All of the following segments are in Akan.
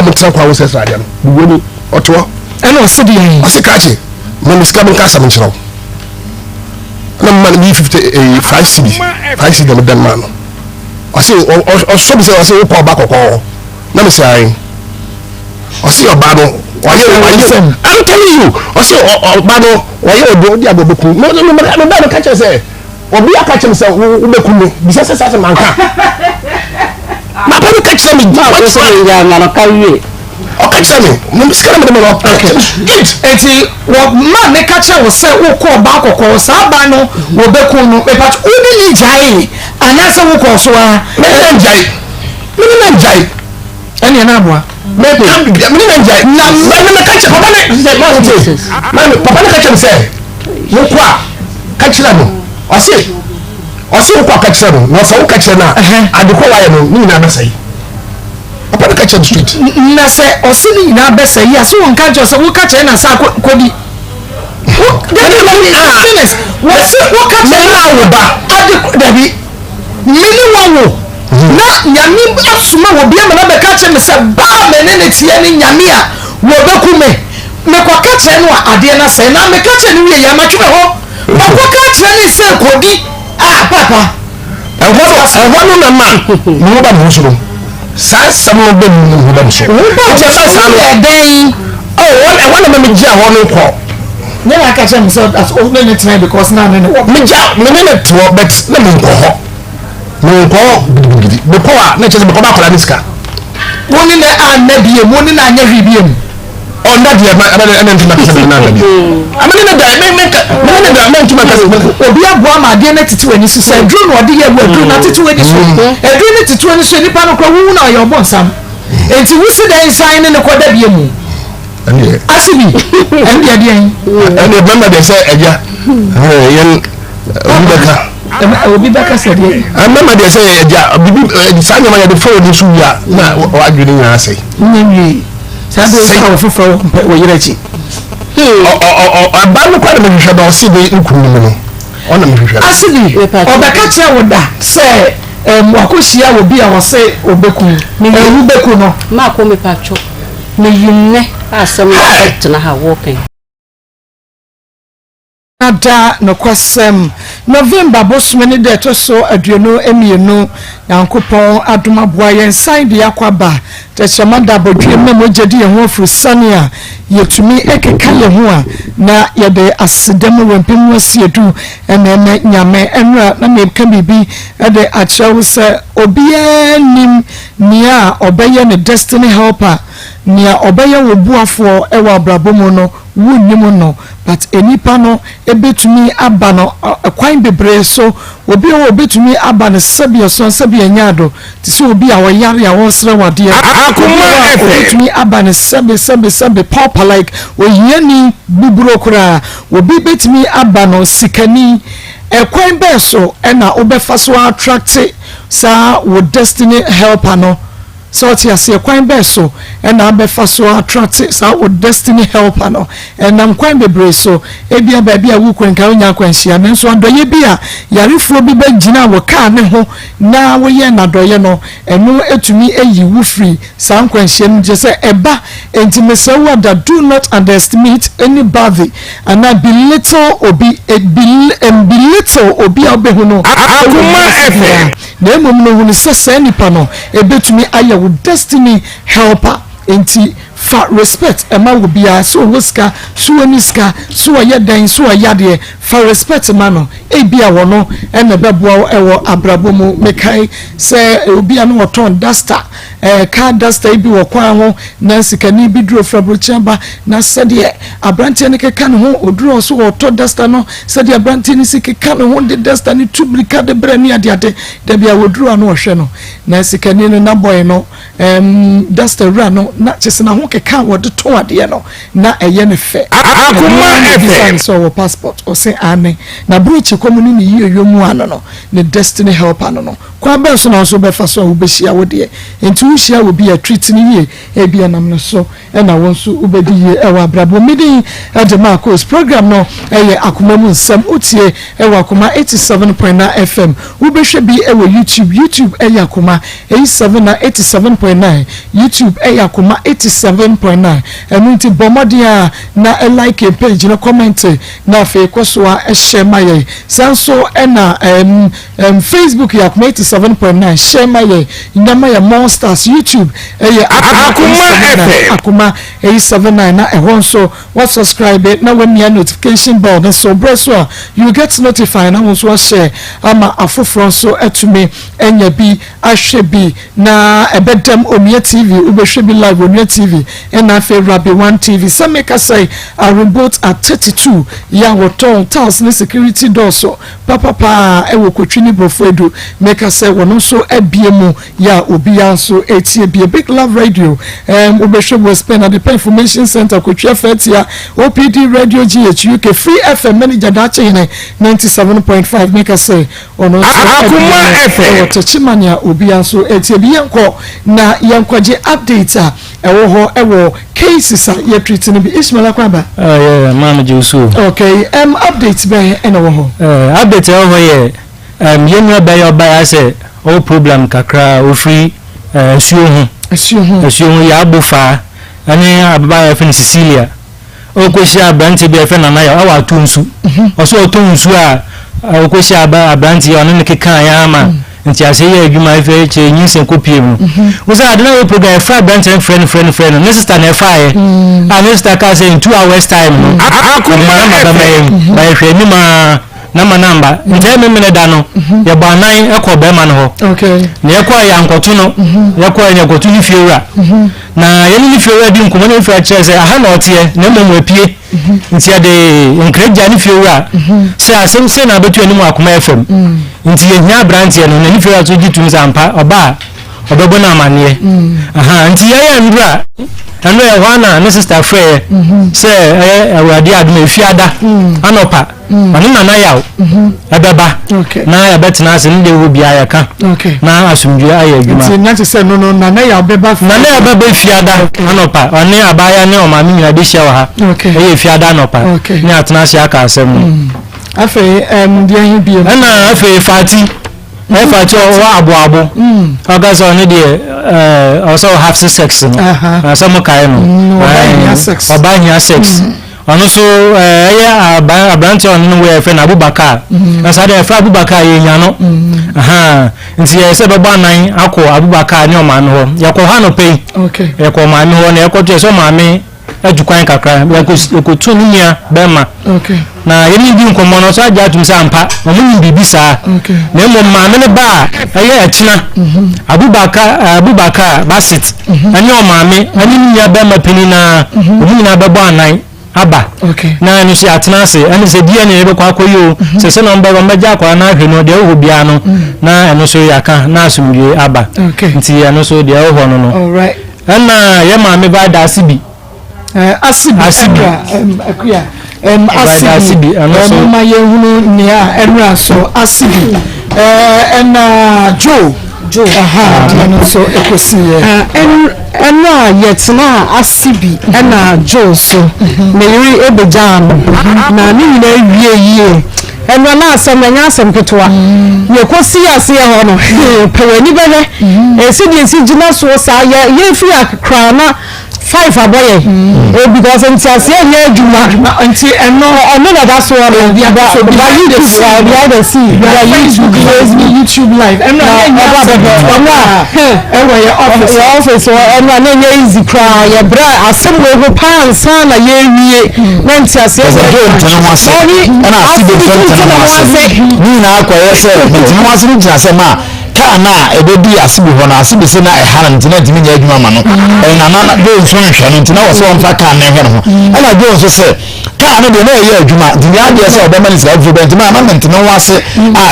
ɔmo tena kwan ho sɛ sradeɛ no bubuo ni ɔte hɔ. Ɛna ɔse deɛn? Ɔse krakye ma me sika menka asɛm nkyerɛ wo. Ɛna mema no meyi 50 eh, 5 cedi 5 cedi na meda no maa no. Ɔse ɔsɔ bi sɛ ɔse wokɔ ɔba kɔkɔɔ hɔ na mese ae. Ɔse ɔba no ɔyɛ ɔyɛ I'm telling you ɔse ɔba no ɔyɛ ɔde ɔde agorɔ bɛku no no no no ba no ka kyerɛ sɛ obi aka kyerɛ me sɛ wobɛku me bisa sɛ saa sɛ manka papa no ka kyerɛ me ɔka kyerɛ me me sika na mede ma no ɔka kyerɛ me straight. Eti wɔ ma ne ka kyerɛ wo sɛ wokɔ ɔbaa kɔkɔɔ saa ba no wɔbɛku no mepatwo wo ne ne gyaee anaasɛ wokɔɔ so ara. Me ne no ngyae me ne no ngyae. Ɛneɛ na aboa. Me ka me ne no ngyae na me me ka kyerɛ papa ne sɛ maa me maa me papa ne ka kyerɛ me sɛ wokɔ a ka kyerɛ no ɔse ɔse wokɔ a ka kyerɛ no na ɔsɛ woka kyerɛ no a adekɔ wayɛ no ne nyinaa bɛsɛe. Papa no ka kyerɛ no straight. Na sɛ ɔse ne nyinaa bɛsɛe yi a, so wɔnka nkyerɛ sɛ woka kyerɛ na saa kɔdi? Phyllis, wɔse woka kyerɛ na awo ba. Ade dabi, me ne wawo. Na Nyame asoma wɔ bi ama no abɛka kyerɛ me sɛ ba a me ne ne teɛ ne Nyame a wɔbɛku me. Mekɔka kyerɛ no a adeɛ no asɛe. Na meka kyerɛ no wie yɛ matwe me ho. Makɔka kyerɛ ne sɛ kɔdi. Ah, papa. Ɛhɔ no, ɛhɔ no na ma me ho ba me ho so no. Saa asɛm no bɛ mu me ho ba me so. Wo ba wo so saa no yɛ dɛn? Oh, wɔn ɛhɔ na ma me gya hɔ no kɔ. Ne na aka kyerɛ me sɛ as o ne ne tena because na ne ne wɔ. Me gya me ne ne toɔ but na me nkɔ hɔ. Me nkɔ hɔ gidigidi. Me kɔ a na kyerɛ sɛ me kɔ ba akwadaa ne sika. Wo ne ne anna biem, wo ne ne anyɛ hwee biem. Ɔnda deɛ ma ɛna ɛna ntoma kasa mi nana bi. Ama ne ne da me me ka me ne ne da me ntoma kasa mi. Obi aboa ma adeɛ no tete w'ani so sɛ aduro na ɔde yɛ wo aduro na tete w'ani so. Aduro no tete w'ani so nipa no kora wohu na ɔyɛ ɔbɔnsam. Enti wosi dɛn san ne ne kɔ da bie mu? Ase bi ɛne deɛ deɛn? Ɛne bɛma deɛ sɛ agya yɛn obi bɛka. Obi bɛka sɛ deɛ. Mɛma deɛ sɛ agya bibi saa nneɛma yɛde fɔ w'ani so wia na wadwene nyinaa sɛe. Nyɛ wie. Saa bere yi a wɔfoforɔ wɔ mpɛ wɔ yerɛ akyi. Ɔba no kora na mehwehwɛ no ɔse de nkunu no mu no ɔna mehwehwɛ no. Ase bi ɔbɛka kyerɛ wo da sɛ wakɔhyia wɔ bi a ɔse ɔbɛku ɛwu bɛku no. Maako mepatwo meyi nnɛ asɛm no bɛtena ha wɔkɛn. Da nokwasɛm, November bosome ne da ɛtɔ so 22, Nyankopɔn adom aboa yɛn san de yɛakɔ aba tɛkyerɛma da abɔdwiem na mogya di yɛn ho afurusane a yɛtumi keka yɛn ho a na yɛde aseda mu wɔ mu asiedu na ɛma Nyame. Ɛnora na meka biribi de akyerɛ wo sɛ obiara nnim nea ɔbɛyɛ ne destiny helper, nea ɔbɛyɛ wo boafoɔ wɔ abrabɔ mu no wonnim no but nnipa no bɛtumi aba no kwan bebree so, obi wɔ hɔ a ɔbɛtumi aba no sɛbi ɔsɔn sɛbi ɛnyɛ ado, te sɛ obi a ɔyare a ɔresrɛ wo adeɛ, obi wɔ hɔ a ɔbɛtumi aba no sɛbi sɛbi sɛbi pauper like ohiani buburo koraa, obi bɛtumi aba no sikani, ɛkwan bɛɛ so na wobɛfa so attract saa wo destiny helper no? Sɛ ɔte aseɛ, kwan bɛn so na abɛfa so atrate saa wo destiny helper no? Ɛnam kwan bebree so. Ebia baabi a worekɔ nka wonnya akwanhyia, nanso adɔeɛ bi a yarefoɔ bi bɛgyinaa wo kaa no ho na woyɛɛ no adɔeɛ no, ɛno tumi yi wo firi saa nkwanhyia no mu. Kyerɛ sɛ ɛba. Enti mesrɛ wo ada, do not underestimate anybody anaa belittle obi, belittle obi a wobɛhu no wɔ wiase biara. Na mmom no, hunu sɛ saa nipa no bɛtumi ayɛ wo destiny helper. Enti fa respect ma obiara, sɛ ɔwɔ sika, sɛ ɔnni sika, sɛ ɔyɛ dɛn, sɛ ɔyɛ adeɛ, fa respect ma no. Ebia ɔno na ɛbɛboa wo wɔ abrabɔ mu. Mekae sɛ obi a na ɔtɔn duster, car duster yi bi wɔ kwan ho, na sikani bi duru ɔfiri aburokyire aba, na sɛdeɛ aberanteɛ no keka ne ho, ɔduru hɔ so ɔretɔ duster no, Sɛdeɛ aberanteɛ no si keka ne ho de duster no tu mirika de brɛ ne adeade. Da bi a wɔduru a na ɔhwɛ no, na sikani no na boy no, ɛɛm, duster wura no, na kyerɛ sɛ n'ahokeka a wɔde tɔn adeɛ no, na ɛyɛ no fɛ. Akoma Ɛno ara na FM. ɔbisaa no sɛ ɔwɔ passport, ɔse Aane, n'abrokyi kɔ mu ne ne yieyɔ mu ano no, ne destiny helper no no. Kwan bɛn so na wo nso wobɛfa so a wobɛhyia wo deɛ? Enti wohyia obi a, treat no yie, ebia nam no so na wo nso wobɛdi yie wɔ abrabɔ mu. Me din de Marcos. Program no yɛ Akoma Mu Nsɛm. Wotie wɔ Akoma 87.9 FM. Wobɛhwɛ bi wɔ YouTube. YouTube yɛ Akoma 87 87.9. YouTube yɛ Akoma 87.9. Ɛno nti bɔ mmɔden ara na like page no, comment, na afei kɔ so ara hyɛ ma yɛn. Saa nso na ɛɛm ɛɛm Facebook yɛ Akoma 87.9, hyɛ ma yɛn, nya ma yɛn more stars. YouTube yɛ Akoma 879, Akoma 879, na ɛhɔ nso wa subscribe na wamia notification bell no so. Berɛ so a you get notified na wo nso wahyɛ ama afoforɔ nso atumi anya bi ahwɛ bi. Na ɛbɛdam Onua TV, wobɛhwɛ bi live Onua TV ɛna afei Rabbi One TV. Sɛ meka sɛ Arobot at 32 yɛ a wɔtɔn tiles ne security doors papapaa ɛwɔ Kotwi ne Borɔfo Edu, meka sɛ wɔn nso abie mu yɛ a obiara nso etie bie. Big Love Radio, wobɛhwɛ wɔ Spain, Adepa Information Center, Kotwi Afɛtia, OPD Radio GH UK, Free FM manager Daakye Hene 97.5, meka sɛ ɔno nso abie mu ɛwɔ Techiman a obiara nso etie bi. Yɛnkɔ na yɛnkɔgye update a ɛwɔ hɔ ɛwɔ cases a yɛtreat no bi. Ismail Akwaba. Yeah, maame gye so. Okay, update bɛn ɛna wɔ hɔ? Update ɛwɔ hɔ yɛ yɛn nua bɛyɛ ɔbaa sɛ ɔwɔ problem kakra, ofiri asuo ho. Asuo ho. Asuo ho yɛ abofa ɛne ababaawa yɛfrɛ no Cecilia. Ɔkɔhyia aberanteɛ bi a yɛfrɛ Nana yɛ ɔwɔ ato nsu. Ɔso ɔtɔ nsu a ɔkɔhyia aberanteɛ, ɔne ne keka yɛ ama nti ase yɛ adwuma afei kyerɛ nyinsɛn kɔpie mu. Wo sɛ ade na yɛ program, yɛfrɛ aberanteɛ no, frɛ no, frɛ no, frɛ no, ne sister na ɛfaeɛ a ne sister kaa sɛ in 2 hours time no ɔde nama bɛma yɛn ba. Yɛhwɛ anim a nama namba nti ɛyɛ memene da no yɛbɔ anan ɛkɔ bɛrima no hɔ. Na yɛkɔ yɛ ankɔto no, yɛkɔ yɛ nkɔto ne fie wura na yɛne ne fie wura di nkɔmmɔ. Ne fie wura kyerɛ sɛ aha na ɔteɛ na mmom wapue, nti yɛde nkira ne fie wura sɛ asɛm sɛ na abɛtu anim Akoma FM, nti yɛhia aberanteɛ no na ne fie wura so gye tum sɛ ampa ɔba a ɔbɛbɔ no amanneɛ aha. Nti yɛyɛ ndura ɛno yɛ hɔ ana ne sister frɛɛ sɛ ɛyɛ Awurade adom Efiada anɔpa ɔne Nana Yaw ɛbɛba na yɛbɛtena ase ne deɛ ɛwɔ biara yɛka na asomdwe ayɛ adwuma. Nti na te sɛ no Nana Yaw bɛba? Nana Yaw bɛba Efiada anɔpa, ɔne abaayewa ne ɔmaame nyinaa bɛhyia wɔ ha. Ɛyɛ Efiada anɔpa ne atena ase aka asɛm no. Afei deɛ he biem? Ɛna afei Fati, ɛyɛ Fati ɔwɔ aboabo, ɔka sɛ ɔne deɛ ɔsɛ ɔhave sex no asɛ mo kae no. Ɔba hia sex. Ɔno nso ɛyɛ aberanteɛ ɔno no wɔ yɛfrɛ no Abubakar, na saa deɛ yɛfrɛ Abubakar yɛ nya no, nti yɛ sɛ bɛbɔ anan akɔ Abubakar ne ɔmaame hɔ. Yɛkɔ hɔ anɔpɛ yi, yɛkɔ ɔmaame hɔ na yɛkɔto yɛ sɛ ɔmaame atu kwan kakra, yɛkɔtu ne nua bɛrima na yɛne di nkɔmmɔ no, ɔsɔ agye atum sɛ ampa ɔmo nim biribi saa, na mmom maame no ba a ɛyɛ ɛkyena Abubakar Basit ɛne ɔmaame ɛne ne nua bɛrima panin na ɔmo nyinaa bɛbɔ anan aba na ɛno nso yɛatena ase, ɛne sɛ DNA yɛbɛkɔ akɔyɛ o, sɛ na ɔmbɛ ɔmbɛgye akwadaa no ahwɛ no deɛ ɛwɔ hɔ biara no, na ɛno nso yɛaka na asomdwe aba. Nti ɛno nso deɛ ɛwɔ hɔ no, ɛna yɛ maame ba da ase bi. Asibi. Asibi. Akuya asibi, ɛno ma yɛhunu nea ɛnura so asibi ɛna Joe Joe. Deɛ no nso ɛkɔsi yɛ. Ɛno a yɛtena Asibi ɛna Joe so ne yere ebegyaa no na ne nyinaa wie yie. Ɛno na asɛm no ɛnyɛ asɛm ketewa. Yɛkɔsi aseɛ hɔ no, pɛ w'ani bɛhwɛ ɛsi deɛ ɛsi gyina soɔ saa. Yɛ yɛfiri Akra na 5 abɔ yɛ o, because ntiaseɛ nyɛ adwuma. Nti ɛno ɛno na ɛda soɔ no ba YouTube, behind the scene ba YouTube, Facebook, YouTube live, ɛno a yɛnyɛ asɛm ɛno a ɛwɔ yɛ office. Yɛ office hɔ, ɛno a na ɛnyɛ easy koraa. Yɛbrɛ asɛm wɔ ho paa ansa na yɛwie na ntiaseɛ. Ɛsɛ dɛ ntene ho ase ɛna ase bi nso ntene ho ase ne nyinaa kɔyɛ sɛ ntene ho ase no gyina sɛ ma. Kaa no a ɛbɛdii Asebi hɔ no, Asebi se na ɛha no nti na ntumi nyɛ adwuma ma no. Ɛyɛ Nana na Joe nso nhwɛ no nti na wɔ sɛ ɔmfa kaa no nhwɛ ne ho. Ɛna Joe nso se kaa no deɛ na ɛyɛ adwuma nti nyɛ adeɛ sɛ ɔbɛma no sika foforɔ bi nti ma na mente ne ho ase a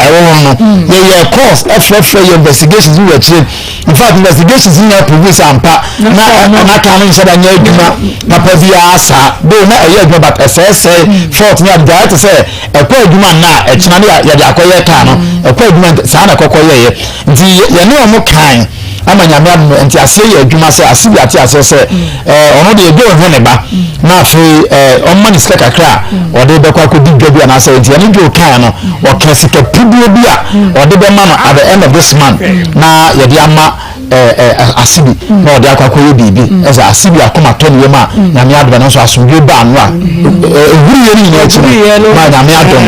ɛwɔ hɔ no. Yɛyɛɛ calls ɛfrɛfrɛ yɛ investigations bi wɔ akyire. In fact investigations nyinaa prove sɛ ampa na na kaa no nhyɛ da nyɛ adwuma papa biara saa. Though na ɛyɛ adwuma but ɛsɛesɛe fault ne ade ayɛ te sɛ ɛkɔ adwuma nna a ɛkyena ne yɛde akɔyɛ kaa no ɛkɔ adwuma saa na ɛkɔkɔ yɛyɛ nti yɛne ɔmo kan ama Nyame adom nti aseɛ yɛ adwuma sɛ ase bi ate aseɛ sɛ ɔno deɛ ɛdwa ɔhwɛ ne ba na afei ɔmma ne sika kakra a ɔde bɛkɔ akɔdi dwa bi anaasɛ nti ɛne dwa ɔkan no ɔka sika puduo bi a ɔde bɛma no at the end of this month na yɛde ama ase bi na ɔde akɔ akɔyɛ biribi ɛsɛ ase bi akoma tɔ ne yam a Nyame adom ɛno nso asomdwe ba ano a ɛhuruyɛ no nyinaa akyi no ma Nyame adom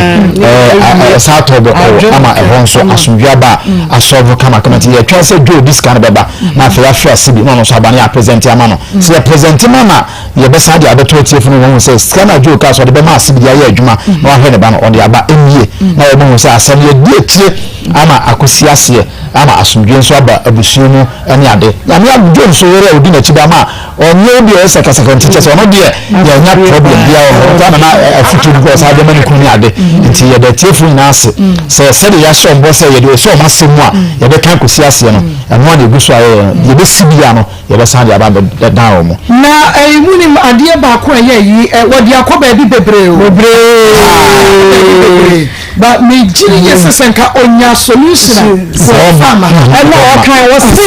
ɛsa atɔ bɔkɔɔ ama ɛhɔ nso asomdwe aba a asɔvo kamakama. Nti yɛtwɛn sɛ dwo di sika no bɛba na afei afrɛ ase bi na ɔno nso aba no yɛ apresente ama no. Sɛ yɛpresente ma na yɛbɛsan de abɛto atiefo no wɔn sɛ sika no a dwo kaa sɛ ɔde bɛma ase bi de ayɛ adwuma na wahwɛ ne ba no ɔde aba ɛnie na wɔbɛhu sɛ asɛm yɛdi akyire ama akɔsi aseɛ ama asomdwe nso aba abusua mu ne ade. Nyame adwo nso yere a odi n'akyi ba ma ɔnyɛ obi a ɔyɛ sakasaka nti kyɛ sɛ ɔno deɛ yɛnya problem biara wɔ hɔ. Ghana na afotuo bi kɔ ɔsan de ma ne kunu ne ade nti yɛda atiefoɔ nyinaa ase sɛ sɛdeɛ yɛahyɛ wɔn bɔ sɛ yɛde ɛsɛ wɔn asɛm mu a yɛbɛka akɔsi aseɛ no ɛno a na ɛgu so a yɛyɛ no deɛ ɛbɛsi biara no yɛbɛsan de aba abɛdan wɔn. Na ɛyi mu nim adeɛ baako a ɛyɛ yi ɛ wɔde akɔ baabi bebree o. Bebree. Bebree. Ba me gyiri yɛ sɛ sɛ nka onya solution a wɔfa ama. Ɛna ɔka ɔse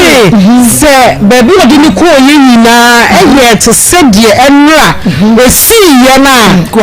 sɛ baabi a ɔde ne kɔɔ yɛ nyinaa ɛyɛ te sɛ deɛ ɛnora ɛsii yɛ no a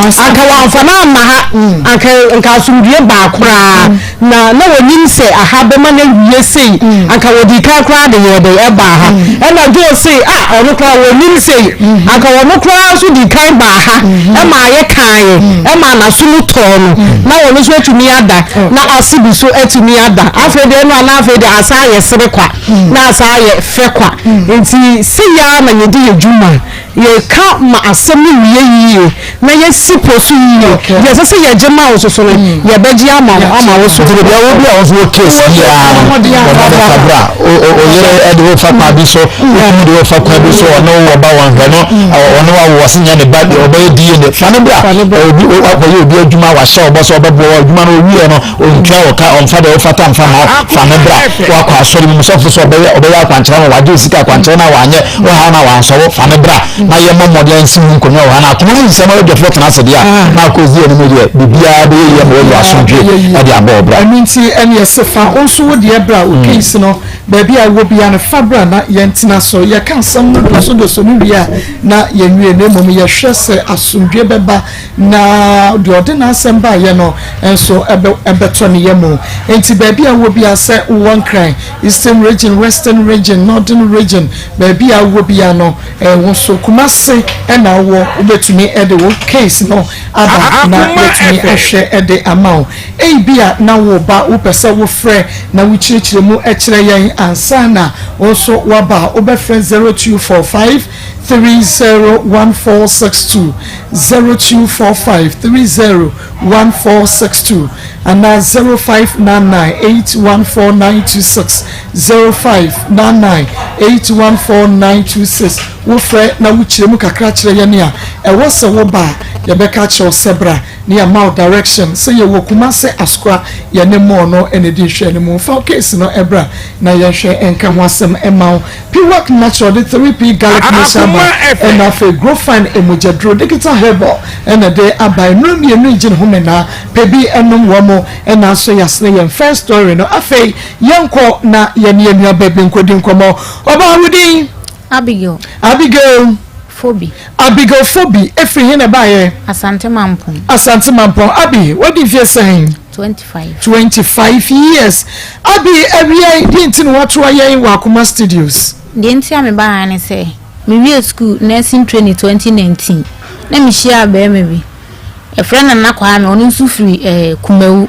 anka wamfa no amma ha anka nka asomdwie baa koraa na na wɔnim sɛ aha bɛma no awie sei anka wɔdii kan koraa de yɛɛ dɛn ɛbaa ha. Ɛna Joe se ah ɔno koraa wɔnim sei anka ɔno koraa nso dii kan baa ha ɛmaa yɛkaeɛ ɛmaa n'aso mu tɔɔ no na ɔno nso atumi ada na ase bi so atumi ada. Afei deɛ ɛno a na afei deɛ asa ayɛ sere kwa na asa ayɛ fɛ kwa. Nti sei ara na yɛdi yɛ dwuma. Yɛka ma asɛm no wie yie na yɛsi po so yie. Deɛ ɛsɛ sɛ yɛgye ma wo nso so no, yɛbɛgye ama wo ama wo so. Nti baabi a wɔ bi a wo nso wɔ case biara no, wɔba bɛfa bra. Oyere de wo fa kwan bi so, wo kunu de wo fa kwan bi so, ɔne wo wɔ ba wɔnhwɛ no, ɔne wo awo ɔse nyɛ ne ba, ɔbɛyɛ DNA, fa no bra. Obi wakɔyɛ obi adwuma, wahyɛ wo bɔ sɛ ɔbɛboa wo, adwuma no ɔwieɛ no, ɔntua wo ka, ɔmfa deɛ wofata mfa ma wo, fa no bra. Wakɔ asɔre mu, sɔfo sɛ ɔbɛyɛ ɔbɛyɛ akwankyerɛ ma wo, wagye wo sika akwankyerɛ no a wanyɛ, wo haw no a wansɔ wo, fa no bra na yɛmmɔ mmɔden nsi ho nkonnwa wɔ ha. Na akoma mu nsɛm a wadwafoɔ tena ase deɛ a, na akɔ ɔdi anim deɛ, biribiara bɛyɛ yie ama woanya asomdwoeɛ de abɔ wo bra. Ɛno nti ɛne ɛse fa wo nso wo deɛ bra, wo case no baabi a wowɔ biara no fa bra na yɛntena so. Yɛka asɛm no dosodoso no wie a na yɛnwie, na mmom yɛhwɛ sɛ asomdwoeɛ bɛba na deɛ ɔde n'asɛm baeɛ no nso bɛtɔ ne yam. Enti baabi a wowɔ biara, sɛ wowɔ Nkran, Eastern Region, Western Region, Northern Region, baabi a wowɔ biara no, wo nso Kumasi na wowɔ, wobɛtumi de wo case no aba na yɛatumi ahwɛ de ama wo. Ebia na wo ba wopɛ sɛ wofrɛ na wokyerɛkyerɛ mu kyerɛ yɛn ansa na wo nso woaba a, wobɛfrɛ 0245 301462, 0245 301462 anaa 0599 814926, 0599 814926. Wofrɛ na wokyerɛ mu kakra kyerɛ yɛn a, ɛwɔ sɛ woba a, yɛbɛka akyerɛ wo sɛ bra na yɛama wo direction. Sɛ yɛwɔ Kumase Asokwa, yɛne mall no na ɛdi nhwɛanimu. Fa wo case no bra na yɛnhwɛ nka ho asɛm mma wo. Piwak Natural de 3P Garlic Mixture aba, ɛna afei Grofine Mogyaduro Digital Herbal na ɛde aba. Nnuro mmienu yi gye ne ho menaa, pɛ bi nom wɔ mo ɛna nso yɛasene yɛn first story no. Afei yɛnkɔ na yɛne yɛn nuabaa bi nkɔdi nkɔmmɔ. Ɔbaa, wo din? Abigail. Abigail. Fobi. Abigail Fobi, ɛfiri he na ɛbaeɛ? Asante Mampong. Asante Mampong. Abi, wadi mfeɛ sɛn? 25. 25 years. Abi, awia yi, deɛ nti na woatoa yɛn wɔ Akoma Studios? Deɛ nti a mebaa ha ne sɛ, mewiee sukuu nursing training 2019, na mehyiaa barima bi. Yɛfrɛ no Nana Kwame, ɔno nso firi eh, Kumawu.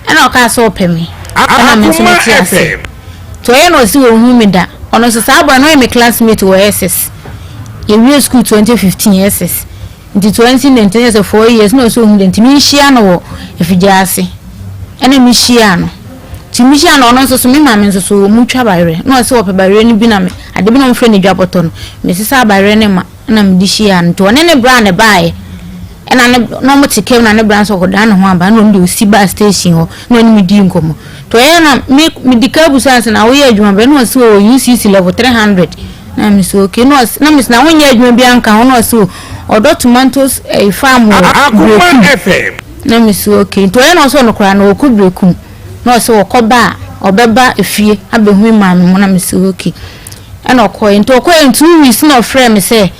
Ɛna ɔkaa sɛ ɔpɛ me, ɛna me nso mete ase. Nti ɔyɛ na ɔse ɔnhu me da. Ɔno nso saa boy no ɔyɛ me classmate wɔ SS. Yɛwie sukuu 2015 SS. Nti 2019 yɛ sɛ 4 years na ɔse ɔnhu da nti menhyia no wɔ Afigya ase. Ɛna mehyiaa no. Nti. Nti mehyia no ɔno nso so me maame nso so ɔmu twa bayerɛ na ɔsɛ ɔpɛ bayerɛ no bi na me ade bi na ɔmfrɛ no dwabɔtɔ no mesesa bayerɛ no ma na mede hyia no nti ɔne ne bra ne baeɛ ɛna ne na ɔmo te kam na ne bra nso ɔkɔdaa ne ho aba na ɔno deɛ ɔsi baa station hɔ na ɔne me dii nkɔmmɔ nti ɔyɛ na me medi ka busa no sɛ na woyɛ adwuma bɛn na ɔse ɔwɔ UCC level 300 na me sɛ okay na ɔse na me sɛ na wonyɛ adwuma bi anka ho na ɔse o ɔdɔ tomatoes ɛyi farm wɔ Berekum na me sɛ okay nti ɔyɛ na ɔse ɔno koraa na ɔkɔ Berekum na ɔse ɔkɔ ba a ɔbɛba efie abɛhu me maame mo na me sɛ okay ɛna ɔkɔɛ nti ɔkɔɛ in 2 weeks na ɔfrɛ me sɛ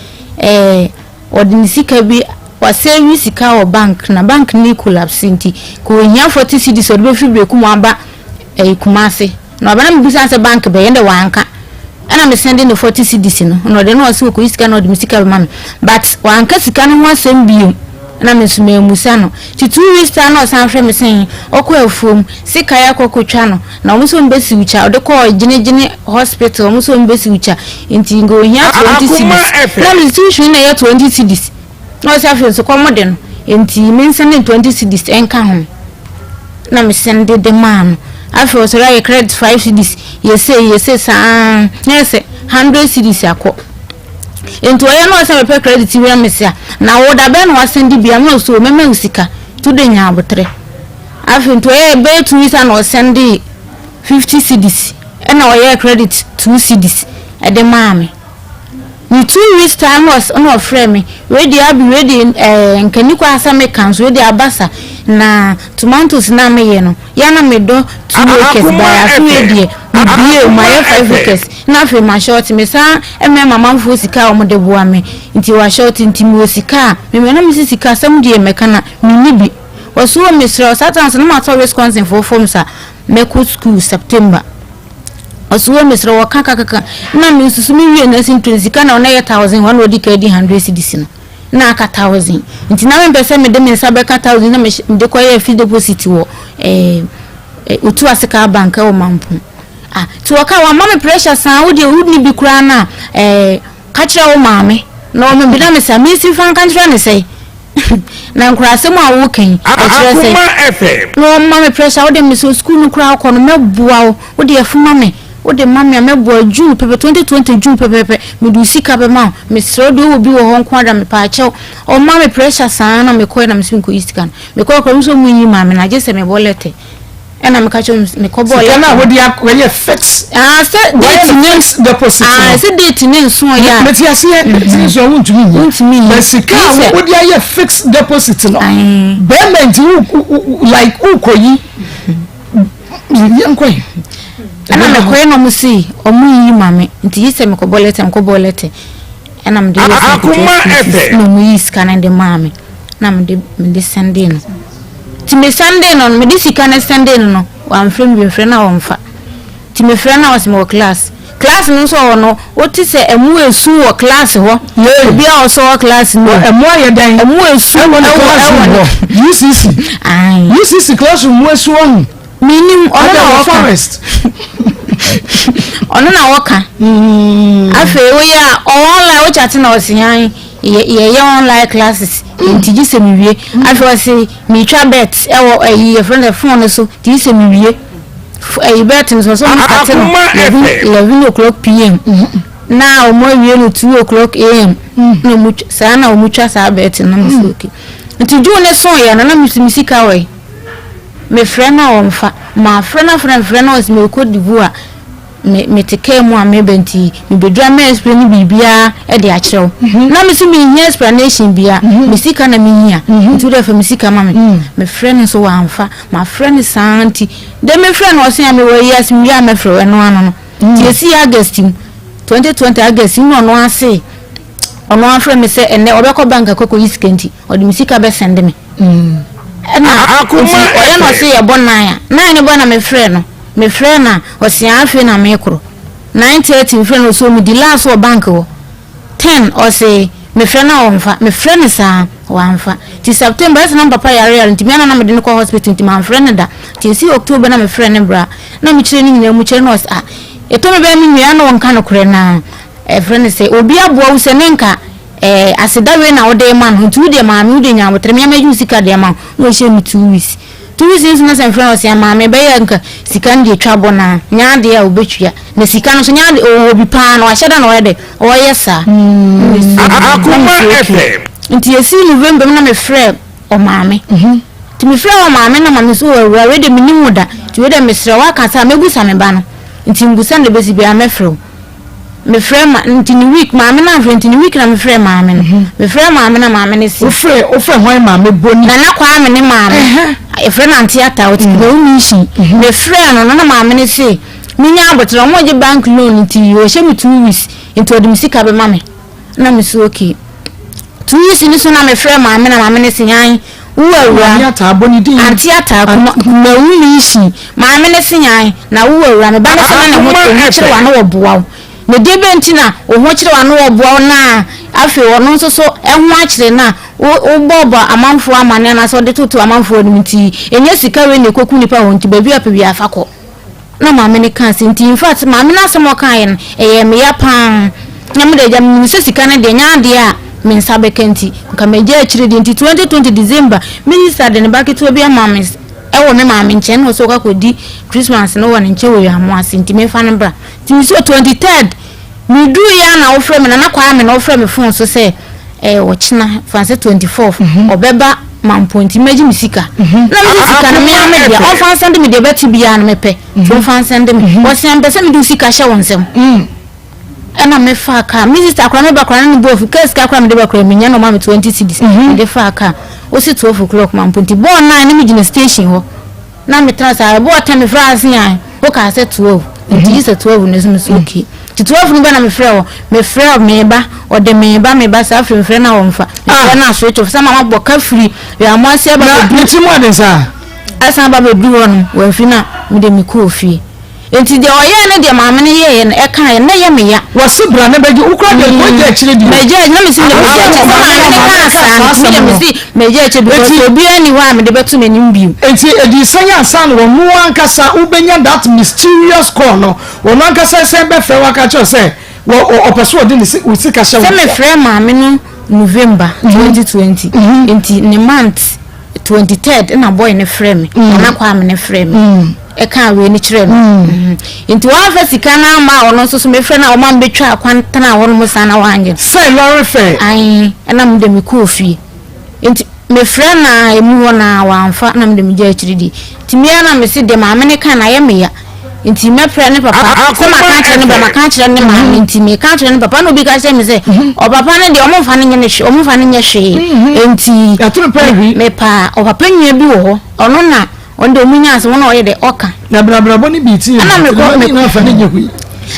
ɛɛ ɔde ne sika bi wasave sika wɔ bank na bank ne collapse nti ka ohia 40 cedis ɔde bɛfiri Berekum aba ɛyi Kumase na ɔbɛna mebisa sɛ bank bɛyɛ ndɛ wanka ɛna me send ne 40 cedis no na ɔde no ɔsɛ ɔkɔyi sika na ɔde me sika bɛma me but wanka sika no ho asɛm bio na me nso mamusa no nti 2 weeks time na ɔsan frɛ me sɛ ɔkɔ afuom sika yɛ akɔ kɔtwa no na ɔmo nso mbɛsi wukya ɔde kɔɔ gyinagyina hospital ɔmo nso mbɛsi wukya nti nka ohia 20 cedis na me tuition na ɛyɛ 20 cedis na ɔsɛ afei nso kɔm de no nti me nsa ne 20 cedis ɛnka ho na me send de maa no afei ɔsɔre ayɛ credit 5 cedis yɛsɛ yɛsɛ saa na yɛ sɛ 100 cedis akɔ nti ɔyɛ na ɔsɛ mepɛ credit wi na mese a na wo da bɛn na wasend bia na ɔsɛ o mɛma wo sika to de nya abotrɛ afei nti ɔyɛ bɛyɛ 2 weeks a na ɔsend 50 cedis ɛna ɔyɛ credit 2 cedis ɛde maa me ne 2 weeks time na ɔs na ɔfrɛ me wei deɛ abi wei deɛ nkani kɔ asɛ meka nso wei deɛ abasa na tomatoes na meyɛ no ya na medɔ 2 acres baa afe wei deɛ mebie mu ayɛ 5 acres na afei ma short me saa ɛmɛ mamanfoɔ sika a wɔde boa me nti wa short nti mewɔ sika a memɛ na mesi sika asɛm deɛ mɛka na menni bi wɔso wɔ mesrɛ satan sɛ na matɔ Wisconsin foɔ forms a mɛkɔ school September ɔso wɔ mesrɛ wɔka kakaka na me nsusu me wie nursing training sika na ɔna yɛ 1,000 hɔ na ɔdi ka di 100 cedis no na aka 1,000 nti na mempɛ sɛ mede me nsa bɛka 1,000 na mede kɔyɛ fixed deposit wɔ otu ase kaa bank ɛwɔ Mampo. Ah, nti wɔka wama me pressure saa wo deɛ wonni bi koraa no a ka kyerɛ wo maame na ɔmo bi na me sɛ mensi fa nka nkyerɛ ne sɛ na nkurasɛm a woka yi ɛkyerɛ sɛ na ɔma me pressure wode me sɛ sukuu no koraa kɔ no mɛboa wo wode ɛfoma me wode ma me a mɛboa June pɛpɛ 2020 June pɛpɛpɛ mede wo sika bɛma wo mesrɛ wo deɛ wowɔ bi wɔ hɔ nko ada mepaakyɛw ɔma me pressure saa na mekɔɛ na mesɛ mekɔyi sika no mekɔɛ kora me sɛ ɔmu yi ma me na agye sɛ mebɔ letter ɛna meka kyerɛ mekɔbɔ sika no a wode akɔyɛ fix ah sɛ date ne fix deposit ah sɛ date ne nso yɛ a mete aseɛ date ne nso a wontumi nyi wontumi nyi but sika a wode ayɛ fix deposit no bɛrima nti wo like wokɔyi yɛnkɔe ɛna mekɔɛ na ɔmo si ɔmo yi ma me nti yi sɛ mekɔbɔ letter mekɔbɔ letter ɛna mede yɛ sɛ na ɔmo yi sika no de maa me na mede send no nti me send no mede sika no send no no wamfrɛ me bi mfrɛ no a wɔmfa nti mefrɛ no a wɔsɛ mewɔ class class no nso wɔ no wote sɛ ɛmo esu wɔ class hɔ obi a ɔsɔ wɔ class no ɛmo ayɛ dɛn ɛmo esu ɛwɔ ne classroom hɔ UCC UCC classroom mu esu ɔho minim ɔno na wɔka forest ɔno na wɔka afei woyɛ a ɔwɔ online wokyate na ɔsi han yɛyɛ online classes nti gye sɛ mewie afei ɔsi metwa bet ɛwɔ ɛyi yɛfrɛ no phone no so nti gye sɛ mewie ɛyi bet no so ɔsɛ ɔmo start no 11:11 pm na ɔmo awie no 2 o'clock am na ɔmo twa saa na ɔmo twa saa bet no na so okay nti June ne so yɛ no na mi si mi sika wɔ yi mefrɛ no a wɔmfa maafrɛ no afrɛ mfrɛ no ɔsɛ mekɔ divu a me mete kaa mu a meba nti mebɛdura mɛ explain ne biribiara de akyerɛ wo na me so menhia explanation bia me sika na mehia nti wode fa me sika ma me mefrɛ no nso wamfa mafrɛ no saa nti de mefrɛ no ɔse a mewɔ yi ase mewie a mɛfrɛ wo ɛno ano no nti ɛsi August mu 2020 August mu na ɔno ase ɔno afrɛ me sɛ ɛnɛ ɔbɛkɔ bank akɔkɔyi sika nti ɔde me sika bɛsend me ɛna nti ɔyɛ na ɔse yɛbɔ 9 a 9 no bɔ na mefrɛ no mefrɛ no a ɔse afei na mekoro 9:30 mefrɛ no ɔsɛ ɔmedi last wɔ bank hɔ 10 ɔse mefrɛ no a ɔmfa mefrɛ no saa wamfa nti September ɛsɛ na papa yare yare nti mea na mede no kɔ hospital nti mamfrɛ no da nti ɛsi October na mefrɛ no bra na mekyerɛ no nyinaa mu kyerɛ no ɔse ah ɛtɔ me bɛyɛ me nua na ɔnka nokorɛ naa ɛfrɛ no sɛ obi aboa wo sɛ ne nka aseda wei na wode ma no nti wodeɛ maame wode nya abotrɛ mea mɛgye wo sika deɛ ma wo na ɔhyɛ me 2 weeks. 2 weeks nso na sɛ mfrɛ no ɔsɛ maame bɛyɛ nka sika no deɛ twa bɔ naa nyɛ adeɛ a wobɛtua na sika no nso nyɛ adeɛ ɔwɔ bi paa na wahyɛ da na ɔyɛ dɛ ɔyɛ saa. Akoma FM. Nti yɛsii November mu na mefrɛ ɔmaame. Nti mefrɛ ɔmaame na maame so awura wei deɛ menim wo da nti wei deɛ mesrɛ wo aka sɛ a mɛbusa me ba no nti mbusa no deɛ bɛsi biara mɛfrɛ wo. Mefrɛ ma nti ne week maame no amfrɛ nti ne week na mefrɛ maame no. Mefrɛ maame na maame no se. Wofrɛ wofrɛ hwan maame Boni? Nana Kwame ne maame. Yɛfrɛ no Auntie Atta ɔte Kumawu Mission. Mefrɛ no no na maame no se menya aboterɛ ɔmo gye bank loan nti ɔhyɛ me 2 weeks nti ɔde me sika bɛma me. Na me so okay. 2 weeks ni so na mefrɛ maame na maame no se yan wo awura. Maame Atta bɔ ne din. Auntie Atta Kumawu Mission. Maame no se yan na wo awura me ba no se na ne ho ho kyerɛ wa na wɔboa wo. Na deɛ bɛn nti na wo ho kyerɛ wa na wɔboa wo na afei ɔno nso so ɛho akyerɛ na wobɔbɔ amanfoɔ amane anaasɛ ɔde toto amanfoɔ anim nti ɛnyɛ sika wei na ɛkɔku nipa hɔ nti baabi a pɛ bi afa kɔ. Na maame no kaa sɛ nti in fact maame no asɛm a ɔkaeɛ no ɛyɛɛ me ya paa na me deɛ agya menim sɛ sika no deɛ nyɛ adeɛ a me nsa bɛka nti nka magya akyire deɛ nti 2020 December me sister de ne ba ketewa bi ama me ɛwɔ me maame nkyɛn na ɔsɛ ɔkɔ akɔdi Christmas no wɔ ne nkyɛn wɔ Wiamoase ase nti memfa no bra nti me sɛ 23rd meduruiɛ a na wofrɛ me Nana Kwame na wofrɛ me phone so sɛ ɛɛ ɔkyena fa sɛ 24 ɔbɛba Mampo nti mɛgye me sika na mede sika no mea me deɛ ɔmfa nsɛnde me deɛ bɛte biara no mepɛ nti ɔmfa nsɛnde me ɔsea mpɛ sɛ mede wo sika hyɛ wo nsɛm ɛna mefaa kaa me sista koraa meba koraa na ne bu afu kaa sika koraa mede ba koraa menya na ɔma me 20 cedis mede faa kaa wosi 12 o'clock Mampo nti bɔɔ 9 na megyina station hɔ na metena saa ɛbɔɔ 10 mefrɛ ase a wokaa sɛ 12 nti gye sɛ 12 no so me so okay nti 12 no bɛ na mefrɛ wɔ mefrɛ meba ɔde meba meba saa afiri mefrɛ na wɔmfa mefrɛ no aswitch off sɛ mama bɔ ka firi Wiamoase aba Na ne ti mu ade saa. Asan ba bɛduru hɔ no wamfiri na mede mekɔɔ fie nti deɛ ɔyɛɛ no deɛ maame no yɛeɛ no ɛkaeɛ na ɛyɛ me ya. Wɔse bra na bɛgye wo koraa deɛ nkɔ gya akyire deɛ. Magya akyire na mesi mede magya akyire sɛ maame no kaa saa no me deɛ mesi magya akyire because obiara ni hɔ a mede bɛto n'anim bio. Enti ɛdii sɛn ansa na ɔno ankasa wobɛnya that mysterious call no ɔno ankasa sɛn bɛfrɛ wo aka kyerɛ wo sɛ wɔ ɔpɛ sɛ ɔde ne wo sika hyɛ wo Sɛ nsa. mefrɛ maame no November 2020 nti ne month 23rd na boy no frɛ me Nana Kwame no frɛ me ɛka wei no kyerɛ me nti wɔamfa sika no ama a ɔno nso so mefrɛ no a ɔma mebɛtwa akwan tena hɔ nom saa na wanyɛ Sɛ lɔre fɛ. Ae ɛna mede mekɔɔ fie nti mefrɛ no a ɛmu hɔ no a wamfa na mede megya akyiri di nti mea na mese deɛ maame no ka no ayɛ me ya nti mɛfrɛ ne papa sɛ maka akyerɛ ne ba maka akyerɛ ne maame nti meka akyerɛ ne papa na obi ka kyerɛ me sɛ ɔpapa no deɛ ɔmomfa no nyɛ ne hwee ɔmomfa no nyɛ hwee nti mepaa ɔpapa nua bi wɔ hɔ ɔno na ɔno deɛ ɔmo nya asɛm ɔno ɔyɛ dɛ ɔka Na brɛbrɛbɔ ne bi ti ɛna mekɔ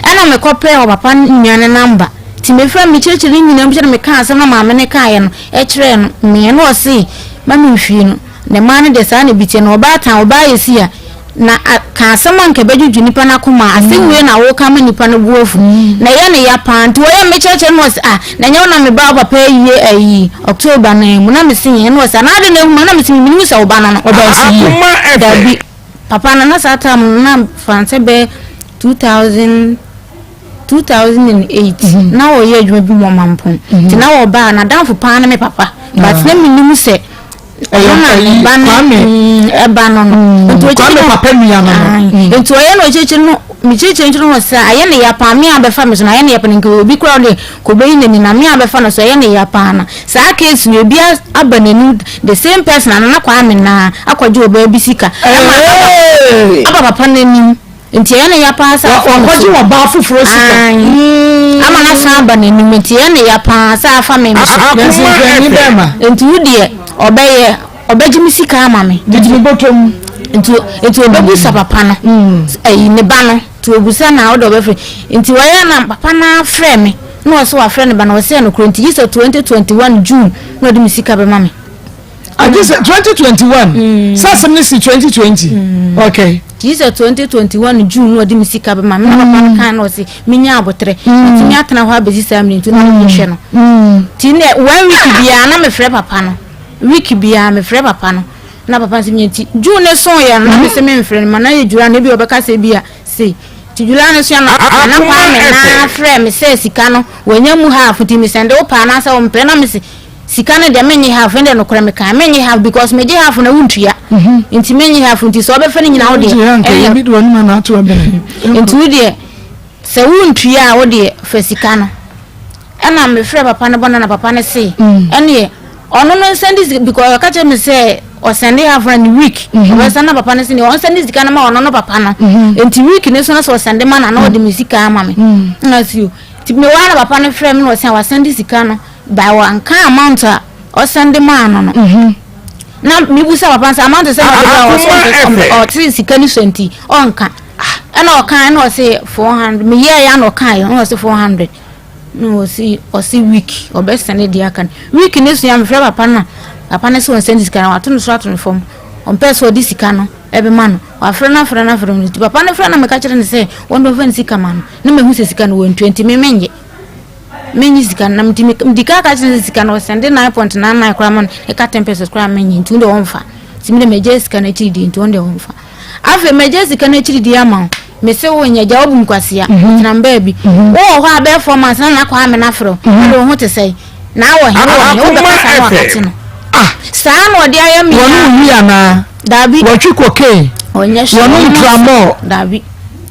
ɛna mekɔ pɛ ɔpapa nua ne number nti mefrɛ me kyerɛkyerɛ ne nyinaa mu kyerɛ meka asɛm na maame ne kaeɛ no ɛkyerɛ no meɛ na ɔse ma memfie no ne mmaa no deɛ saa na ebi teɛ na ɔbaatan ɔbaa yɛ si a na ka asɛm a nka bɛdwudwu nipa no akoma a asɛm wei na woka ma nipa no bo afu na ɛyɛ ne ya paa nti wɔyɛ mekyerɛkyerɛ no ɔse ah na ɛnyɛ wo na meba wo papa ayie ayi October no mu na mese yɛn na ɔse anaa de na ehu na mese menim sɛ wo ba no no Ɔba si yie. Akoma dabi FM. papa no na saa time no na fanse bɛ 2000 2008 na ɔyɛ adwuma bi mu ɔmampɔn nti na ɔbaa n'adamfo paa ne me papa but na menim sɛ ɔno na ne ba no ɛba no no nti ɔkyerɛ Kwame papa nua no no. Nti ɔyɛ no ɔkyerɛkyerɛ no mekyerɛkyerɛ nkyerɛ no sɛ ayɛ ne ya paa me a bɛfa me so na ayɛ ne ya paa nka obi koraa de kɔbɛyi n'ani na me a bɛfa no so ɛyɛ ne ya paa na saa case no ebi aba n'anim the same person ana na Kwame na akɔgye ɔbaa bi sika ɛma aba papa n'anim nti ɛyɛ ne ya paa sɛ afa me so Wakɔgye ɔbaa foforɔ sika. Ama no asan aba n'anim nti ɛyɛ ne ya paa sɛ afa me me so. Nansi nkrani bɛrima. Nti wo deɛ ɔbɛyɛ ɔbɛgye me sika ama me. Didi me bɔtɔ mu. Nti nti ɔbɛbusa papa no ɛyi ne ba no nti obusa na ɔde ɔbɛfrɛ nti wɔyɛ na papa no afrɛ me na ɔsɛ wafrɛ ne ba na ɔsɛ no kuro nti gye sɛ 2021 June na ɔde me sika bɛma me. Agye sɛ 2021 sɛ asɛm no si 2020 okay. Gye sɛ 2021 June na ɔde me sika bɛma me na papa no kan na ɔse menya abotrɛ metumi atena hɔ abɛsi saa mmerɛ nti na mehwɛ no nti ne one week biara na mefrɛ papa no week biara mefrɛ papa no na papa nso nya nti June ne so yɛ no na mese memfrɛ no ma na yɛ July no ebi ɔbɛka sɛ bi a sei nti July no so yɛ no na Kwame na frɛ me sɛ sika no wanya mu half nti mesɛnde wo paa anaasɛ wompɛ na mese. Sika no deɛ mennye half, ɛndeɛ nokorɛ meka, mennye half because megye half na wontua. Nti mennye half nti sɛ wobɛfa ne nyinaa wo deɛ ɛnyɛ. Nti wo deɛ sɛ wontua a wo deɛ fa sika no. Ɛna mefrɛ papa no bɔ no na papa no se ɛneɛ ɔno no nsɛnde sika because ɔka kyerɛ me sɛ ɔsɛnde half na ne week ɔbɛsɛn na papa no se neɛ ɔnsɛnde sika no ma ɔno no papa no nti week no so na sɛ ɔsɛnde ma no a na ɔde me sika ama me. Ɛna ɔse o nti mewɔ ha na papa no frɛ me na ɔse wasɛnde sika no. By wanka amount a ɔsɛnde maa no no. Na mebusa papa no sɛ amount sɛ na ɔde baa ɔsɛ ɔte sika no sua nti ɔnka. Ɛna ɔka ɛna ɔse 400 meyɛɛ ya na ɔka yɛ ɛna ɔse 400 na ɔse ɔse week ɔbɛsɛnde deɛ aka no week ne sua mefrɛ papa no papa no sɛ ɔnsɛnde sika no wato no so ato no fam ɔmpɛ sɛ ɔde sika no ɛbɛma no wafrɛ no afrɛ no afrɛ no nti papa no frɛ na meka kyerɛ no sɛ wɔn de ɔmfa ne sika ma no na mahu sɛ sika no wɔntua nti me menyɛ Menye sika no na mede medi kan ka kyerɛ no sɛ sika no ɔsɛnde 9.99 koraa ma no ɛka 10 pesos koraa menye nti wo deɛ ɔmfa nti me deɛ magya sika no akyiri die nti ɔno deɛ ɔmfa afei magya sika no akyiri die ama wo mese wo nyɛ gya wobu nkwasea mhm. tena baabi mhm. wowɔ hɔ a bɛyɛ four months na nakɔ ame no afrɛ wo mhm. wode wo ho te sɛe na awɔ he wɔ he wobɛkasa no akate no ah. saa na ɔde ayɛ me wɔne wi anaa daabi wɔtwe cocaine ɔnyɛ hwee wɔnom tramol daabi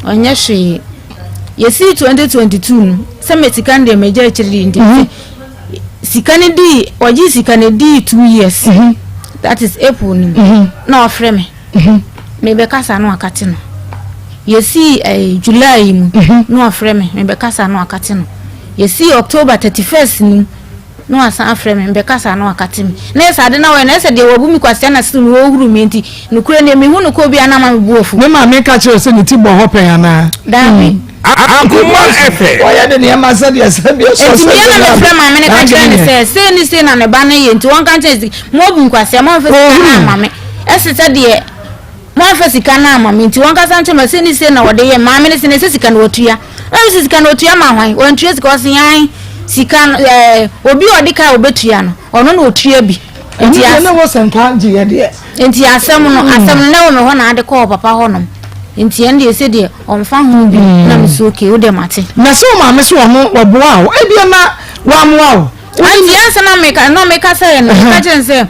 ɔnyɛ hwee Yɛsii 2022 no, sɛ me sika no deɛ magya akyiri deɛ nti mhm. sika no dii ɔgye sika no dii two years mhm. that is April no mu mhm. na ɔfrɛ me mebɛkasa no akate no yɛsii eh, July mu na ɔfrɛ me mebɛkasa no akate no yɛsii October 31st no mu na wasan afrɛ me mbɛkasa na wakate me na ɛsɛ ade na wɔyɛ na ɛsɛ deɛ wabu me kwasea na still no wɔhuru me nti nokorɛ nie mehu no kɔ bi a na ama me bo afu. Ne maame ka kyerɛ sɛ ne ti bɔ hɔ pɛn anaa? Daabi. Akoma FM. Wɔyɛ de nneɛma sɛdeɛ sɛdeɛ sɔ Nti meɛ na mefrɛ maame no ka kyerɛ ne sɛ sei ne sei na ne ba no yɛ nti wɔnka nkyerɛ sɛ moabu nkwasea moamfa sika no amma me ɛse sɛ deɛ Moamfa sika no amma me nti wɔnkasa nkyerɛ me sei ne sei na wɔde yɛ maame no se na ɛsɛ sika no wɔtua na mese sika no ɔtua ma hwan wantua sika ɔse ae sika no ɛɛ obi a ɔde ka a ɔbɛtua no ɔno na ɔtua bi nti as ne wɔ sɛnka gye yɛ deɛ nti asɛm no mm. asɛm no na wɔ me hɔ na ade kɔɔ papa hɔ nom nti ɛno deɛ sɛ deɛ ɔmfa ho bi mm. na mese okay wo deɛ mate na sɛ wo maame so ɔno ɔboa wo ebia na wamoa wo nti ansa na meka na meka sɛ no meka kyerɛ sɛ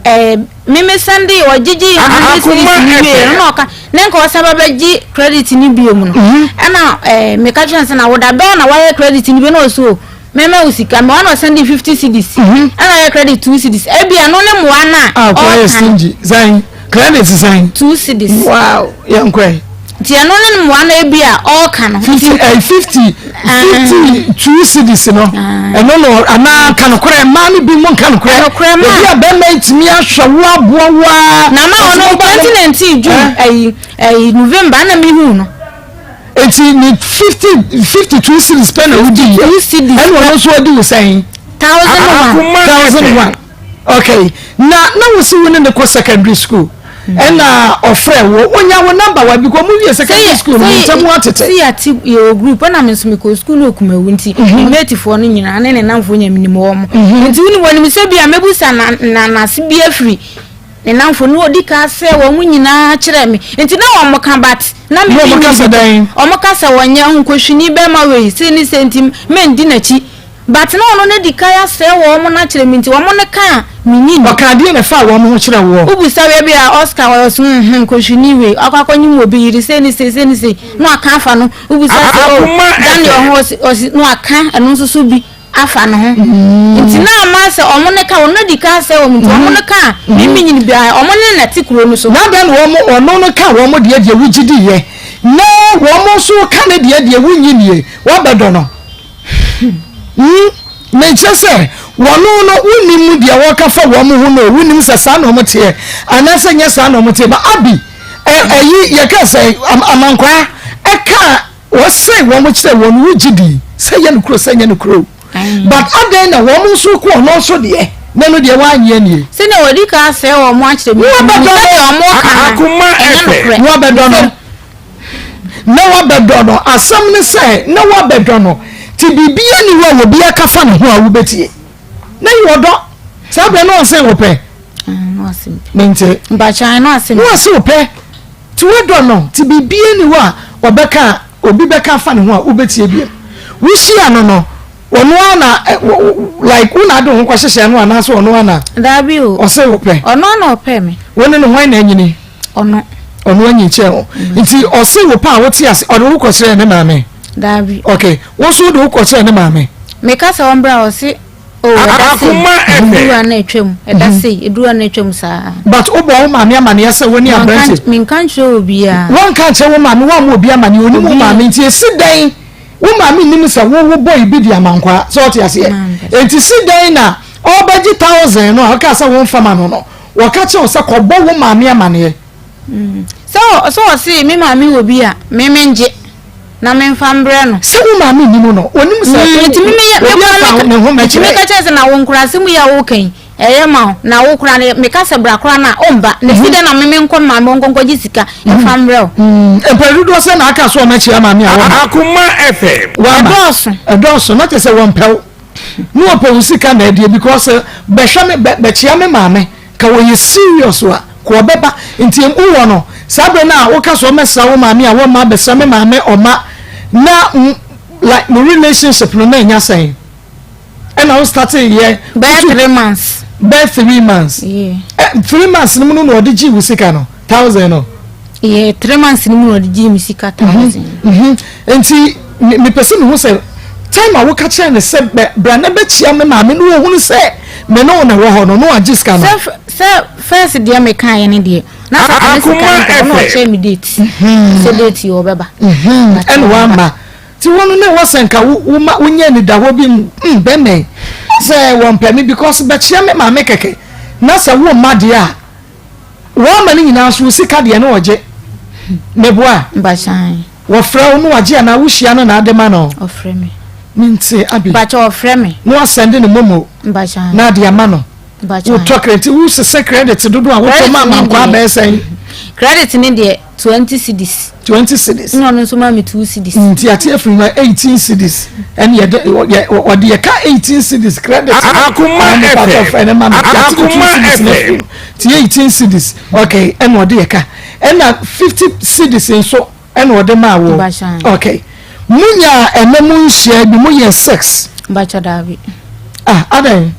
ɛɛ Me me sɛnde ɔgyegye hundred cedis no wie no na ɔka ne nka ɔsan ba bɛgye credit no bio mu no mhm. ɛna ɛɛ meka kyerɛ sɛ na woda bɛn na wayɛ credit no bio na ɔso o mɛmɛ wo sika mɛ ɔna ɔsɛnde 50 cedis mhm. ɛna ɔyɛ credit 2 cedis ebi ɛno ne mmoa no a ɔka no sɛn credit sɛn 2 cedis wow yɛn kɔɛ nti ɛno ne mmoa no ebi a ɔreka no. 50 ɛɛ 50 52 cedis no ɛno no anaa nka nokorɛ mmaa no bi mu nka nokorɛ Nokorɛ ma. ebi a bɛrima yi tumi ahwɛ wo aboa wo a na ma ɔno 2019 June ɛyi ɛyi November na mi hu no. Eti ne 50 52 cedis pɛ na wodi yɛ 52 cedis ɛna ɔno nso ɔdi wo sɛn. 1001 1001 okay na na wo si wo ne ne kɔ secondary school ɛna ɔfrɛ wo wonya wo number wa because mo wie secondary school no ntɛm atete. si ati yɛ wɔ group ɛna mi nso mi kɔ school no okumawu nti mi mate foɔ no nyinaa ne ne namfoɔ nyɛ mi nim wɔn nti wɔn wɔn nim sɛ bi a mebusa na na n'ase bi afiri ne namfoɔ no odi ka sɛ wɔn nyinaa kyerɛ mi nti na wɔn ka but na mi mi nim wɔn kasa wɔn nyɛ nkohwini bɛrima wei se ne se nti mɛ ndi n'akyi. But na ɔno no di kan asɛe wɔn no akyerɛ me nti wɔn no ka a menyi nni. Ɔkaa deɛn na ɛfaa wɔn ho kyerɛɛ woɔ? Wobisa wei bi a Oscar ɔyɛ ɔse nhmm kɔhwini wei akɔ akɔnyem obi yere sei ne sei sei ne sei na waka afa no wobisa sɛ oh Daniel ho ɔse ɔse na waka ɛno nso so bi afa ne ho nti na ama sɛ wɔn no ka wɔn no di kan asɛe wɔn nti wɔn no ka a me menyi no biara wɔn ne na ɛte kuro no so. Na adɛn na wɔn ɔno no ka wɔn deɛ deɛ wogye diiɛ na wɔn nso ka ne deɛ deɛ wonnye nnie woabɛdɔ no? Hmm, mekyerɛ sɛ wɔn no wonim deɛ wɔka fa wɔn ho no, wonim sɛ saa na wɔn teɛ anaasɛ nyɛ saa na wɔn teɛ. Ba Abi, ɛyi yɛka sɛ amankwaa ɛka wɔsɛe wɔn kyerɛ wɔn wogye di sɛ yɛ no kuro sɛ nyɛ no kuro. But adɛn na wɔn nso kɔ ɔno nso deɛ na ɛno deɛ wɔanyɛ nie. Sɛnea wɔdi kan asɛe wɔn akyerɛ mi. Wɔabɛdɔ no. Ɛnyɛ nokorɛ. Wɔabɛdɔ no. Na woabɛdɔ no. Asɛm ne sɛ, na woabɛdɔ no. Nti biribiara nni hɔ a obi aka fa ne ho a wobɛtie. Na yɛ ɔdɔ. Saa berɛ no ɔse wo pɛ. Mente. Na ɔse wo pɛ. Nti woadɔ no. Nti biribiara nni hɔ a ɔbɛka a obi bɛka afa ne ho a wobɛtie biom. Wohyia no no. Ɔno ara na like wo na ade wo ho kɔhyehyɛ no anaasɛ ɔno ara na. Daabi o. Ɔsɛ wopɛ. Ɔno ara na ɔpɛ me. Wo ne no hwan na anyini? Ɔno. Ɔno anyin kyɛn wo. Nti ɔse wo pɛ a wote ase ɔde wo kɔkyerɛɛ ne maame? Daabi. Okay, wo nso wode wo kɔkyerɛɛ ne maame? Meka sɛ ɔmbra a ɔse oh ɛda sei, ɛduru a na atwam, ɛda sei, ɛduru a na atwam saa. But wobɔ wo maame amaneɛ sɛ wo ne aberante? Menka nkyerɛ obiara. Wonka nkyerɛ wo maame, woammɔ obi amaneɛ, onim wo maame nti esi dɛn Wo maame nnim sɛ wo wo bɔ ibi di amankwaa sɛ ɔte aseɛ enti si dɛn na ɔbɛgye thousand no a ɔkaa sɛ wo nfa ma no no wɔka kyerɛ wo sɛ kɔbɔ wo maame amaneɛ. Sɛ sɛ ɔse me maame wɔ bi a me me ngye na me nfa mbrɛ no. Sɛ wo maame nnim no onim sɛ Nti me me yɛ obi afa ne ho mɛkyerɛ. Nti me ka kyerɛ sɛ na wo nkurase mu yi a wo ka yi Ɛyɛ ma wo, na wo koraa no, meka sɛ bra koraa no a, womba. Na ɛsi dɛn na me menkɔ me maame hɔ nkɔnkɔgye sika mfa mmrɛ wo? Mpɛn dodoɔ sɛn na aka sɛ wɔakyia maame a wɔmma? Akoma FM. Wamma. Ɛdɔɔso. Ɛdɔɔso, na kyerɛ sɛ wɔmpɛ wo. Na wɔpɛ wo sika na adie because bɛhwɛ me, bɛ, bɛkyia me maame. Ka wɔyɛ serious a, ka wɔbɛba. Nti wowɔ no, saa berɛ no a woka sɛ wɔmmɛsra wo maame a, wɔmma abɛsra me maame, ɔmma. Na like mo relationship no na ɛnya sɛn? ɛna wo start yɛ. Bɛyɛ 3 months. Bɛyɛ 3 months. Yeah. Ɛ 3 months no mu no na ɔde gye wo sika no thousand no. Yeah, 3 months no mu na ɔde gye mi sika thousand. Nti mepɛ sɛ mehu sɛ time a woka kyerɛ ne sɛ bɛ bra na bɛkyia me maame no wɔhunu sɛ me ne wo na ɛwɔ hɔ no na wagye sika no. Sɛ first deɛ mekaeɛ ne deɛ na sɛ ne sika no nka ɔno ɔkyerɛ me date sɛ date yɛ ɔbɛba. Ɛna wamma. Nti wo no na ɛwɔ sɛ nka wo wo ma wonya anidahɔ bi mm bɛmɛ yi sɛ wɔmpɛ me because bɛkyea me maame kɛkɛ na sɛ wo mma deɛ a wɔama no nyinaa so wo sika deɛ na ɔgye meboa Mpakyɛ wɔfrɛ wo na wagye anaa wohyia no na ade ma no? Ɔfrɛ me. Mente Abi. Mpakyɛ ɔfrɛ me. Na wasɛnde ne momo Mpakyɛ na ade ama no. Mpakyɛ Wotɔ credit wosesɛ credit dodoɔ a wotɔ ma amankwa abɛyɛ sɛn? Credit ne deɛ 20 cedis. 20 cedis. Ɛna ɔno nso maa me 2 cedis. Nti ate afiri mu 18 cedis. Ɛne yɛde ɔde yɛ ka 18 cedis credit. Akoma FM. Ɛne ma me yɛate 2 cedis na afiri mu. Ti 18 cedis okay ɛna ɔde yɛ ka. Ɛna 50 cedis nso ɛna ɔde maa wo. Okay. Mo nyaa ɛnɛ mo nhyia bi mo yɛ sex. Bacha daabi. Ah adan.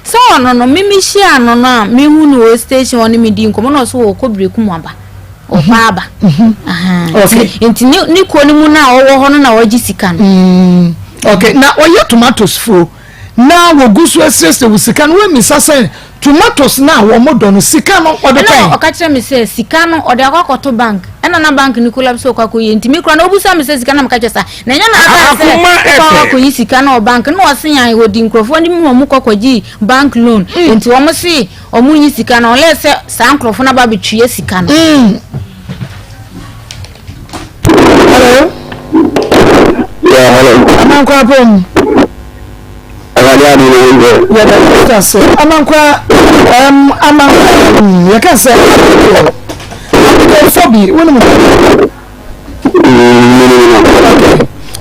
Sɛ ɔno no, me mehyiaa no no a, mehu no wɔ station hɔ ne me di nkɔmmɔ na ɔso ɔkɔ Berekum aba. Ɔkɔ aba. Okay. Nti ne ne kuo no mu no a ɔwɔ hɔ no na ɔgye sika no. Okay, na ɔyɛ tomatoes fuo na wɔgu so asiesie wo sika no woammisa sɛ tomatoes no a wɔn dɔ no sika no ɔde kɔe? Ɛna ɔka kyerɛ me sɛ sika no ɔde akɔ akɔto bank ɛna na bank no collapse ɔkɔ akɔyie nti me koraa na ɔbusa me sɛ sika na meka kyerɛ sa Na ɛnyɛ na aka sɛ wokɔ akɔyi sika no wɔ bank na ɔse yan wɔdi nkurɔfoɔ no mu wɔn kɔ kɔgye bank loan nti wɔn se wɔn nyi sika no unless sɛ saa nkurɔfoɔ no aba abɛtua sika no. Hello. Yeah, hello. Amankwa pom. Awurade adi na ɛyɛ. Yɛda Kristo ase. Amankwa um, amankwa yɛka sɛ Abigail Fobi wonim no?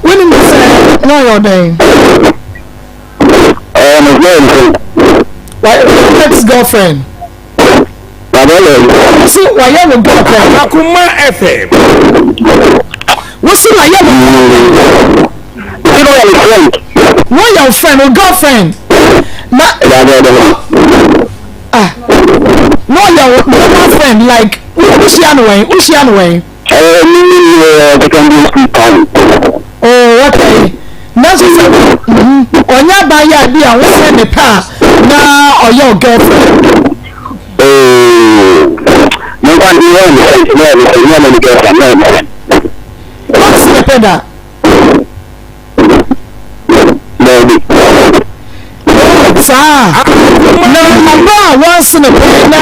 Wonim sɛ na ɔyɛ ɔdɛn? Ɔyɛ me girlfriend. Wayɛ ex girlfriend. Wosi wayɛ wo girlfriend. Akuma FM. Wosi wayɛ wo girlfriend. Woyɛ wo friend, wo girlfriend. Na. Ah. Na ɔyɛ wo normal friend like wohyia no wɛn, wohyia no wɛn. Ɛɛ me ne no wɔ secondary school time. Oh okay nanso sɛ ɔnyɛ abaayewa bi a wosɛ ne pɛ a na ɔyɛ wo girlfriend. Oh me nkwa me yɛ ne friend me yɛ ne friend me yɛ ne girlfriend me yɛ ne friend. Wọ́n ne pɛ da. Daabi. Saa na ɔba a wanse ne pɛ na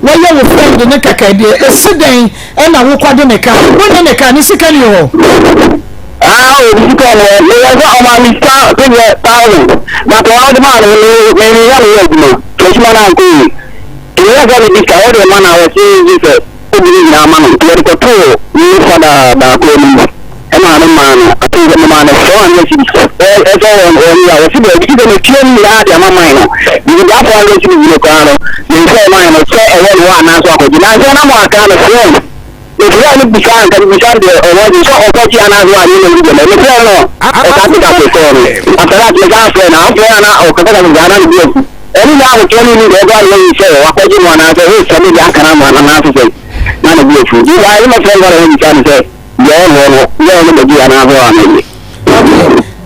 wɔyɛ wo friend ne kɛkɛ deɛ esi dɛn ɛna wokɔ de ne ka wo ne ne ka ne sika ni hɔ. Ah o ne sika ni hɔ meyɛ sɛ ɔma me sika sɛdeɛ thousand but ɔno ɔde maa no me me me yɛ meyɛ adwuma adwuma no ankɔ yie nti meyɛ sɛ mede sika wɔde ma na wɔse gye sɛ obi ne nyinaa ma no nti wɔde kɔtoo me fada baako anim. Ɛmaa me maa no afei sɛ memaa no 400 cedis ɛsɛ wɔn wɔn yi a wɔsi baabi sɛ metua ne nyinaa de ama man no nti saa 400 cedis no koraa no mensɛ man no sɛ ɛwɔ ne hɔ anaasɛ akɔgye nansɛ na mo aka no friend. Mefrɛ no bisa nka mebisa no deɛ ɔwɔ de sɛ ɔkɔgye anaasɛ wanyɛ na obi deɛ mefrɛ no ɔka se ka kɔɔ no after that mesan frɛ no afrɛ no na ɔkasakasa saa na ne bo afu ɛno nyɛ ahotoɔ no ni deɛ ɔbaa no wahu sɛ wakɔgye no anaasɛ wo sɛ mede aka no ama no anaasɛ sɛ na ne bo afu nti waa ne mɛfrɛ no na mebisa no sɛ deɛ ɔwɔ no yɛ ɔno bɛgye anaasɛ wamɛgye.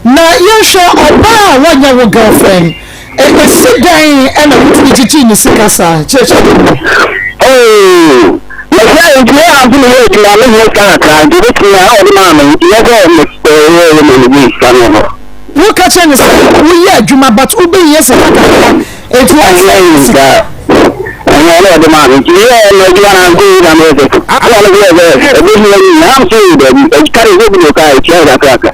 Na yɛnhwɛ ɔbaa a wanyɛ wo girlfriend Ɛsi dɛn na wotumi gyigyee ne sika saa? Kyerɛkyerɛ me mu. Oh, mɛsɛ nti yɛ ampe meyɛ adwuma mehia sika kakra nti wobɛtumi a ɔde maa me nti yɛ sɛ meyɛ ma megye sika no hɔ. Woka kyerɛ no sɛ woyɛ adwuma but wobɛhia sika kakra nti ɔsɛ sika. Ɛnyɛ ɔno ɔde maa me nti meyɛ no adwuma na ankɔ yi na meyɛ sɛ ɛna ɔno yɛ sɛ ɛbɛhia ni na am sɛ dabi ɛka de sɛ bi na ɔka ɛtua kakrakra.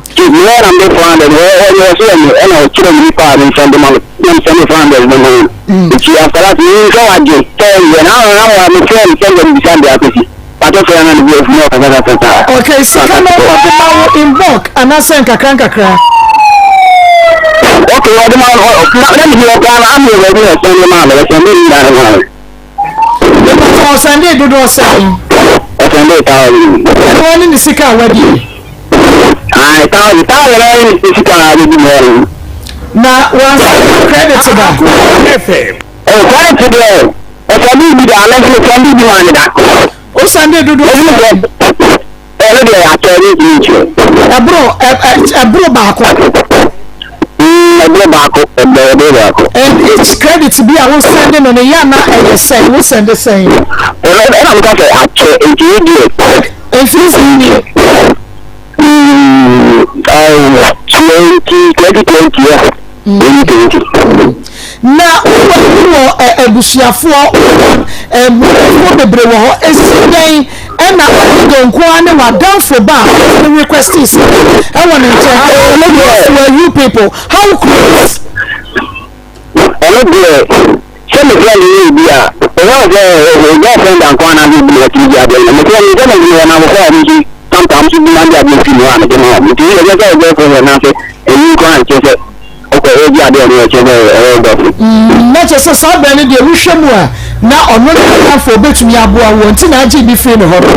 Nti meyɛ na mede 400 ɔyɛ ɔsɛ yɛ me ɛna ɔkyerɛ me nipa a me nsɛm de ma no na me sɛnde 400 no ma no nti after that menim sɛ wagye sɛ ɔyɛ na ama ama me frɛ no sɛ ndɛ mebisa no deɛ akɔsi pato frɛ no na ne bo afu na ɔkasakasa saa. Okay, sika no ɔde ma wo in bulk anaasɛ nkakra nkakra? Okay, ɔde ma na na mede ɔkora no ama baabi na ɔsɛnde maa me ɔsɛnde ne nyinaa no maa me. Mepatɔ ɔsɛnde dodoɔ sɛn? Ɔsɛnde 1,000. Ɛno ne ne sika a wadi? Ayi 1,000 1,000 na ne sika a wadi mu ɛno. Na wansɛnde credit da? Oh, credit deɛ ɔsɛnde bi da, mɛnso ɔsɛnde bi maa me da. Ɔsɛnde dodoɔ sɛn? Ɛno deɛ atɔ ne ntumi nkyerɛ. Ɛboro ɛboro baako. Ɛboro baako ɛboro baako. And each credit bi a wo send no no yɛ ana ɛyɛ sɛn wo send sɛn. Ɛna ɛna mo ka sɛ atɔ nti wo deɛ. Mfiri sɛn nie. 2020 yeah. 2020. Na wowɔ wɔ abusuafoɔ wɔ bebree wɔ hɔ esi dɛn ɛna Abigail nko ara ne w'adamfo ba a ɔne request sika ɛwɔ ne nkyɛn how close were you people how close. Ɛno deɛ sɛ mefrɛ no yɛ obi a ɛwɔ sɛ girlfriend anko anaasɛ obi na watumi gye adeɛ no mefrɛ no sɛ mefrɛ no abɔfra a ɔno nso sometimes nso bi na de adeɛ firi mu a mede ma wɔn nti ɛnyɛ sɛ girlfriend anaasɛ ɛyi nko a nkyerɛ sɛ ɔkɔ ɛgye adeɛ no ɛkyerɛ sɛ ɛyɛ girlfriend. Na kyerɛ sɛ saa berɛ no deɛ wohwɛ mu a na ɔno ne n'adamfo ɔbɛtumi aboa woɔ nti na agye bi firi ne hɔ no.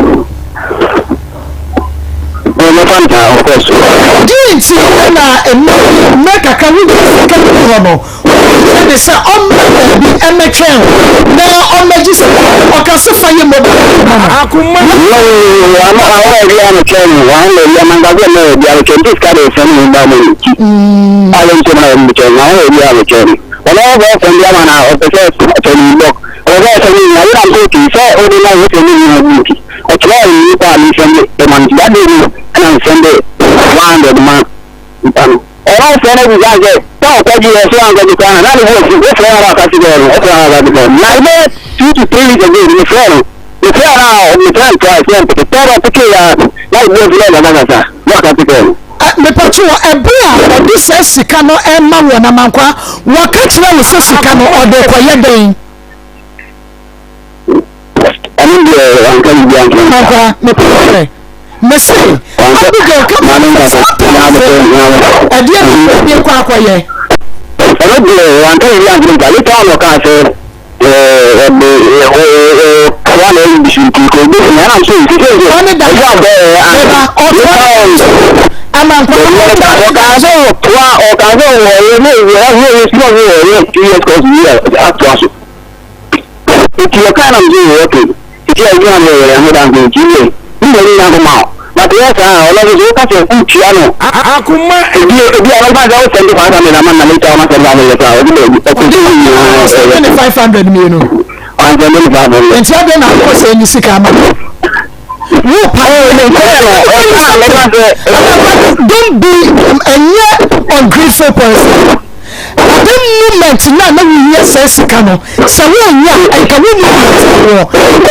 Mɛfa no saa, of course. Deɛ nti na mmerɛ mmerɛ kakra wonya sika firi hɔ no wohwɛ ne sɛ ɔmmra baabi mmɛtwɛn wo na ɔmmɛgye sika ɔka sɛ fa yɛ mobile money ma no. Akoma. No, ama awa ebi a metwɛn no, wɔn na ebi ama nka sɛ mɛ ebi a metwɛn nti sika de fɛn mi ba mu nti. A yɛ nkyɛn na metwɛn na awa ebi a metwɛn no. Wɔn a wɔbɔ fɛn bi ama na ɔpɛ sɛ ɔtɔ ne blɔk. Ɔpɛ sɛ ɔsɛ ne nyina yɛrɛ amso ti sɛ ɔde na ɔsɛ ne nyina bi nti. Ɔkyerɛɛ me nipa a mesɛnde ma no nti that day no ɛna mesɛnde 100 ma nipa no. Ɔno frɛ no bisa sɛ sɛ ɔkɔgye yɛ so ankɔgye koraa na na ne bo afu wofrɛ no a ɔka kyerɛ no ɔfrɛ no a ɔka kyerɛ no na ɛbɛyɛ 2 to 3 weeks ago mefrɛ no mefrɛ no a mefrɛ no twice na ɔmpeke third ɔpeke a na ne bo afu na ɔkasa kasa na ɔka kyerɛ no. Mepatwo wɔ ɛberɛ a ɔde saa sika no rema woɔ no Amankwaa wɔka kyerɛ wo sɛ sika no ɔde rekɔyɛ dɛn? Ɛno deɛ wanka biribi ankyerɛ me saa. Amankwaa mepatwo mese Abigail ka ma no sɛ saa pɛn no ɛdeɛ na ɔde rekɔ akɔyɛ. Ɛno deɛ wanka biribi ankyerɛ me saa later on ɔkaa sɛ ɔde ɔtoa na ɛyi bisu nti kò ebi fi ɛna nso sisi nso Ɔne da ɛdi abɛ ɛba ɔtoa later on Amankwaa ɔkaa sɛ ɔtoa ɔkaa sɛ ɔyɛ ne ɔyɛ ɔyɛ sukuu ɔyɛ ɔyɛ 2 years course yi atoa so nti ɔkaa na nso yɛ okay nti ɛdwuma no yɛ ɛho danko nti yɛ ne nyɛ ne nyinaa ma o but yɛ saa ɔno nso woka sɛ wotua no Akoma. Ebi ebi a wɔfa sɛ wosɛnde 500 ama na later ɔma sɛnde 500 a ɔde baabi ɔkɔgye ne nyinaa Ɔsɛnde ne 500 mmienu. Ɔnsɛnde ne 500. Nti adɛn na akɔ sɛ ne sika ama no? Wo pa don't be ɛnyɛ ungrateful person. At the moment na na wohia saa sika no sɛ wonya a nka wo mu wɔ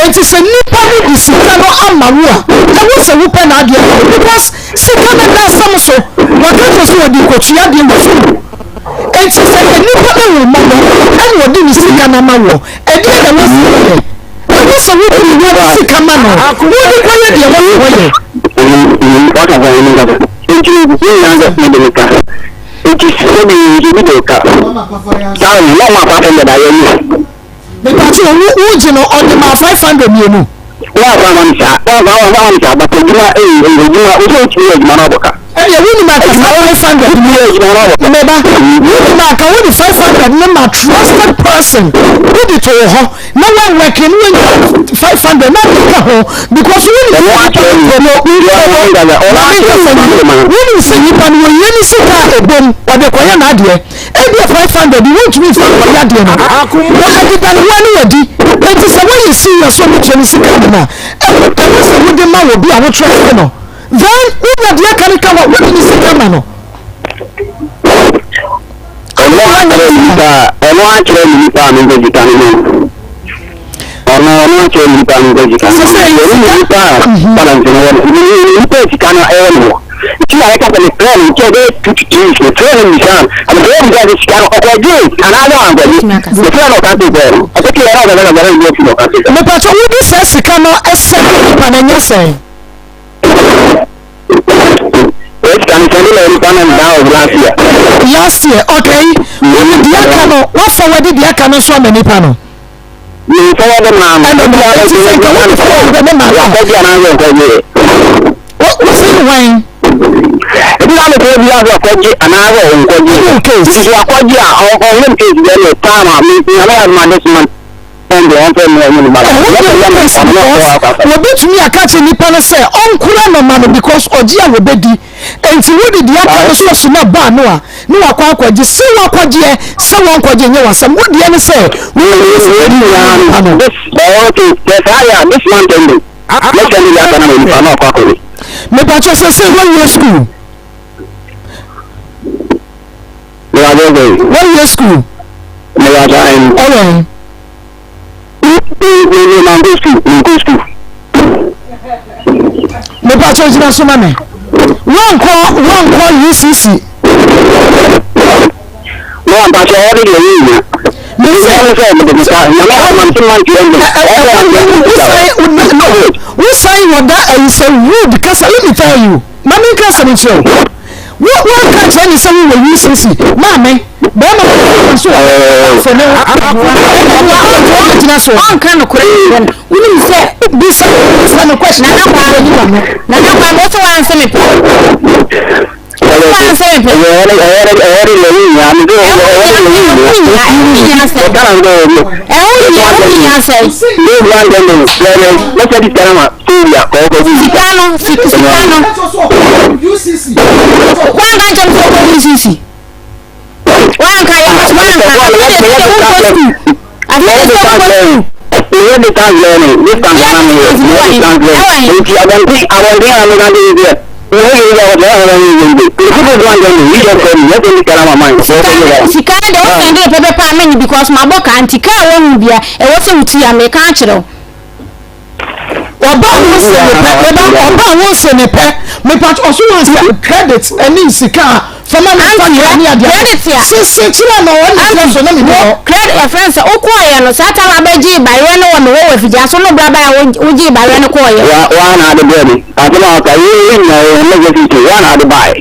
nti sɛ nipa no de sika no ama wo a ɛwɔ sɛ wopɛ n'adeɛ no because sika no da asɛm so wɔka kyerɛ sɛ wɔde kɔtua adeɛ wɔ sukuu nti sɛ nipa no wɔ mmɔbɔ ɛna ɔde ne sika no ama wɔ ɛdeɛ na wɔ sɛ wɔyɛ ɛwɔ sɛ wode ne wɔ sika ma no wode kɔyɛ deɛ wɔyɛ wɔyɛ. Waka sɛ ɛno nkasa nti ne nyinaa sɛ mede me ka nti sɛbi nso bi de ka saa no na ɔma 500 ayɛ ne mepatwe wo wogye no ɔde ma 500 mmienu. Wɔamfa amma me saa. Wɔamfa wɔamfa amma me saa. But adwuma ee ɛyɛ adwuma. Wo sɛ wotumi yɛ adwuma na ɔbɔ ka. Ɛdeɛ wonim anka saa 500 Wotumi yɛ adwuma na ɔbɔ ka. Meba, wonim anka wode 500 no ma trusted person wode to wo hɔ na woawɛke na woanya 500 na ade ka ho because wonim Ɛno sɛ nipa akyerɛ no me. no Ɔno ankasa ɔno maame akyerɛ nkasa me yi ma no. wonim sɛ nipa no wɔhia ne sika a ɛbom ɔde kɔyɛ n'adeɛ. Ebia 500 yi wontumi mfa nkɔyɛ adeɛ no, na ɛdeda ne ho ani adi. Enti sɛ woayɛ serious sɛ wobɛtua ne sika ama no a, ɛwɔ sɛ wode ma obi a wo trust no. Then wonya deɛ aka no ka ho a, wode ne sika ma no. Ɔno akyerɛ me nipa a ɔno akyerɛ me nipa a memfa sika no ma no. Ɔno ɔno akyerɛ me nipa a memfa sika no ma no. Ɔno ne nipa a balance no wɔ no. Ne nipa a sika no ɛwɔ ne hɔ. Nti na ɛka sɛ mefrɛ no nkyɛ bɛyɛ 2 to 3 weeks mefrɛ no mmisa no. Mefrɛ no bisa sɛ sika no ɔkɔgye anaasɛ wankɔgye. Mefrɛ no ɔka se sɛ ɔkɔgye ɛna ɔkasa kasa na ne fi na ɔka se sɛ. Mepatwa wode saa sika no sɛne nipa no ɛnyɛ sɛn? Sika no sɛne ma nipa no that was last year. Last year okay. Wode deɛ aka no wafa wade deɛ aka no nso ama nipa no. Memfa wɔde maa no. Ɛna ma eti sɛ nka wode fa wɔde ne maa no. Wakɔgye anaasɛ nkɔgye. Wosi hwan? Ebi na mepɛ bi ase ɔkɔgye anaasɛ ɔnkɔgye. Ɛne case. Nti wakɔgye a ɔnyɛ case deɛ ne time a me nyame adoma this month. Ɛnde ɔmfɛ mmerɛ ne ba. Ɛho deɛ case because wɔbɛtumi aka kyerɛ nipa no sɛ ɔnkora no ma no because ɔgye a wɔbɛdi. Enti wode deɛ aka no sɔ so na ba ano a ne wakɔ akɔgye sɛ wakɔgyeɛ sɛ wankɔgye nyɛ wasɛm wo deɛ ne sɛ woyi sika no nyinaa nipa no. Mepakyɛ sɛ sɛ wawie school. Wawie school. Ɛwɛn. Mepakyɛ gyina so ma me. Wankɔ wankɔ UCC. Wosan wɔ da ayi sɛ wood kasa let me tell you ma me nka asɛm nkyerɛ wo wo wanka nkyerɛ ne sɛ wowɔ UCC maame bɛrima no so wɔ fo ne wo gyina so ɔnka nokorɛ nkyerɛ no wonim sɛ bisa bisa no question nana kwa nana kwa mo sɛ wansɛ me pɛ wansɛ me pɛ ɛho hia sɛ sika no sika no wanka nkyɛm sɛ wokɔ UCC wanka yɛ wanka afei de sɛ wokɔ sukuu afei de sɛ wokɔ sukuu sika no de wosɛn de pɛpɛpɛ a menye because mabɔ ka nti kaa wɔhu bia ɛwɔ sɛ wotua meka akyerɛ wo Ɔba a wonse ne pɛ meba ɔba a wonse ne pɛ mepa ɔso wansa credit ɛne sika a fama ne fa kra ne adeɛ credit a sese kyerɛ na ɔne kyerɛ so na me hɔ credit ɛfrɛ sɛ wokɔɔyɛ no saa tam abɛgye bayerɛ no wɔ me hɔ wɔ afigya so no bra baa wogyee bayerɛ no kɔɔyɛ wa wa na ade brɛ me asɛm a ɔka yi yi nyina yɛ mɛgye sisi wa na ade bae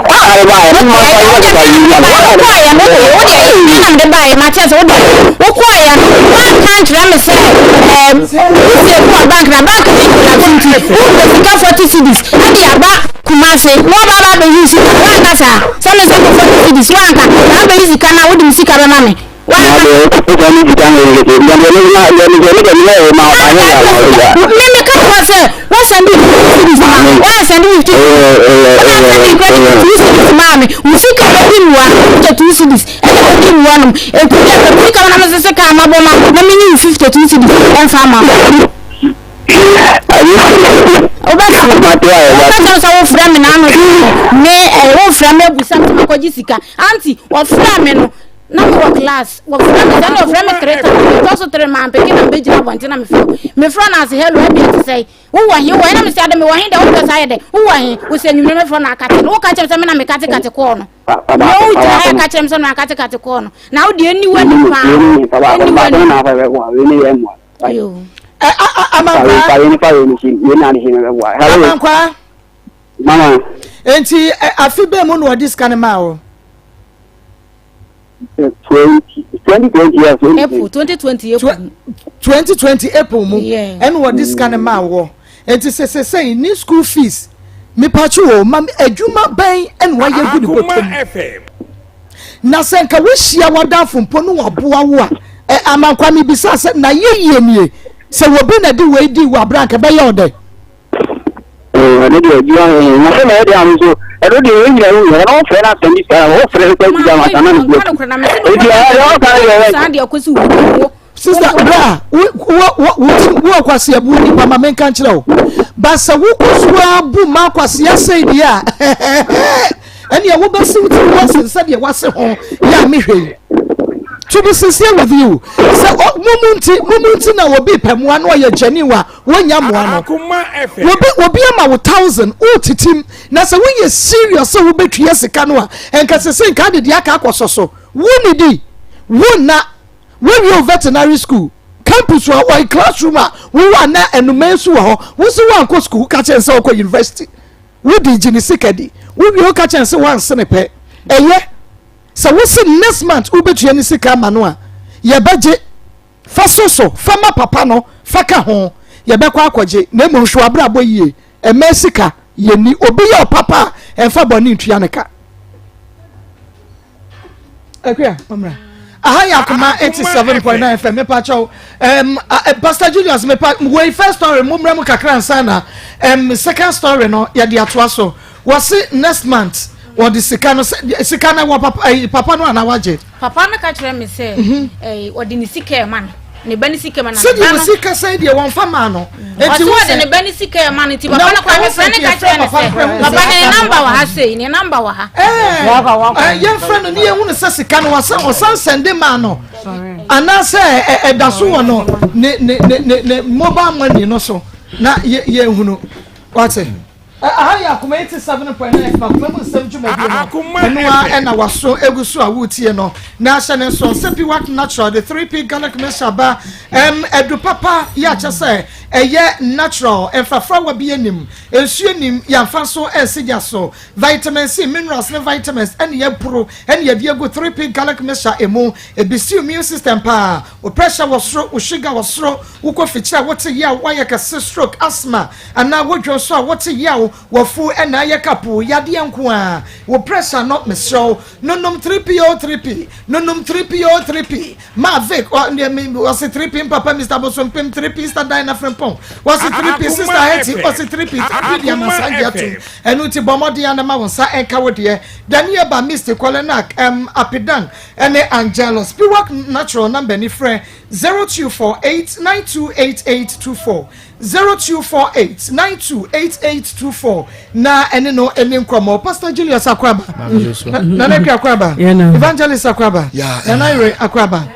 wa na ade bae mo ma fa yɛ fa yi na wa na ade wokɔɔyɛ no wode ɛna mede baeɛ makyɛ sɛ wode wokɔɔyɛ no woanka nkyerɛ me sɛ wosie kɔɔ bank na bank ne nyina so nti wopɛ sika 40 cedis ɛde aba Kumase na wɔba aba abɛyi sika woanka saa sɛ me sɛ kɔ 40 cedis woanka na wobɛyi sika no a wode me sika bɛma me woanka me meka kyerɛ sɛ woasɛnde 50 cedis ma me woansɛnde 50 woansɛnde credit 2 cedis maa me wo sika bɛdi mua wogye 2 cedis ɛna bɛdi mua nom ɛnti deɛ pɛ me sika no na mesese kaa mabɔ ma na menyi wo 52 cedis ɛmfa ma wo wobɛfrɛ wobɛkyɛm sɛ wofrɛ me naano me wofrɛ me abusa me sɛ makɔgye sika anti wɔfrɛ me no na mewɔ class wɔfrɛ me sɛ na wɔfrɛ me tere times metɔ so tere maa mpeke na mebɛgyina abɔnten na mefrɛ mefrɛ no ase hello abia te sɛ wowɔ he wɔ he na mesɛ ade mewɔ he dɛ wopɛ saa yɛ dɛ wowɔ he wo sɛ nwumere mefrɛ no akate no woka kyerɛ me sɛ me na mekatekate kɔɔ no na wogyina ha ka kyerɛ me sɛ na mekatekate kɔɔ no na wo deɛ ɛni w'anim paa ɛni w'anim Amankwa Mama. Nti afi bɛn mu na ɔde sika no maa wo? 20, 2020 yes. April 2020 April. 2020 April mu Yeah. ɛna wɔde sika no maa wɔ nti sɛ sɛ sɛn ne school fees mepatwo o ma adwuma bɛn ɛna wayɛ gu ne bɔtɔ mu FM. Na sɛ nka wohyia w'adamfo mpo ne waboa wo a, ɛ, Amankwa mebisa sɛ, na yɛyie nie, sɛ obi na de wei dii wo aberɛ a, anka ɛbɛyɛ wo dɛn? Ɛno deɛ adwuma yɛ na sɛ na ɛde ano so ɛno deɛ ɛyɛ nyina wo nyina na wɔfrɛ no asɛm bi saa wɔfrɛ no kwan sika ma sama no Manka nokorɛ na mese nti nokorɛ ɛyɛ ɔka no deɛ saa deɛ kɔsi wo wo Sister, bra, wo wo wo wo wo kwasi abu nipa ma menka nkyerɛ wo. Ba sɛ wokɔ so ara bu ma kwasi asɛe deɛ a, ɛneɛ wobɛsi wo tiri wɔ sen sɛdeɛ wase ho yɛ a mehwɛ yi. To be sincere with you, sɛ mumu nti mumu nti na obi pɛ mmoa na ɔyɛ genuine a wonya mmoa no. Akoma FM. Obi obi ama wo thousand wotitim na sɛ woyɛ serious sɛ wobɛtua sika no a ɛnka sɛ sɛ nka de deɛ aka akɔsɔ so. Wo nidi, wo nna. Woawie wo veterinary school, campus a wɔyɛ classroom a wowɔ a na nnomaa nso wɔ hɔ. Wo nso woankɔ school, woka kyerɛ no sɛ wokɔ university. Wode gye ne sika di. Wowie woka kyerɛ no sɛ woansene pɛ. Ɛyɛ sɛ wose next month wobɛtua ne sika ama no a, yɛbɛgye. Fa so so, fa ma papa no, fa ka ho. Yɛbɛkɔ akɔgye. Na mmom hwɛ w'abrabɔ yie. Mmaa sika, yɛnni. Obi yɛ wo papa a, ɛmfa bɔne ntua ne ka. Akua, ɔmmra. Aha yɛ Akoma 87.9 FM. Mepa kyɛw. Um, uh, Pastor Julius, mepa, wei first story, mo mmra mu kakra nsa na um, second story no, yɛde atoa so. Wɔse next month, wɔde sika no, sika no wɔ papa, eh, papa no anaa wagye? Papa no ka kyerɛ me sɛ, eh, ɔde ne sika ɛma no. Ne ba ne sika ma no. Sɛdeɛ wɔsi kasa yi deɛ wɔmfa maa no. Ɔsi wɔde ne ba ne sika ɛma no nti papa no kora mefrɛ ne ka kyerɛ no sɛ papa ne namba wɔ ha sei ne namba wɔ ha. Ɛɛ yɛmfrɛ no ne yɛhu no sɛ sika no wasan ɔsan sɛnde maa no anaasɛ ɛda so wɔ no ne ne ne ne mobile money no so na yɛ yɛhunu wate. Aha yɛ Akoma 87.9 FM Akoma mu nsɛm dwumadie no. Ɛno ara ɛna waso egu so a woretie no. Na ahyɛ ne nso sɛ Piwak Natural de 3P Garlic Mixture aba. Ɛm adu papa yɛ akyɛ sɛ ɛyɛ natural, mfrafrawa bi anim, nsuo nim, yɛamfa nso ansi gya so. Vitamin C, minerals ne vitamins ɛne yɛapuro ɛne yɛde agu 3P Garlic Mixture emu. Ebisi immune system paa. Wo pressure wɔ soro, wo sugar wɔ soro, wokɔ fikyiri a wote yaw, woayɛ kɛse, stroke, asthma, anaa wodwo nso a wote yaw, w'afuw na ayɛ kapoo, yadeɛ nko ara, wo pressure no, mesrɛ wo, no nom 3P o 3P, no nom 3P o 3P, Ma Vic, ɔ, deɛ me, ɔse 3P mpapa Mister Bosompem, 3P Sister Dinah Frimpong, ɔse 3P Sister Hetty, ɔse 3P, 3P deɛ amansan gye atom, ɛno nti bɔ mmɔden ara na ma wo nsa nka wo deɛ, Daniel Misty, Kolenak, um, Apidan, ɛne Angelus. Piwak Natural number ni frɛ 0248 928824, 0248 928824 na ɛne no ɛni nkɔmɔ. Pastor Julius Akwaba, Nana Akua Akwaba, Evangelist Akwaba, Nana Ayere Akwaba.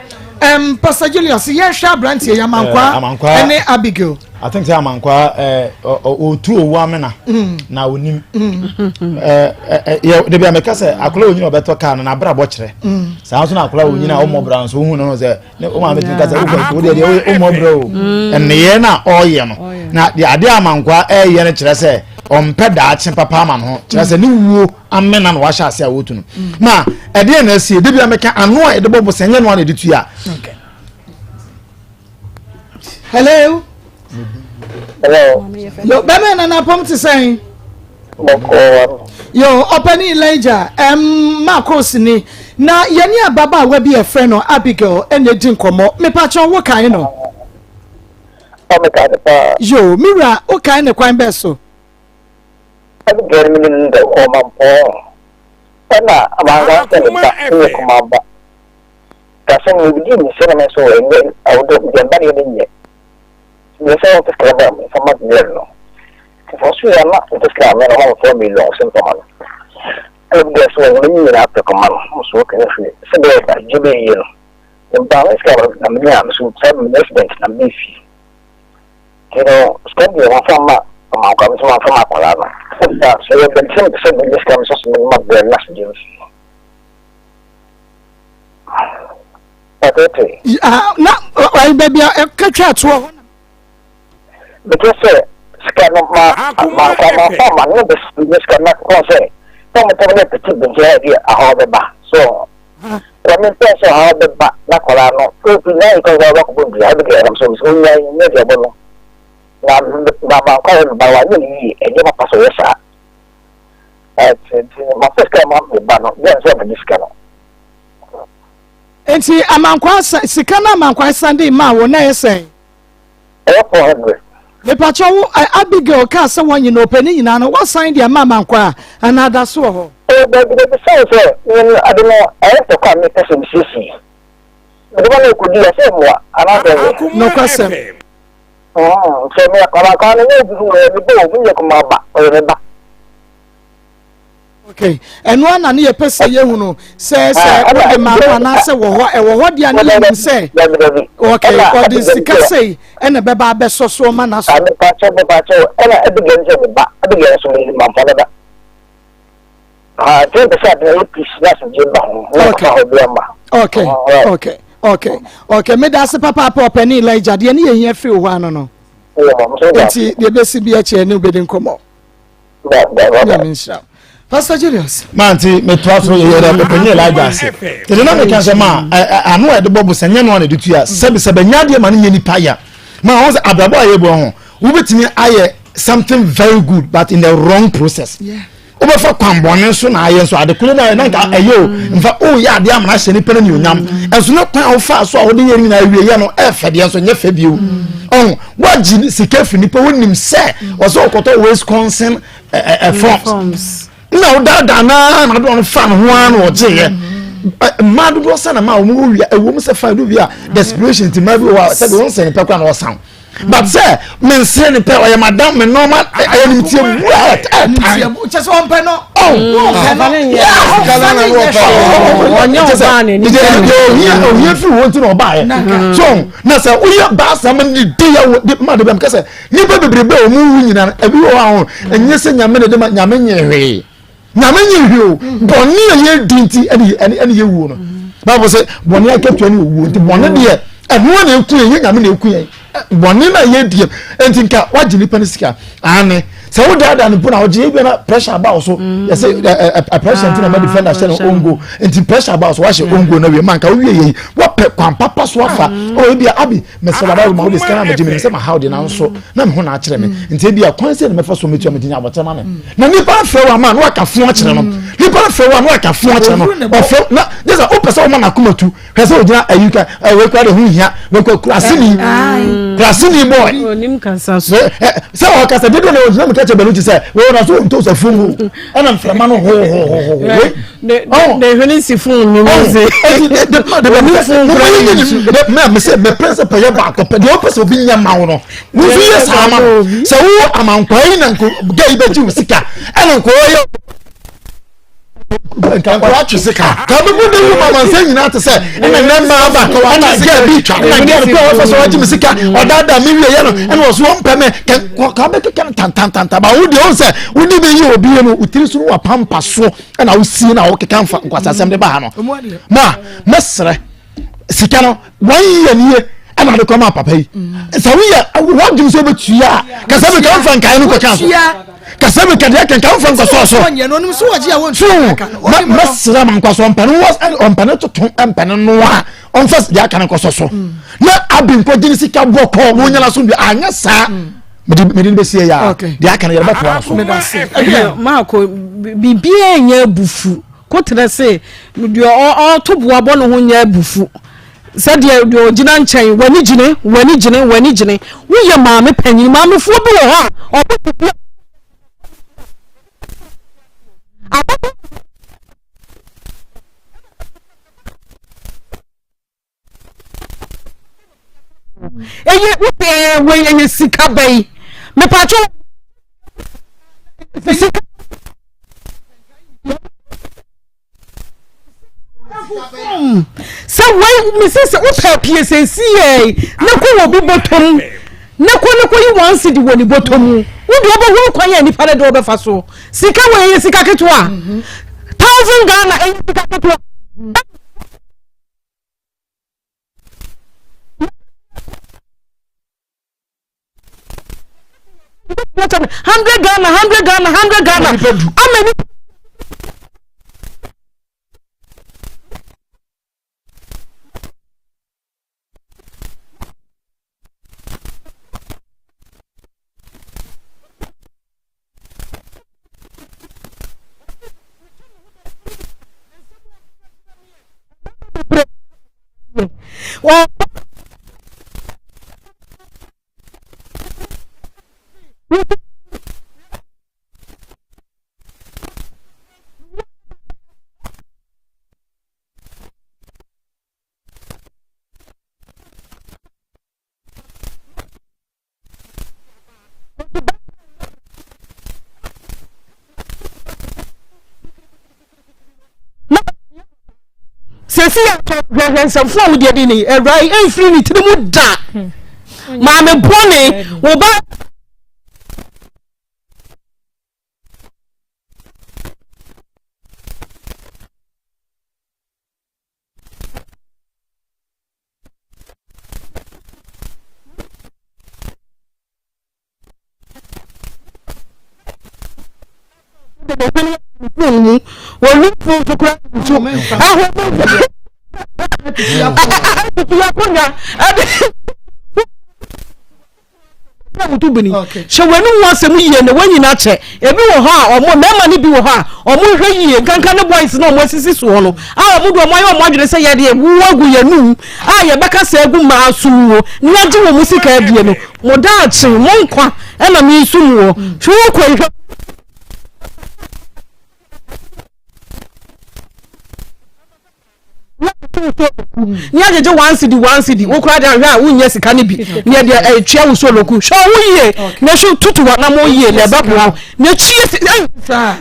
Um, Pastor Julius, yɛhwɛ aberanteɛ yi Amankwa ɛne Abigail. I think sɛ Amankwa ɔtu owu amena na onim yɛ debi ameka sɛ akwadaa onyina ɔbɛtɔ kaa no n'abrabɔ kyerɛ saa nso na akwadaa onyina ɔmɔ bra nso ohun no sɛ ne o maame tumi ka sɛ wokɔ sukuu deɛ deɛ ɔmɔ bra o nneyɛɛ na ɔreyɛ no na deɛ adeɛ Amankwa ɛreyɛ no kyerɛ sɛ ɔmpɛ daakye papa ama no ho kyerɛ sɛ ne wuo amena na wahyɛ ase a wɔtu no na ɛdeɛ na asie debi ameka ano a yɛde bɔ bosea nyɛ no a na yɛde tua. Hello. Hello. Yo, bɛmɛ nana pɔm te sɛn? Yo, ɔpɛni Elijah, ɛm Marcos ni. Na yɛne ababaawa bi ɛfrɛ no Abigail ɛna edi nkɔmɔ. Mepakyɛw wo kae no? Ɔmekae no paa. Yo, me wura, wo kae ne kwan bɛɛ so? Abigail no menim no dɛ ɔmampɔn. Ɛna amansan sɛ ne ba ne yɛ kumaba. Ka sɛ nea obedii me sɛ na me nso ɛnyɛ awodɔ deɛ mma deɛ menyɛ. Nti meyɛ sɛ ɔmpɛ sika ba mfa ma girl no. Nti fɔ so yɛ na ɔmpɛ sika amɛ no ɔma me 4 million sɛ mfa ma no. Ɛna obi deɛ so wɔn m'ani nyinaa pɛ kɔma no mo so okay hwee sɛ bɛyɛ da gye bɛyɛ yie no. Mebaa me sika na me nya me so saa me accident na me fie. Nti no sika deɛ wɔmfa mma ɔmankwa me so wɔmfa ma akwadaa no. Sɛ sɛ yɛ bɛn sɛ mepɛ sɛ menya sika me so so me ma girl no asogye mfie. Na baabi a ɛka twa toɔ hɔ. Mekyɛ sɛ sika no ma ma ma ma fa ma no bɛ ne sika na kɔn sɛ na mo tɔn ne pete bɛnkyɛn ɛde ahɔ bɛba so. Kɔ me mpɛ sɛ ɔhaw bɛba na akwadaa no obi na yɛ kɔ sɛ ɔbɛkɔbɔ dua Abigail nam so ɔnya nyɛ deɛ ɔbɔ no na na mankɔ ayɛ me ba wanyɛ ne yie ɛnyɛ papa sɛ ɔyɛ saa ɛti nti ma fɛ sika ma me ba no yɛ nsɛ ɔbɛgye sika no. Nti amankwa sika no amankwa san de maa wo na ɛyɛ sɛn? Ɛyɛ 400. Mepakyɛ wo Abigail kaa sɛ wɔnye no ɔpɛ ne nyinaa no woasan de ama Amankwaa a anaa da so wɔ hɔ? Oh dabi dabi sɛ wo sɛ me no ade no ɛyɛ ntɔkwa a mepɛ sɛ mesiesie mede ma no ɛkɔdi a sɛ mmoa anaa sɛ nyɛ. Nokwasɛm. Mm, sɛ me Amankwaa no nyɛ obi ho ɔyɛ me ba o me nyɛ kumaa ba ɔyɛ me ba. Okay, ɛno ara na ne yɛpɛ sɛ yɛhu no sɛ sɛ ah, wode ma no anaasɛ wɔ hɔ ɛwɔ hɔ deɛ ne yɛnim sɛ okay ɔde sika sei ɛna ɛbɛba abɛsɔ soɔ ma n'aso. Mepakyɛw mepakyɛw ɛna Abigail sɛ me ba Abigail nso me mamfa no ba. Ah, nti mpɛ sɛ ade ɛyɛ peace na asomdwe ba ho na ɔka hɔ bi ama. Okay, okay, okay, okay. Meda ase papaapa ɔpɛni Elijah deɛ ne yɛhia firi hɔ ano no. Nti deɛ bɛsi bi akyi ɛne wobɛdi nkɔmmɔ. Nyame nhyira wo. Pastor Julius. Maa nti metoa so yɛ dɛ mepɛnyɛ Elijah ase. Tete na meka sɛ maa ano a yɛde bɔ bosa nyɛ no a na ɛde tua sɛbi sɛ bɛnya adeɛ ma no nyɛ nipa ya. Maa wɔn sɛ abrabɔ a yɛbɔ ho wobɛtumi ayɛ something very good but in the wrong process. Yeah. Wobɛfa kwanbɔne so na ayɛ nso ade koro na ayɛ na nka ɛyɛ o nfa woyɛ adeɛ amana ahyɛ nipa no nuonyam ɛnso ne kwan a wofaa so a wode yɛ nyinaa awie yɛ no ɛfɛ deɛ nso nyɛ fɛ bio. Ɔho wagye sika firi nipa wonim sɛ ɔsɛ ɔkɔtɔ Wisconsin ɛɛ forms na wodaadaa naa na ɔde ɔno fa ne ho ara na ɔgyeeɛ mmaa dodoɔ sɛ na mmaa wɔn wɔ wia ɛwɔ mu sɛ fa do wia desperation ti mmaa bi wɔ hɔ a sɛbi wɔn nsɛn nipa kora na ɔsan but sɛ me nsɛn nipa ɔyɛ madam me nɔɔma ɛyɛ ne tie bu a ɛtan kyɛ sɛ ɔmpɛ no ohia firi wɔn ti na ɔbaayɛ so na sɛ woyɛ baasa ma ne de yɛ de ma de bɛm kɛsɛ Nnipa bebrebe a wɔn wu nyinaa no, ebi wɔ hɔ a ho ɛnyɛ sɛ nyame na ɛde ma nyame nyɛ hwee. Nyame nyɛ hwee o. Bɔne a yɛdi nti ɛne ɛne ɛne yɛwuo no. Bible sɛ bɔne akatua ne owuo nti bɔne deɛ ɛno na eku yɛn, yɛ nyame na eku yɛn. Bɔne na yɛdi nti nka wagye nipa no sika. Aane sɛ wo daadaa no mpo na wogye ebi na pressure aba wo so. Yɛsɛ ɛ ɛ pressure nti na ma defender hyɛ no ongo nti pressure aba wo so wahyɛ ongo na wie ma nka wowie yɛ yi wapɛ kwan papa so afa. Oh ebi abi Mesrɛ wo adaworoma wode sika no abɛgye menim sɛ mahaw de nanso na me ho na akyerɛ me nti ebia kwan sɛ na mɛfa so mɛtua mede nya abɔkyerɛ ma me na nipa no frɛ wo ama na waka fo akyerɛ no nipa no frɛ wo a na waka fo akyerɛ no ɔfrɛ na gye sɛ wopɛ sɛ woma n'akoma tu hwɛ sɛ ogyina ayi ka ɛwɔ kura de ho hia wekɔ kuraseni kuraseni boy sɛ ɔkasa dodo na ogyina mu ka kyerɛ bɛlukyi sɛ wɔwɔ na so wɔntɔ sɛ fo mu ɛna mframa no hohohoho wei ne hwene si fon ne mu se mɛ mɛ sɛ mɛ principle yɛ baako pɛ deɛ ɔpɛ sɛ obi nyɛ ma wo no wo nso yɛ saa ma no sɛ wo amankwa yi na nko gɛ yi bɛgye wo sika ɛna nko yɛ nka atwe sika ka bɛ bu de wu ma mansa nyinaa te sɛ ɛna nɛ mmaa ba ɛna gɛ bi ɛna gɛ bi a wɔfɛ sɛ wɔgye me sika ɔdaadaa me wie yɛ no ɛna wɔso wɔmpɛ me ka bɛkeka no tantantanta ba wo deɛ wo sɛ wode bɛyi obi no wo tiri so no wapampa so ɛna wosie na wokeka mfa nkwasasɛm de ba ha no ma mɛsrɛ sika no wɔn yɛ nie ɛna de kɔma papa yi sɛ woyɛ wɔdwene sɛ wobɛtua a kasɛ meka mfa nkae no kɔka so kasɛ meka deɛ kɛnka mfa nkɔsɔɔ so so mɛsrɛ ma nkwa so ɔmpɛne toto mpɛne no a ɔmfa deɛ aka no nkɔsɔ so na abi nkɔgye ne sika bɔkɔɔ na ɔnyana so dua anyɛ saa mede mede no bɛsie yɛ a deɛ aka no yɛde bɛtoa so maako biribiaa nyɛ abufu koterɛ se deɛ ɔto boa bɔ ne ho nyɛ abufu sɛdeɛ deɛ ɔgyina nkyɛn w'ani gyene w'ani gyene w'ani gyene woyɛ maame panyin maamefoɔ bi wɔ hɔ a ɔbɛ ɛyɛ wopɛ wei ɛyɛ sika bɛyi mepatwo sika sɛ wei mesi sɛ wopɛ pie sɛsi yɛ ne kɔ wɔ bi bɔtɔ mu ne kɔ ne kɔ yi wɔn si di wɔ ne bɔtɔ mu wode wobɛhunu kwan a nipa no de wɔbɛfa so sika wei ɛyɛ sika ketewa thousand Ghana ɛyɛ sika ketewa. Hundred Ghana, hundred Ghana, hundred Ghana. Ama ni. Wɔ Sɛsi yɛ hwɛhwɛ nsɛmfo a wodi adi ni awura yi mfiri ne tiri mu da maame bɔne wo ba. Phone mu wɔn phone so kura nso ahɔ ɛtutu akonnwa ɛde na wotu bini hyɛ wɔn anum asɛm yie na wɔn nyinaa kyɛ ebi wɔ hɔ a wɔn mmarima no bi wɔ hɔ a wɔn hwɛ yie nkankan ne boys na wɔn asisi soɔ no a wɔn de wɔn ayɛ wɔn adwene sɛ yɛde ewu agu yɛn num a yɛbɛka sɛ agu mmaa so wuo na yɛagye wɔn sika adie no mo daakye mo nkwa ɛna mi nso mu wɔ hwɛ wɔ kɔ nhwɛ. Ne agyegye one cedi one cedi wo koraa de ahwɛ a wonnya sika no bi ne ɛde ɛtua wo soloku hwɛ wo yie na hwɛ tutu w'anamɔ yie na ɛbɛboa wo na tue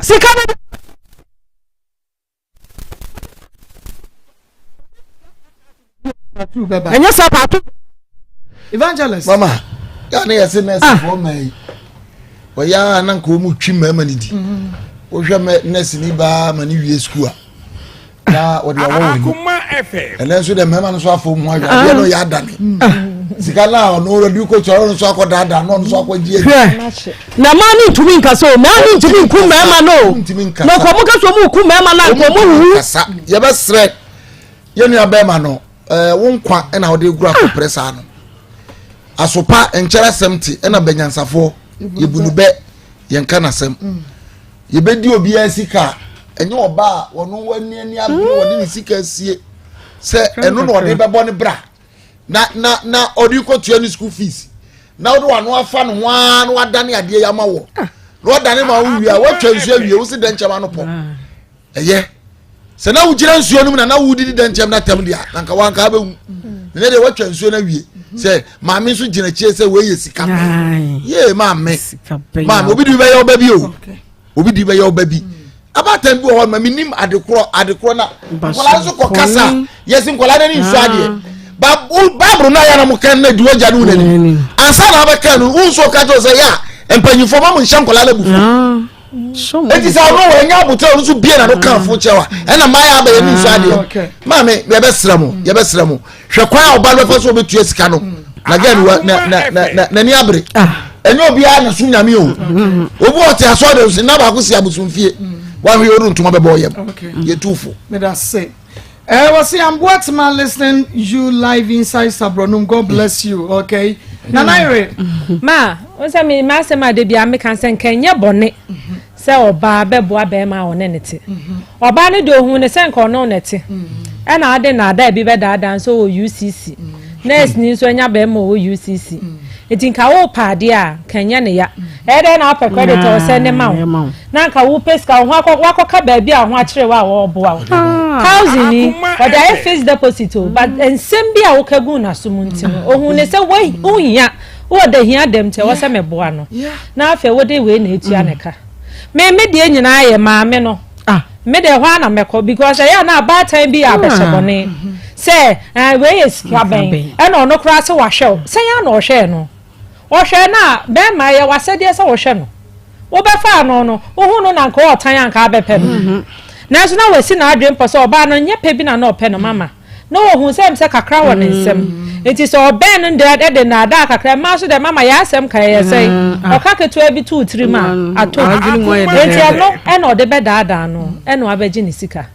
sika no. Ɛnyɛ sɛ paato. Evangelist. Mama, yà ni yɛ se nurse fo mma yi. Ɔyɛ a na nka wɔn twi mmarima no di. Wohwɛ mɛ nurse ni baa ma ne wie sukuu a na wɔde awɔ wɔn ani. Ɛnɛ nso deɛ mmarima no nso afɔ mu ahwɛ adeɛ no yɛ adane. Sika no a ɔno ɔde kɔ tua ɔno nso akɔ daadaa na ɔno nso akɔ gye adi. Na mmaa no ntumi nkasa o mmaa no ntumi nku mmarima no o. Na nka wɔn kasa wɔn ku mmarima no nka wɔn wuwu. Yɛbɛsrɛ yɛn nua bɛrima no ɛɛ wo nkwa ɛna wɔde gura akɔpere saa no. Asopa nkyɛrɛ asɛm te ɛna bɛnyansafoɔ yɛbu no bɛ yɛnka n'asɛm. Yɛbɛdi obiara sika a ɛnyɛ ɔbaa a wɔn wani ani abere wɔde ne sika asie sɛ ɛno na ɔde bɛbɔ ne bra na na na ɔde kɔtua ne school fees na wode wano afa ne ho ara na wadane adeɛ yi ama wɔ na wadane ma wo wie a woatwa nsuo awie wo se dɛnkyɛm ano pɔ ɛyɛ sɛ na wogyina nsuo no mu na na wodidi dɛnkyɛm no atɛm deɛ na nka wanka bɛhu ne deɛ woatwa nsuo no awie sɛ maame nso gyina akyire sɛ wei yɛ sika pɛ yee maame maame obi de bɛyɛ ɔba bi o obi de bɛyɛ ɔba bi abaatan bi wɔ hɔ ma menim adekorɔ adekorɔ na nkwadaa nso kɔ kasa yɛsi nkwadaa n'ani nsu adeɛ baaburo no ayɛ na mo kan na di wagya no n'anim ansa na abɛka no wo nso ka kyerɛ sɛ yɛ a mpanyinfoɔ ma mo nhyɛ nkwadaa no abufuo eti sɛ ɔno wɔ ɛnya abotire ɔno nso bie na no kan fo kyɛw a ɛna mmaa yɛ abɛyɛ ne nsu adeɛ maame yɛbɛsrɛ mo yɛbɛsrɛ mo hwɛ kwan a ɔba no bɛfa so ɔbɛtua sika no na gɛn wa na na na na n'ani abere ɛnyɛ obiara na so nyame o obi ɔte asɔ de nso nna baako si abosomfie wahwɛ yɛ ɔdo ntoma bɛbɔ ɔyam yɛtu fo. Medase. Eh, was I'm Guatemala listening you live inside Sabronum. God bless you. Okay. Nana Ire. Ma, o sɛ me ma asɛm a de bia meka sɛ nka ɛnyɛ bɔne sɛ ɔbaa bɛboa bɛrima a ɔne ne te. Ɔbaa no deɛ ohun ne sɛ nka ɔne ne te. Ɛna ade nnaadaa bi bɛdaadaa nso wɔ UCC. Nurse ni nso anya bɛrima wɔ UCC. Nti nka wopɛ adeɛ a nka ɛnyɛ ne ya. Ɛyɛ dɛn na wopɛ credit a ɔsɛ ne ma wo. Na nka wopɛ sika wo ho akɔ wakɔka baabi a ho akyerɛ wo a wɔreboa wo. Thousand ni ɔde ayɛ fixed deposit o but nsɛm bi a woka gu n'aso mu nti no ohun ne sɛ wohia wowɔ da hia dɛm nti ɛwɔ sɛ meboa no na afei wode wei na etua ne ka. Me me deɛ nyinaa yɛ maame no. Ah. Me deɛ hɔ ara na mɛkɔ because ɛyɛ a na abaatan bi yɛ abɛhyɛ bɔne sɛ ɛɛ wei yɛ sika bɛn ɛna ɔno koraa sɛ wahwɛ wo sɛn ara na ɔhwɛɛ no ɔhwɛɛ no a bɛrima yɛ w'asɛdeɛ sɛ wohwɛ no wobɛfa ano no wohu no na nka ɔɔtan anka abɛpɛ no mm-hmm. nanso na wasi n'adwene pɔ sɛ ɔbaa no nyɛ pɛ bi na na ɔpɛ no mama na wɔhu sɛ sɛ kakra wɔ ne nsam mm. nti sɛ ɔbɛn no deɛ ɛde nnaadaa kakra mmaa so deɛ mama yɛ asɛm ka yɛ sɛn mm. ah. ɔka ketewa bi to tirim a mm. ato nti ɛno ɛna ɔde bɛdaadaa no ɛna wabɛgye ne sika.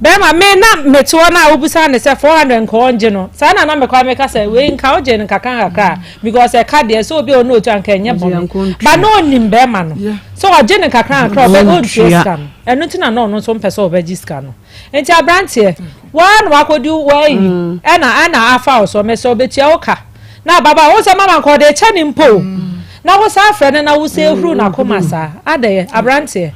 Bɛrima me na mete hɔ no a wobisa ne sɛ 400 nka ɔngye no saa na na mekɔ a meka sɛ wei nka wogye no nkakra nkakra because ɛka deɛ sɛ obi a ɔne otu anka ɛnyɛ bɔne ba na ɔnim bɛrima no sɛ ɔgye no nkakra nkakra ɔbɛ ɔntua sika no ɛno nti na na ɔno nso mpɛ sɛ ɔbɛgye sika no nti aberanteɛ waa na wakɔdi wayi mm. ɛna ɛna afa wo so mɛsɛ ɔbɛtua wo ka na ababaa wo sɛ mama nka ɔde kyɛ ne mpo mm. na wo saa frɛ no na wo sɛ ehuru n'akoma saa adɛyɛ aberanteɛ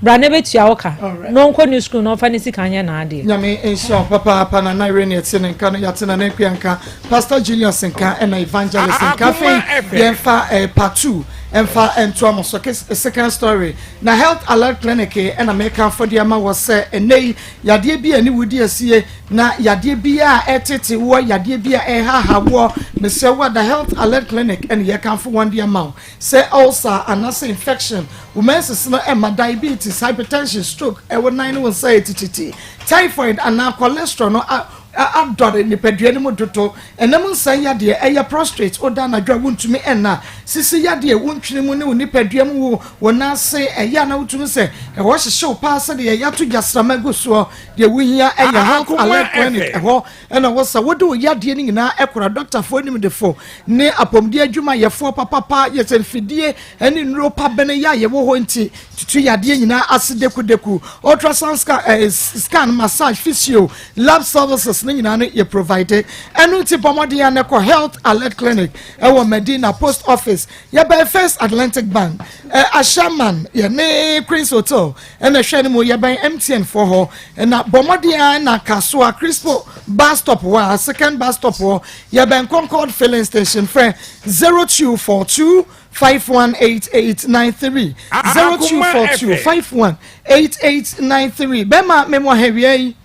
Bra na bɛtua wo ka na ɔnkɔ new school na ɔmfa ne sika nyɛ n'adeɛ. Nyame nhyira wo papaapa Nana Irene ɛte ne nka no yɛate Nana Akua nka Pastor Julius nka ɛna Evangelist nka afei yɛmfa eh, part 2 ɛmfa ntoa mo so second story na Health Alert Clinic ɛna meka afɔde ama wɔ sɛ ɛnɛ yi yadeɛ bi a ɛne wodi asie na yadeɛ bi a ɛtete woɔ yadeɛ bi a ɛhaha woɔ mesrɛ wo ada Health Alert Clinic ɛne yɛkamfo wɔn de ama wo Sɛ ulcer anaasɛ infection, wo menses no ɛmma, diabetes, hypertension, stroke, ɛwo nan ne wo nsa yɛ tititi, typhoid anaa cholesterol no a adɔre nipadua no mu dodo, ɛnam nsa yadeɛ, ɛyɛ prostrate, woda anadwo a wontumi nna, sisi yadeɛ, wo ntwene mu ne wo nipadua mu wo wo nan ase ɛyɛ a na wotumi sɛ ɛhɔ hyehye wo paa sɛdeɛ yɛato gyasrama agu soɔ, deɛ wohia ɛyɛ Health Alert Clinic ɛhɔ Ɛna wɔ sɛ wode wo yadeɛ no nyinaa kora dɔktafoɔ animdefo ne apɔmuden adwumayɛfoɔ papapa yɛ sɛ mfidie ne nnuro pa bene yɛ a yɛwɔ hɔ nti tutu yadeɛ nyinaa ase dekudeku ultrasound scan, eh, scan massage physio lab services ne nyinaa no yɛ provide ɛno nti bɔ mmɔden a na kɔ health alert clinic ɛwɔ Medina post office yɛbɛn First Atlantic Bank eh, Ashaman yɛne Queens Hotel Ɛna hwɛ no mu yɛbɛn MTN foɔ hɔ ɛna bɔ mmɔden ara na Kasoa Crispo bus stop hɔ a second bus stop hɔ yɛbɛn Concord filling station frɛ 0242 518893 0242 518893 bɛma memo ahawia yi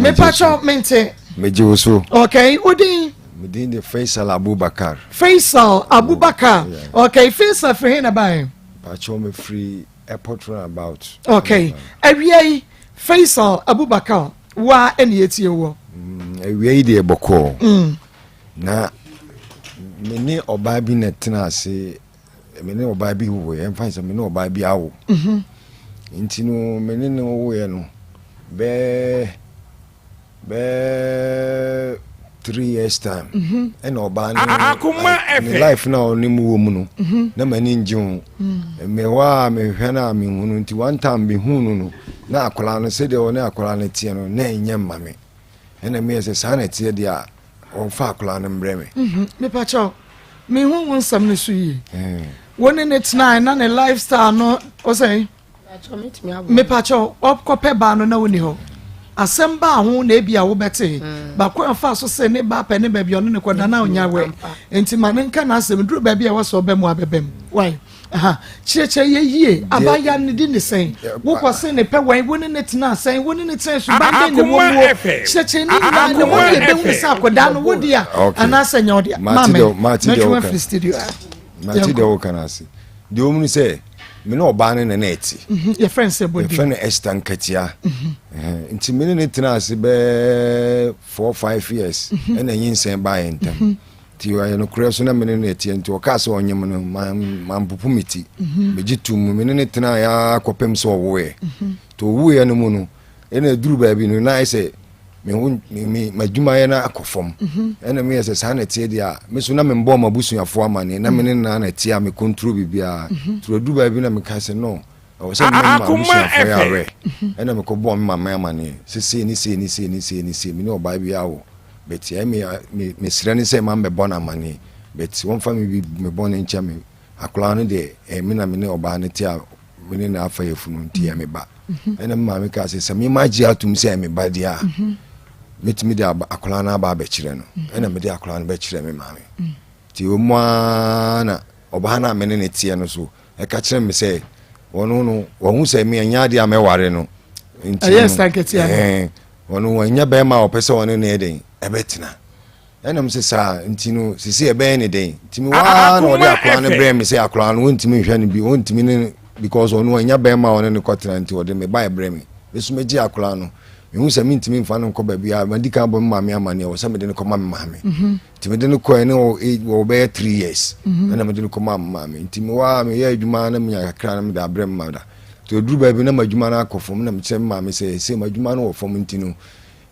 mepakyɛw mente megye wo so okay wodin medin de Faisal Abubakar Faisal Abubakar okay Faisal firi he na bae pakyɛw mefiri Airport roundabout. Okay. Awia yi, Faisal Abubakar, wa ɛna yɛtie wɔ. Mm, awia yi deɛ bɔkɔɔ. Mm. Na me ne ɔbaa bi na tena ase, me ne ɔbaa bi woeɛ, ɛmfa sɛ me ne ɔbaa bi awo. Mm -hmm. Nti no, me ne no woeɛ no, bɛɛ bɛɛ 3 years time mhm. ɛna ɔbaa no ne life na ɔne mu wɔ mu no mhm. na m'ani ngye ho mm. mewɔ a mehwɛ no a mehu no nti one time mehu no no na akwadaa no sɛdeɛ ɔne akwadaa no teɛ no na ɛnyɛ mma me ɛna meyɛ sɛ saa na ɛteɛ deɛ a ɔmfa akwadaa no mbrɛ me mhm. mepakyɛw mehu wo nsɛm no so yie wo ne ne tenae na ne lifestyle no ɔsɛn Mepakyɛw, ɔkɔpɛ baa no na wonni hɔ. Asɛm baa ho na ebia wobɛtee. Mm. Baako a ɔfaa so sɛ ne ba pɛ ne baabi ɔne ne kɔda na ɔnya wɛ. Mm, Nti ma ne nka n'asɛm duru baabi a ɛwɔ sɛ ɔbɛ mu abɛbɛ mu. Why? Aha. Kyerɛkyerɛ yɛ yie. Abaayewa no di ne sɛn? Wokɔ se ne pɛ wɛn? Wo ne ne tena sɛn? Wo ne ne tena suban bɛn na ɛwɔ mu? Kyerɛkyerɛ ne nyinaa na wɔn yɛ bɛhu ne sɛ akɔdaa no wo dea anaasɛ nyɛ wo dea. Maame, mɛtwe afiri studio. Mate deɛ woka no ase. Deɛ ɔmu no sɛ me ne ɔbaa no na na ɛte. Mhm, yɛfrɛ no sɛ bɔdi. Yɛfrɛ no Esther Nkatia. Mhm. Nti me ne ne tena ase bɛɛ 4 5 years mhm. ɛna nyinsɛn baa yɛn ntam. Nti ɔyɛ nokorɛ so na me ne no ɛteɛ nti ɔkaa sɛ ɔnyem no mampopo me ti. Megye tom mu me ne ne tena yɛ akɔpem sɛ ɔwoeɛ. Nti ɔwoeɛ no mu no ɛna ɛduru baabi no na ayɛ sɛ me ho me m'adwumayɛ no akɔ fam mhm. ɛna meyɛ sɛ saa na ɛteɛ deɛ a me so na membɔ m'abusuafoɔ amanneɛ na me ne nna na ɛteɛ a me kontro biribiara mhm. nti ɔduru baabi na meka sɛ no ɛwɔ sɛ mema abusuafoɔ yɛ awerɛ mhm. ɛna mekɔbɔɔ me mama amanneɛ sɛ sei ne sei ne sei ne sei ne sei me ne ɔbaa bi awo but ɛyɛ me mesrɛ ne sɛ ma mbɛbɔ no amanneɛ but wɔmfa me bi mebɔ ne nkyɛ me akwadaa no deɛ ɛmi na me ne ɔbaa no te a me ne no afa yafunu nti ɛyɛ me ba mhm. ɛna me maame kaa sɛ sɛ me ma gye atom sɛ ɛyɛ me ba deɛ a mhm. mɛtumi de akwadaa no aba abɛkyerɛ no mhm. ɛna mede akwadaa no bɛkyerɛ me maame nti wɔ mu ara na ɔbaa no a me ne ne teɛ no so ɛka kyerɛ me sɛ ɔno no wɔhu sɛ me ɛnyɛ adeɛ a mɛware no nti no ɔno wɔnyɛ bɛrima a ɔpɛ sɛ ɔne ne ɛdɛn ɛbɛtena Ɛna mese saa nti no sisi ɛbɛyɛ ne dɛn nti me waa na ɔde akwadaa no brɛ me sɛ akwadaa no wɔntumi nhwɛ no bi wɔntumi ne because ɔno ɔnya bɛrima a ɔne no kɔtena nti ɔde me ba ɛbrɛ me meso megye akwadaa no mehu sɛ mentumi mfa no nkɔ baabi a madi kan bɔ me maame amaneɛ wɔ sɛ mede no kɔma me maame mhm. nti mede no kɔɛ ne wɔ bɛyɛ 3 years mhm. ɛna mede no kɔma me maame nti me waa meyɛ adwuma na menya kakra na mede abrɛ me mada. Nti ɔduru baabi na m'adwuma no akɔ fam na mekyerɛ me maame sɛ sɛ m'adwuma no wɔ fam nti no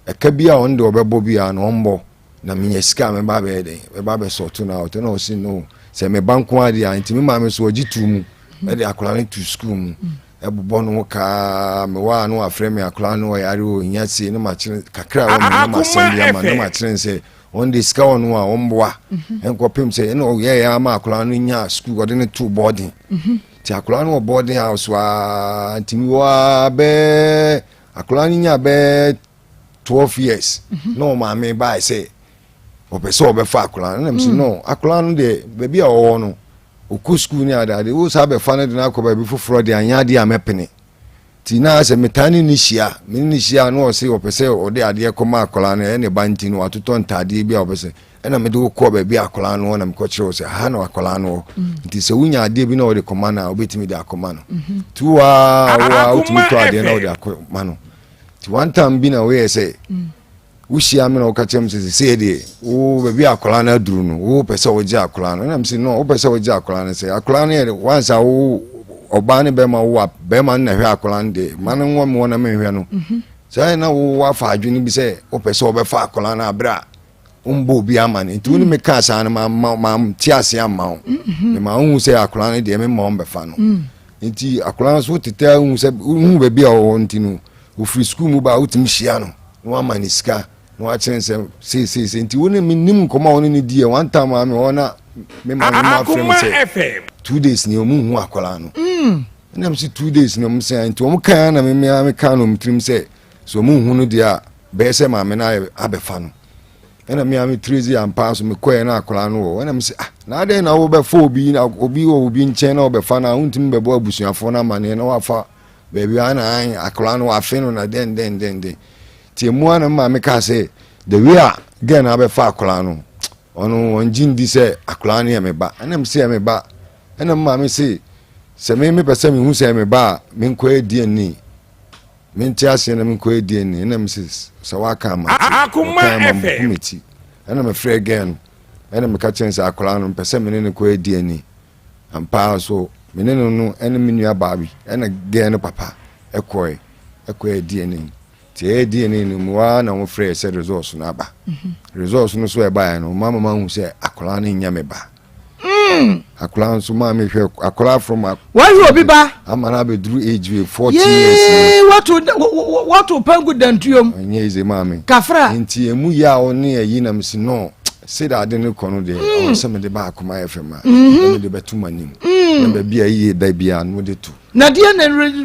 ɛka bi a ɔno deɛ ɔbɛbɔ biara no ɔmbɔ na menya sika a mɛba abɛyɛ dɛn mɛba abɛsɔɔto no out na ɔse no sɛ meba nko ara deɛ a nti me maame so ɔgye too mu ɛde akwadaa no to sukuu mu ɛbobɔ no ho kaa mewɔ a na wafrɛ me akwadaa no ɔyare o hia sei na makyerɛ kakra a wɔ me na masɛm bi ama na makyerɛ sɛ wɔn de sika wɔ no a wɔmboa nkɔpem sɛ ɛna ɔyɛɛ ama akwadaa no nya sukuu ɔde no to boarding nti akwadaa no wɔ boarding house aa nti mewɔ a bɛɛ akwadaa no nya bɛɛ 12 years mhm. na ɔmaame bae sɛ ɔpɛ sɛ ɔbɛfa akwadaa no na mesi mm. no akwadaa no deɛ baabi a ɔwɔ no ɔkɔ sukuu ne adeade wo saa bɛfa no de no akɔ baabi foforɔ deɛ anyɛ adeɛ a mɛpene nti na sɛ metaa ne ne hyia me ne ne hyia na ɔse ɔpɛ sɛ ɔde adeɛ kɔma akwadaa no ɛyɛ ne ba nti no watotɔ ntaadeɛ bi a ɔpɛ sɛ ɛna mede wo kɔɔ baabi a akwadaa no wɔ na mekɔkyerɛ wo sɛ ha na akwadaa no wɔ mm. nti sɛ wonya adeɛ bi na wɔde kɔma no a wobɛtumi de akɔma no mhm. nti woa woa wotumi tɔ adeɛ na wode akɔma no nti one time bi na woyɛ sɛ wohyia me na woka kyerɛ me sɛ sesei deɛ wo baabi a akwadaa no aduru no wopɛ sɛ wogye akwadaa no ɛnam sɛ no wopɛ sɛ wogye akwadaa no sɛ akwadaa no yɛ wansa wo ɔbaa ne bɛrima wo a bɛrima no na hwɛ akwadaa no deɛ ma no nwɔ me wɔ na menhwɛ no mhm. saa na wo wafa adwene bi sɛ wopɛ sɛ wɔbɛfa akwadaa no aberɛ a wombɔ obi ama no nti wo ne me kaa saa no mante ase amma wo mhm. mema wohu sɛ akwadaa no deɛ memma wo mbɛfa no mm. nti akwadaa no so wotetɛ wohu sɛ wohu baabi a ɔwɔ nti no ofiri sukuu mu ba a wotumi hyia no na wama ne sika na wakyerɛ sɛ seeseesei nti wo ne menim nkɔmmɔ a wo ne no diɛ one time a mewɔ na me ma me ma frɛ me sɛ 2 days ni ɔmu hu akwadaa no mm. ɛna me sɛ 2 days ni ɔmu sɛ nti ɔmu kan na me me ka no ɔmu tirim sɛ sɛ ɔmu hu no deɛ a bɛyɛ sɛ maame no abɛfa no ɛna me a me tiri dzi ampa so mekɔɛ na akwadaa no wɔ ɛna me sɛ ah na adɛn na wobɛfa obi na obi wɔ obi nkyɛn na wɔbɛfa no a wontumi bɛbɔ abusuafoɔ no amanneɛ na wafa baabi a na an akwadaa no wafe no na dɛn dɛn dɛn dɛn nti emu a na maame kaa sɛ the way a girl no abɛfa akwadaa no ɔno ɔngye ndi sɛ akwadaa no yɛ me ba ɛna me sɛ yɛ me ba ɛna me maame se sɛ me mepɛ sɛ mehu sɛ yɛ me ba a menkɔyɛ DNA mente aseɛ na menkɔyɛ DNA ɛna me sɛ sɛ waka ama ti ɔka ama mpo me ti ɛna mefrɛ girl no ɛna meka kyerɛ sɛ akwadaa no mpɛ sɛ me ne no kɔyɛ DNA Ampa ara nso, me ne no no ne me nua baa bi ɛna gɛɛ no papa ɛkɔɛ ɛkɔɛ DNA nti ɛyɛ DNA no mu ara na wɔn frɛ sɛ results no aba mhm. results no so ɛbaeɛ no wɔn ama ma hu sɛ akwadaa no nyɛ me ba mm. akwadaa nso maa mi hwɛ akwadaa from a. wɔhwɛ obi ba. ama na abɛduru age wei 14 years. Yee watu watu pangu dantuom. Ɛnyɛ eze maame. Kafra. Nti emu yɛ a ɔne ayi na mesi no sɛde ade no kɔ no deɛ mm. ɔwɔ sɛ mede ba akoma fm a mm-hmm. na mede bɛto m'anim mm. na baabi a yie da biara no mede to. Na deɛ na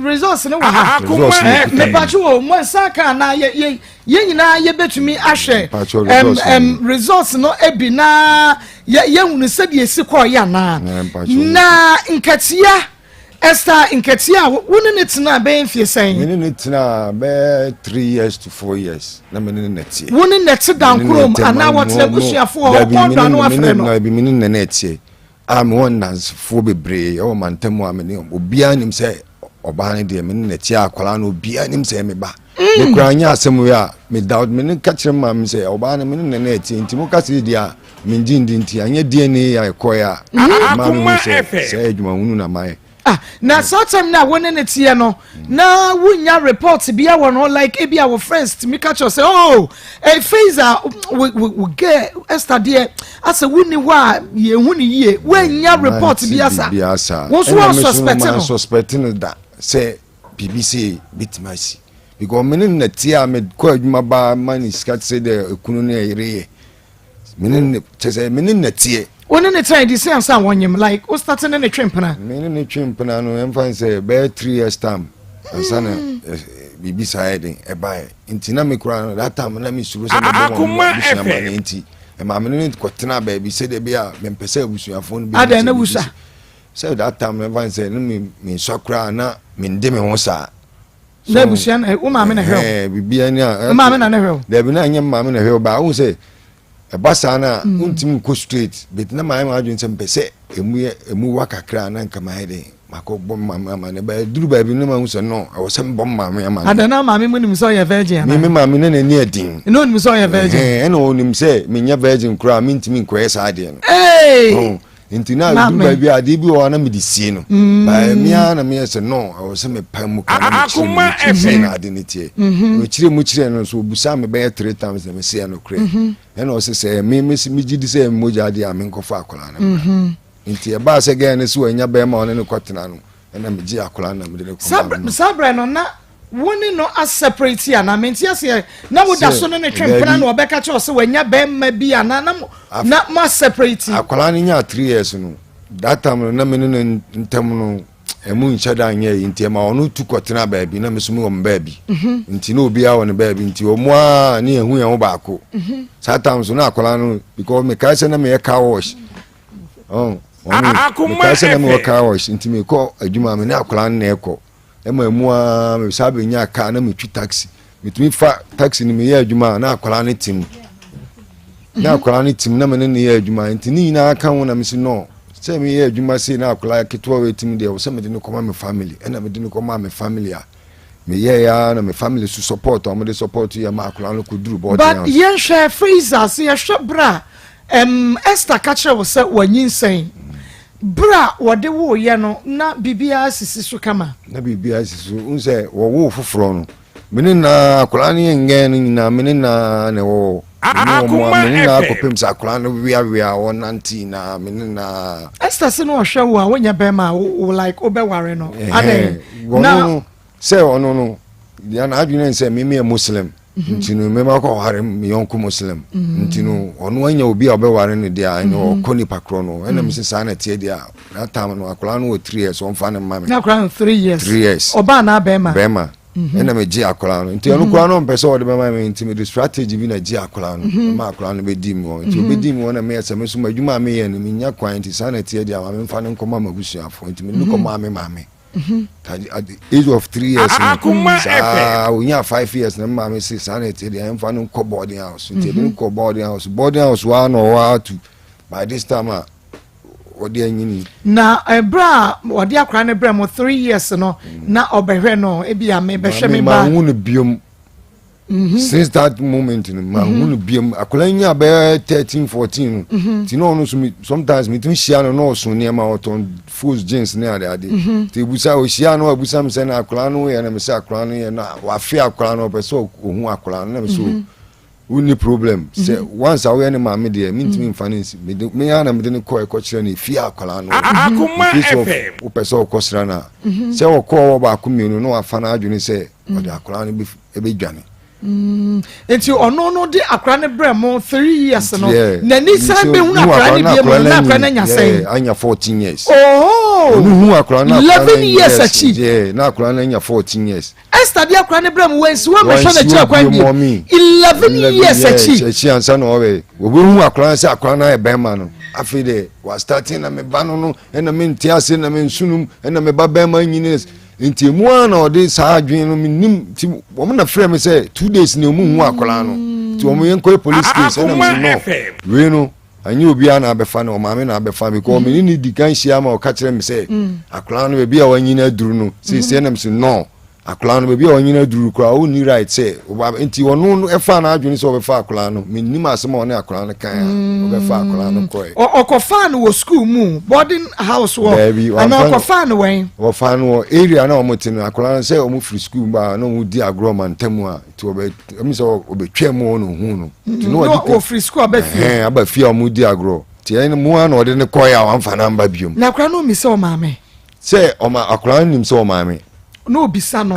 results no wɔ ha. Results no eh, kuta mi. Mepatwo o mo nsa ka na yɛ yɛ yɛn nyinaa yɛbɛtumi ahwɛ results no bi na yɛhunu sɛdeɛ esi kɔɔ yɛ anaa na nkatia. Esther Nketia, wo ne no tenaa bɛyɛ mfie sɛn? Me ne no tenaa bɛyɛ 3 years to 4 years na me ne no nɛteɛ. Wo ne nɛte dankorom anaa wɔtena abusuafoɔ hɔ kɔn dɔ ano afrɛ no? Dabi, me ne no nɛteɛ a mewɔ nnansefoɔ bebree ɛwɔ mantam a me ne obiara nim sɛ ɔbaa no deɛ me ne nɛteɛ akwadaa no obiara nim sɛ me ba. Me koraa nyɛ asɛm wei a me doubt me ne ka kyerɛ maame sɛ ɔbaa no me ne nɛteɛ nti mo ka sɛ deɛ a mengye ndi nti anyɛ DNA a ɛkɔɛ a maa mehu sɛ sɛ adwuma hunu na mayɛ. Ah, na saa time na wo ne ne teɛ no na wonya report bi wɔ no like ebi a wo friends tumi ka kyerɛ sɛ oh eh, Faiza wo wo girl Esther deɛ asɛ wonni hɔ a yɛhu ne yie woanya report bi asa wo nso wɔn suspect no suspect no da sɛ biribi sɛ bɛtumi asi because me ne no teɛ a mekɔ adwuma baa ma ne sika te sɛ dɛ ekunu ne ɛyere yɛ me ne ne kyɛ sɛ me ne no teɛ. Wo ne ne tena di sɛ ansa wɔnyem like wo start ne ne twe mpena. Me ne ne twe mpena no ɛmfa n sɛ bɛyɛ 3 years time ansa na mm. eh, biribi saa yɛ den ɛbaeɛ nti na me koraa no that time na mesuro sɛ mɛbɔ wɔn abusua ma ne nti ɛma me ne ne kɔtena baabi sɛdeɛ bi a mempɛ sɛ abusuafoɔ no bɛhu sɛ biribi sɛ that time no ɛmfa n sɛ ne mensua koraa na mende me ho saa. Na abusua na wo maame na hwɛ wo. Biribiara ni a. Wo maame na ne hwɛ wo. Dabi na nyɛ maame na hwɛ wo ba ahu sɛ ɛba saa na mm. wontumi nkɔ straight but na mayɛ m'adwene sɛ mpɛ sɛ emu yɛ emu wa kakra na nka mayɛ den makɔ bɔ maame ama ne ba duru baabi na mahu sɛ no ɛwɔ sɛ mbɔ maame ama ne. Adan na maame mu nim sɛ ɔyɛ virgin ana. Me maame ne n'ani ɛdin. Ɛna onim sɛ ɔyɛ virgin. Ɛna onim sɛ menyɛ virgin koraa mentumi nkɔyɛ saa adeɛ no. Ee. Nti na ɛduru baabi a adeɛ bi wɔ hɔ a na mede sie no. Mm. But me ara na meyɛ sɛ no, ɛwɔ sɛ mepa mu ka na mekyerɛ mu kyerɛ sɛ na ade no teɛ. Mm-hmm. Mekyerɛ mu kyerɛ no nso obusaa me bɛyɛ three times na mese ɛnokorɛ. Mm-hmm. Ɛna ɔsɛ sɛ me megye di sɛ mogya adeɛ a menkɔfa akwadaa no mmra. Mm-hmm. Nti ɛbaa sɛ gɛɛ no sɛ wanya bɛrima ɔne no kɔtena no ɛna megye akwadaa no na mede no kɔmaa no. Saa berɛ no na wo ne no aseparate anaa mente aseɛ na woda so ne ne twe mpena na ɔbɛka kyerɛ sɛ wanya bɛrima bi anaa na na mo aseparate. Akwadaa no nyaa three years no that time no na me ne no ntam no ɛmu nhyɛ da nyɛ yi nti ɛma ɔno tu kɔtena baabi na me so mewɔ me baabi mhm. nti na obiara wɔ ne baabi nti ɔmo a ne yɛhu yɛn ho baako mhm. saa time so na akwadaa no because mekae sɛ na meyɛ car wash ɔn ɔno mekae sɛ na mewɔ car wash nti mekɔ adwuma me ne akwadaa no na ɛkɔ Ɛma emu ara mesan bɛnyaa kaa na metwi taxi. Metumi fa taxi no meyɛ adwuma a na akwadaa no te mu. Na mhm. akwadaa no te mu na me ne no yɛ adwuma nti ne nyinaa ka ho na mesi no sɛ meyɛ adwuma sei na akwadaa ketewa wɔ ti mu deɛ sɛ mede no kɔma me family ɛna mede no kɔma me family a meyɛ ya na me family so support a wɔde support yɛ ma akwadaa no kɔduru bɔɔden but yɛnhwɛ Fraser sɛ yɛhwɛ berɛ a um, Esther ka kyerɛ wo sɛ wanyinsɛn Bere a wɔde woeɛ no, na biribiara sisi so kama. Na biribiara sisi so. Wohu sɛ wɔwoo foforɔ no, me ne na akwadaa no yɛ ngɛn no nyinaa, me ne na na ɛwɔ hɔ. Me ne wɔn a, me ne na akɔpem sɛ akwadaa no weawea a ɔnante nyinaa, me ne na. Esther se na ɔhwɛ wo a wonyɛ bɛrima a wo like wobɛware no. Adɛn? Na sɛ ɔno no, deɛ n'adwene ne sɛ me meyɛ Muslim. Mhm. Nti no mɛma kɔ ware me yɔnko Muslim. Mhm. Nti no ɔno anya obi a ɔbɛware no deɛ a ɛno mhm. ɔkɔ nipa korɔ no. Ɛna mese saa na ɛteɛ deɛ a that time no akwadaa no wɔ three years ɔmfa no mma me. Na akwadaa no three years. Three years. Ɔbaa anaa bɛrima? Bɛrima. Ɛna megye akwadaa no. Nti ɔno koraa no ɔmpɛ sɛ ɔde bɛma me nti mede strategy bi na gye akwadaa no. Ɛma akwadaa no bɛdi mu hɔ. Nti ɔbɛdi mu hɔ na meyɛ sɛ me nso m'adwuma a meyɛ no menya kwan nti saa na ɛteɛ deɛ a ma memfa no nkɔma m'abusuafoɔ. Nti mede no kɔmaa me maame. At the age of three years no saa onya five years na maame se saa na ɛte deɛ ɛmfa no nkɔ boarding house nti ɛde no kɔ boarding house boarding house wa na ɔwɔ ato by this time a wɔde anyini. Na ɛberɛ a wɔde akora no brɛ mo three years no na ɔbɛhwɛ no ebi a mebɛhwɛ me ba. Maame hu no biom. Mm-hmm. Since that moment no ma hu no biam akwadaa nya bɛyɛ 13 14 no mm-hmm. nti na ɔno so sometimes metumi hyia no na ɔso nneɛma ɔtɔn fos jeans ne ade ade mm-hmm. nti ebusa ohyia no abusa mi sɛ na akwadaa no yɛ na mi sɛ akwadaa no yɛ na wafe akwadaa no ɔpɛ sɛ ohu akwadaa no na mi sɛ wonni problem sɛ once a woyɛ ne maame deɛ mentumi mfa no nsi mede me ara na mede no kɔ ɛkɔkyerɛ no efie akwadaa no Akoma in case of FM. wopɛ sɛ ɔkɔsra no a sɛ ɔkɔɔ hɔ baako mmienu na wafa no adwene sɛ ɔde akwadaa no bɛdwane. Mm, nti ɔno no de akwadaa no brɛ mo three years no n'ani san bɛhunu akwadaa no bie mu no na akwadaa no anya sɛn anya fourteen years oh ɔno hu akwadaa no eleven years akyi na akwadaa no anya fourteen years Esther de akwadaa no brɛ mu wɔnsi wɔn mɛhwɛ n'akyiri akwan bi eleven years akyi akyi ansa na ɔbɛ wɔbɛhu akwadaa no sɛ akwadaa no ayɛ bɛrima no afei de wa starting na me ba no no ɛna me nte ase na me nsunum ɛna me ba bɛrima nyini nti emu ara na ɔde saa adwene no menim nti wɔn na frɛ me sɛ two days na ɔmu hu akwadaa no nti wɔn yɛn kɔyɛ police case ɛna mo no wei no anyɛ obiara na abɛfa no ɔmaame na abɛfa mi kɔ ɔmo ne ne di kan hyia ma ɔka kyerɛ mi sɛ mm. akwadaa no baabi a wanyini aduru no seesie ɛna mi sɛ no akwadaa no baabi a wanyini aduru koraa ɔnni right sɛ ɔba nti ɔno no ɛfa n'adwene sɛ ɔbɛfa akwadaa no menim asɛm a ɔne akwadaa no kan a mm. ɔbɛfa akwadaa no kɔɛ. ɔkɔfaa no wɔ sukuu mu boarding house wɔ anaa ɔkɔfaa no wɛn. Wɔfaa no wɔ area na wɔn te no akwadaa no sɛ wɔn firi sukuu mu ba na wɔn di agorɔ ma ntam a nti wɔbɛ ɛmu sɛ wɔbɛtwa mu wɔn na ohun no. Nti na wɔde wɔfiri sukuu aba fie. Ɛhɛn aba fie a wɔn di agorɔ nti ɛn mu a na ɔde ne kɔɛ a wɔamfa n'amba biom. Na akwadaa no mi sɛ ɔmaame. Sɛ ɔma akwadaa no nim sɛ ɔmaame. Na obisa no.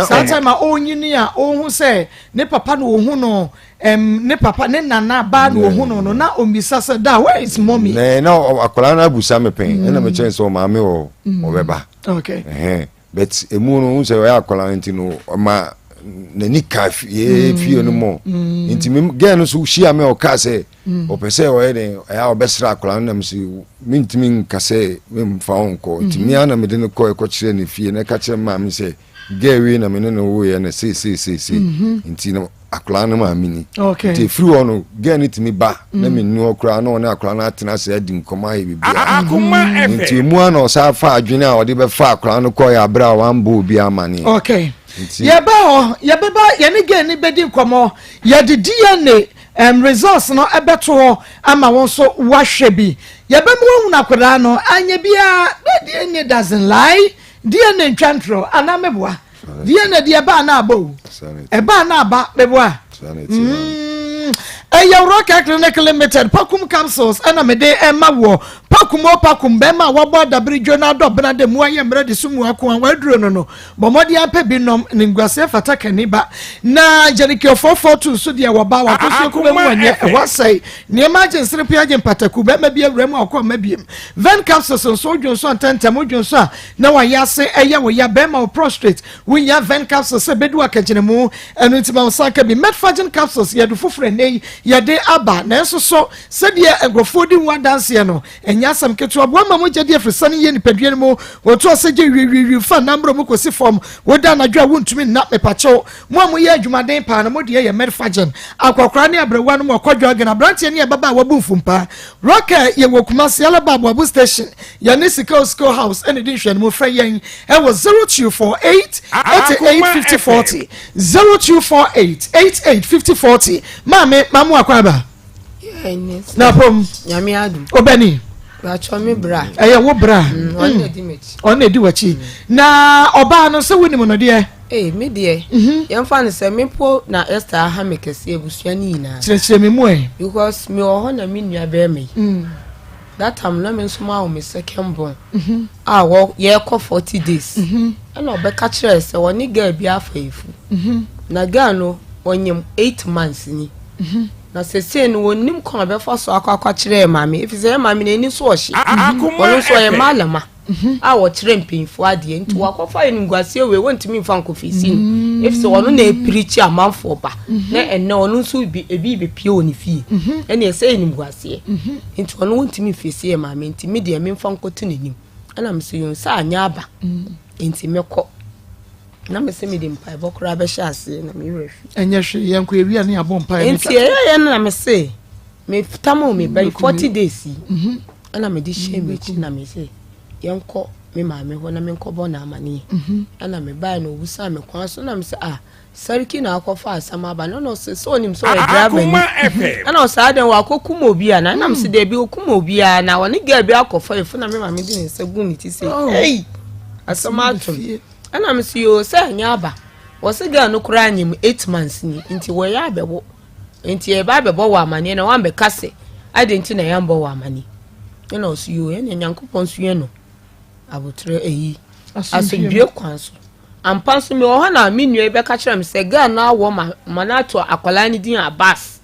Saa time a ɔnyini a ɔhu sɛ ne papa na ɔhu no Um, ne papa ne nana baa na ohun no no na ombisa sɛ da where is mommy. Na na akwadaa no abusa me pɛn ɛna mm. mekyerɛ sɛ ɔmaame wɔ mm. ɔbɛba. Okay. Ɛhɛn but emu no n sɛ ɔyɛ akwadaa nti no ɔma n'ani ka fie mm. fie no mɔ nti me girl no so hyia me ɔka sɛ ɔpɛ sɛ ɔyɛ den ɛyɛ a ɔbɛsra akwadaa no nam sɛ mentumi nka sɛ memfa wo nkɔ nti me ara na mede no kɔ ɛkɔkyerɛ ne fie na ɛka kyerɛ maame sɛ girl wei na me ne no woyɛ no sei sei sei sei mhm. nti no akwadaa no maame ni nti efiri hɔ no girl no tumi ba na mm. me nnu hɔ koraa na ɔne akwadaa no atena ase adi nkɔmɔ ayɛ biribiara nti emu a na ɔsan fa adwene a ɔde bɛfa akwadaa no kɔɛ abere a wambɔ obi amaneɛ. okay yɛba hɔ yɛbɛba yɛne girl no bɛdi nkɔmɔ yɛde dna. um, results no ɛbɛto hɔ ama wo nso woahwɛ bi. Yɛbɛma woahunu akwadaa no, anyɛ biara na DNA doesn't lie, DNA ntwa ntorɔ anaa meboa? DNA deɛ ɛbaa na aba o, ɛbaa na aba meboa? Mm, ɛyɛ Rock Clinic Limited Pakum capsules ɛna mede ɛma wɔ Pakum o Pakum bɛrima a wabɔ adabere dwo na adɔ bena de mu ayɛ mmerɛ de so mu ako a waduro no no Bɔ mmɔden ara pɛ bi nom, animguaseɛ fata kani ba. Na Janikiɔ 442 nso deɛ wɔba wakɔsuo kuma mu anyɛ ɛhɔ asɛe nneɛma agye nserepe agye mpataku bɛrima bi awura mu a ɔkɔ mma biem. Ven capsules nso wodwo nso a ntɛntɛm wodwo nso a na wayɛ ase ɛyɛ wo ya bɛrima wo prostrate wonya ven capsules sɛ bɛdu akagyinamu ɛno nti ma wo nsa nka bi. Metforgen capsules yɛde foforɔ ɛnɛ yi yɛde aba nanso so sɛdeɛ nkurɔfoɔ di ho adanseɛ no Ɛnyɛ asɛm ketewa. Boa ma mogya di afirisane yie nipadua no mu. Wɔto ase gye wiwiwiwi fa namborɔ mu kɔsi fam. Woda anadwo a wontumi nna. Mepakyɛw, mo a moyɛ adwumaden paa no, mo deɛ yɛ Medfagen. Akwakoraa ne aberewa no mu ɔkwadwo agen, aberanteɛ ne ababaawa bu mfumpa. Rocker, yɛwɔ Kumasi, Alaba Aboabo Station. Yɛne Sikeo Sikeo House na ɛdi nhwɛanimu. Frɛ yɛn wɔ 0248 88 50 40, 0248 88 50 40. Maame, maamo akwaaba. Na pom. Nyame adum. Obani. Bàtchɔ mi bra. Ɛyɛ wo bra. Mm, ɔno na edi m'akyi. Ɔno na edi w'akyi. Mm. Na ɔbaa no sɛ wonim no deɛ. Ee mi deɛ. Mhm. Yɛn fa no sɛ mi po na Esther aha mi kɛse abusua ne nyinaa. Kyerɛkyerɛ mi mu ɛ. Because mi wɔ hɔ na mi nua bɛrima yi. Mm. That time na mi nso ma wɔ mi second born. Mhm. A wɔ yɛkɔ 40 days. Mhm. Ɛna ɔbɛka kyerɛ sɛ wɔne girl bi afa efu. Na girl no ɔnyim 8 months ni. Na sesei no wɔnnim kwan a ɔbɛfa so akɔ akɔkyerɛ yɛn maame, efisɛ yɛn maame n'ani so ɔhye. Ɔno nso ɔyɛ malama a ɔkyerɛ mpanyinfoɔ adeɛ, nti wakɔfa animguaseɛ wei wɔntumi mfa nkɔfeesi no, efisɛ ɔno na epirikyi amanfoɔ ba, na ɛnɛ ɔno nso bi ebi bepie wɔ ne fie, ɛne ɛsɛ animguaseɛ, nti ɔno wɔntumi mfeesi yɛn maame, nti me deɛ memfa nkɔto n'anim. Ɛna mesɛ yɛn nsa anyɛ aba, nti mɛkɔ. Na me se mede mpaebɔ koraa bɛhyɛ aseɛ na me werɛ fi. Ɛnyɛ hwee yɛn kɔ ewia ne abɔ mpaeɛ ne Nti ɛyɛyɛ no na me se me tam o me ba yi 40 days yi mhm. ɛna mede hyɛ m'akyi na me se yɛnkɔ me maame hɔ na menkɔbɔ no amaneɛ mhm. ɛna me bae na ɔbusaa me kwan so na me sɛ ah sariki na akɔfa asɛm aba no na ɔsɛ sɛ ɔnim sɛ ɔyɛ driver ni ɛna ɔsɛ adɛn wakɔkum obi a na ɛnam sɛ daabi ɔkum obi a na ɔne girl bi akɔfa efu na me maame de ne nsa gu ne ti sɛ oh. ei asɛm ato Ɛna me se yoo sɛ ɛnyɛ aba. Wɔse girl no koraa nyem 8 months ni nti wɔyɛ abɛwo nti yɛba abɛbɔ wɔ amaneɛ na wambɛka se adɛn nti na yɛambɔ wɔ amane. Ɛna ɔse yoo ɛne Nyankopɔn nso yɛ no abotrɛ ayi asomdwie kwan so. Ampa nso mewɔ hɔ na me nua yi bɛka kyerɛ me sɛ girl no awɔ ma ma no ato akwadaa no din Abbas.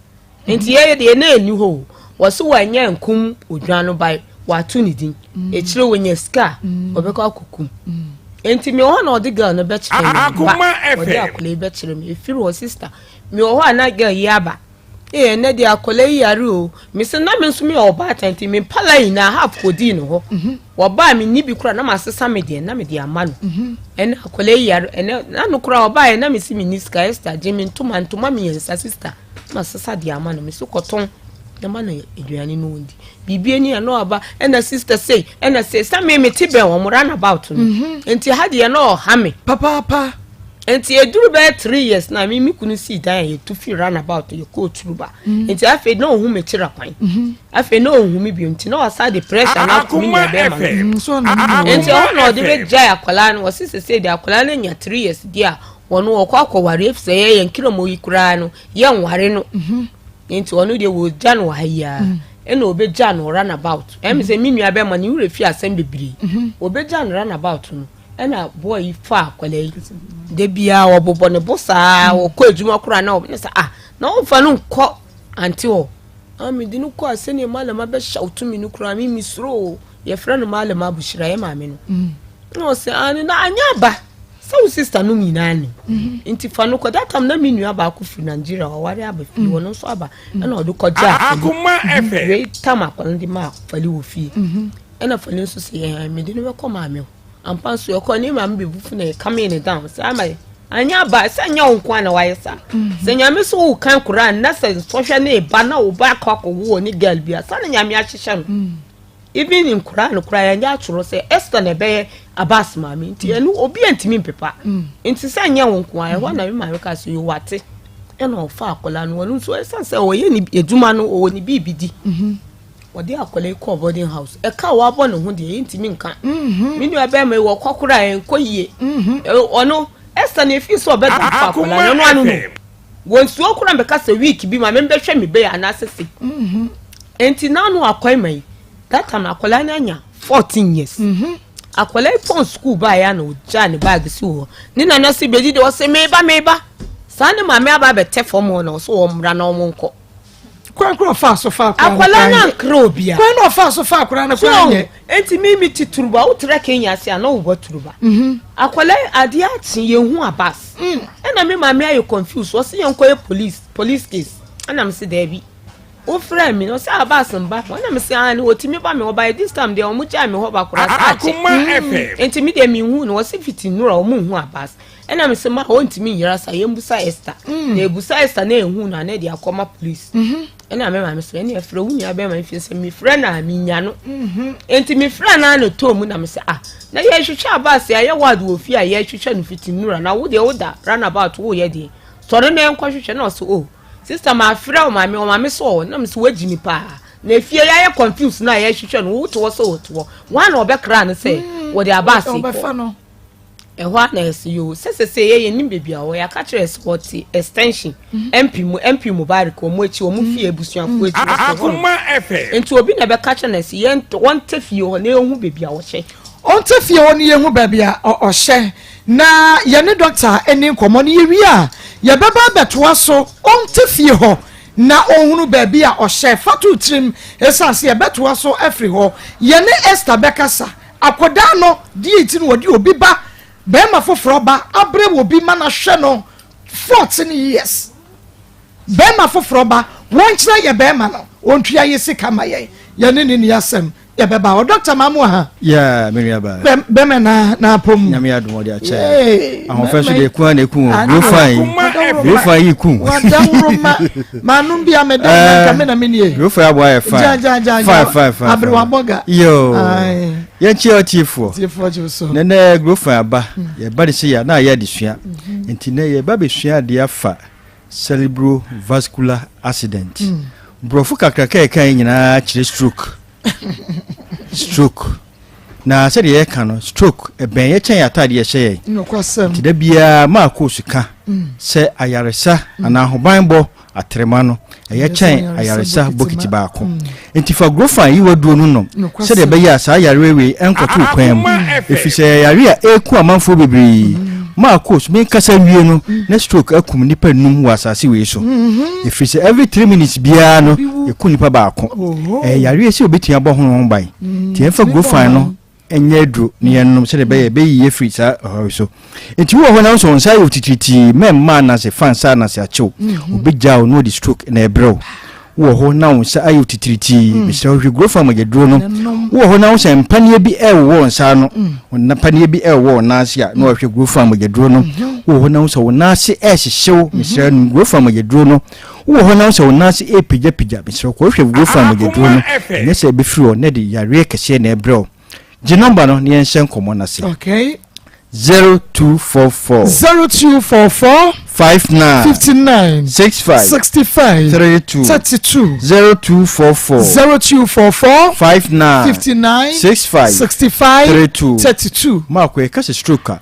Nti yɛyɛ deɛ na ɛni hɔ o. Wɔse wanyɛ nkum odwan no bae wato ne din. Mm. Ekyire wɔnya sika a mm. ɔbɛkɔ akɔkum. Mm. Nti mewɔ hɔ na ɔde girl no bɛkyerɛ me ba ɔde akwadaa yi bɛkyerɛ me efiri hɔ sister mewɔ hɔ a na girl yi aba. Ee ɛnɛ deɛ akwadaa yi yare o. Mese na me nso meyɛ ɔbaatan nti me mpala nyinaa half kɔdii ne hɔ. Mhm. Wɔbaa me ni bi koraa na masesa me deɛ na mede ama no. Mhm. Ɛnɛ akwadaa yi yare ɛnɛ na no koraa ɔbaeɛ na mese me ni sika Esther gye me ntoma ntoma mmiɛnsa sister. Masesa deɛ ama no, mese kɔtɔn na ma no aduane no ɔndi. Biribi ani a na ɔba, ɛna sister sei, ɛna sei, sɛ me mete bɛn wɔn run about no. Mhm. Nti ha deɛ na ɔha me. Papaapa. Nti eduru bɛyɛ 3 years na me me kunu sii dan a yɛtu fi run about yɛkɔɔ turuba. Mhm. Nti afei na ɔhu me kyerɛ kwan. Mhm. Afei na ɔnhu me bio nti na ɔsa de pressure no ato me nua bɛrima no. Nti ɛhɔ na ɔde bɛgyae akwadaa no, ɔse sesei deɛ akwadaa no anya 3 years deɛ a Wɔn wɔkɔ akɔware efisɛ yɛ yɛn nkramoh yi koraa no yɛnware no mhm. nti ɔno deɛ wɔgya no wɔ ha yi ara mm. ɛna ɔbɛgya no run about ɛmi sɛ me nua bɛma ne werɛ fi asɛm bebree mhm. ɔbɛgya no run about no ɛna boy yi fa akwadaa yi de biara ɔbobɔ ne bo saa mm. ɔkɔ adwuma koraa na ɔbɛn sɛ ah na ɔnfa no nkɔ ante hɔ ah mede no kɔ a sɛnea malama bɛhyɛ ɔtumi no koraa mi mi soro o yɛfrɛ no malama abuhyira yɛ maame no mm. na ɔsɛ ah na anya aba. Sɛ wo sister nom nyinaa nim nti fa no kɔ. That time na me nua baako firi Nigeria waware aba fie mm. ɔno nso aba mm. ɛna ɔde kɔ gye afali wei tam akwadaa de ma afali wɔ fie mm-hmm. ɛna afali nso sɛ yɛn mede no bɛkɔ maame hɔ ampa nso ɛkɔ ne maame bɛbu fu na yɛ ne down sɛ ama yɛ anyɛ aba sɛ nyɛ wo nko a na wayɛ saa mm-hmm. sɛ nyame so wo kan koraa na sɛ nsɔhwɛ ne ba na wo ba akɔ akɔwo wɔ ne girl bi a sa na nyame ahyehyɛ no mm. Even nkoraa no koraa yɛnyɛ atoro sɛ Esther na ɛbɛyɛ Abbas maame nti ɛno obi antumi mpepa nti sɛ nyɛ wo nko a ɛhɔ na me maame ka sɛ yo wate. Ɛna ɔfa akwadaa no, ɔno nso ɛsiane sɛ ɔyɛ ne adwuma no, ɔwɔ ne biribi di. Ɔde akwadaa yi kɔɔ boarding house. Ɛka a wabɔ ne ho deɛ, yɛntumi nka. Me nua bɛrima yi, wɔkɔ koraa ɛnkɔ yie. Ɔno, Esther na efi sɛ ɔbɛdɔmpo akwadaa no, ɔno ano no. Wɔnsuo koraa mbɛka sɛ week bi ma membɛhwɛ me bɛyɛ anaasɛ sei. Enti n'ano akwan ma yi, that time akwadaa no anya 14 years. Akwadaa yi pɔn sukuu baeɛ a na ɔgyaa ne baage si hɔ. Ne nana se bɛdi deɛ ɔse meba meba. Saa ne maame aba abɛtɛ fam hɔ na ɔse wɔn mmra na wɔn nkɔ. Kwan koro ɔfa so fa akwadaa no Akwadaa no ankra obiara. Kwan na ɔfa so fa akwadaa no kwan nyɛ. Enti mi mi ti turuba wo tra Kenya ase a na wobɔ turuba. Mhm. Akwadaa yi adeɛ akye yɛn hu abas. Mm. Ɛna me maame ayɛ confused ɔse yɛn kɔ yɛ police police case. Ɛna me se daabi. Wofrɛɛ me no ɔsɛ Abbas mba hɔ na mese aane wɔtumi ba me hɔ by this time deɛ ɔmo gyae me hɔ ba koraa saa akyɛ nti me deɛ menhu no ɔse fiti nnora ɔmo nhu Abbas ɛna mese ma ɔntumi nyera sa yɛmbusa Esther mm. na ebusa Esther na ehu no ana de akɔma police mm-hmm. ɛna me maame sɛ ɛne ɛfrɛ wo nua bɛrima mfie sɛ mefrɛ no a menya no mm-hmm. nti mefrɛ no a na ɛtɔɔ mu na mese ah na yɛhwehwɛ Abbas yɛayɛ ward wɔ fie a yɛhwehwɛ no fiti nnora na wo deɛ woda runabout woyɛ deɛ sɔre na yɛnkɔhwehwɛ na ɔse oh Sister mafrɛ wo maame ɔmaame sɛ ɔwɔ na mese wagyi me paa na efie yɛayɛ confuse na yɛhwehwɛ no wote hɔ sɛ ɔte hɔ wɔn na ɔbɛkra no sɛ hmm, wɔde aba ase kɔ ɛhɔ a na ɛsɛ yoo sɛ sɛ sɛ yɛyɛ nim baabi a ɔwɔ yɛaka kyerɛ sɛ ɔte extension mp hmm. mu mp mubarak wɔn akyi wɔn hmm. fie abusuafoɔ akyi wɔte hɔ no nti obi na ɛbɛka kyerɛ no sɛ yɛn wɔnte fie hɔ na yɛhu baabi a wɔhyɛ. Ɔnte fie hɔ na yɛhu baabi a ɔhyɛ na yɛne dɔkta nni nkɔmmɔ na yɛwie a, yɛbɛba abɛtoa so. Ɔnte fie hɔ na ɔnhunu baabi a ɔhyɛ. Fa to wo tirim, ɛsiane sɛ yɛbɛtoa so afiri hɔ. Yɛne Esther bɛkasa. Akwadaa no, deɛ nti na wɔde obi ba, barima foforɔ ba, abrɛ wɔ bi ma no ahwɛ no 14 years. Barima foforɔ ba, wɔnkyerɛ yɛ barima no, ɔntua yɛ sika ma yɛn. Yɛne no nni asɛm. Yɛbɛba hɔ. Dɔkta Mamu aha. Yeah, me nua ba. Bɛmɛ na na apom. Nyame adum ɔde akyɛ. Ahoɔfɛ so de eku na eku o. Grow fine. Grow fine yi ku. Wadawuro ma maanum bi a mɛ dɛm na nka me na me nie. Grow fine abo ayɛ fine. Ja ja ja ja. Fine fine fine. Aberewa bɔga. Yo. Yɛn kyɛ ɔtiefoɔ. Tiefoɔ gye so. Nɛnɛ grow fine aba. Yɛ ba de se ya na ayɛ adesua. Nti nɛ yɛ ba bɛsua adeɛ afa. Cerebrovascular accident. Borɔfo kakraka a ɛka yi nyinaa kyerɛ stroke. Stroke. Na sɛdeɛ yɛka no, stroke ɛbɛn yɛ kyɛn ataadeɛ ɛhyɛ yɛn. Nokwasɛm. Nti da biara maa koosu ka mm. sɛ ayaresa mm. anaa ahobanbɔ atrema no ɛyɛ kyɛn ayaresa bokiti baako. Mm. Nti fa grofan yi waduro no nom sɛdeɛ ɛbɛyɛ a saa yareɛ wei ɛnkɔto wo kwan mu ɛfiri sɛ ɛyɛ yareɛ a ɛreku amanfoɔ bebree. Marcos, menkasa nwie no na stroke akum nnipa nnum wɔ asase wei so ɛfiri sɛ every three minutes biara no ɛku nnipa baako. Ɛyɛ yareɛ sɛ obɛtumi abɔ ho ho ban nti ɛmfa grofan no nyɛ aduro na yɛnnom sɛdeɛ ɛbɛyɛ ɛbɛyi yɛ firi saa ɔhaw yi so. Nti wowɔ hɔ na wosɛ wo nsa ayɛ otitiritii, mɛmma anase fa nsa anase akyew. Mhm. Obɛgya wo na ɔde stroke na ɛbrɛ wo. Wowɔ hɔ na wo nsa ayɛ otitiritii, mm. mesrɛ wo hwɛ guro fa mogyaduro no. Wowɔ hɔ na wo sɛ mpaneɛ bi ɛwowɔ wo nsa ano, mm. mpaneɛ bi ɛwowɔ wo nan ase a na wɔhwɛ guro fa mogyaduro no. Mm-hmm. Wowɔ hɔ na wo sɛ wo nan ase ɛhyehyew, mesrɛ no guro fa mogyaduro no. Wowɔ hɔ na wo sɛ wo nan ase ɛrepagyapagya, mesrɛ wo kɔhwɛ guro fa mogyaduro no. Ɛnyɛ sɛ ɛbɛfiri hɔ na ɛde yareɛ kɛseɛ na ɛbrɛ wo. Gye nɔmba no na yɛnhyɛ nkɔmmɔ no ase. Okay. 0244. 0244. 59. 59. 65. 65. 32. 32. 0244. 0244. 59. 59. 65. 65. 32. 32. Maako yɛka sɛ stroke a,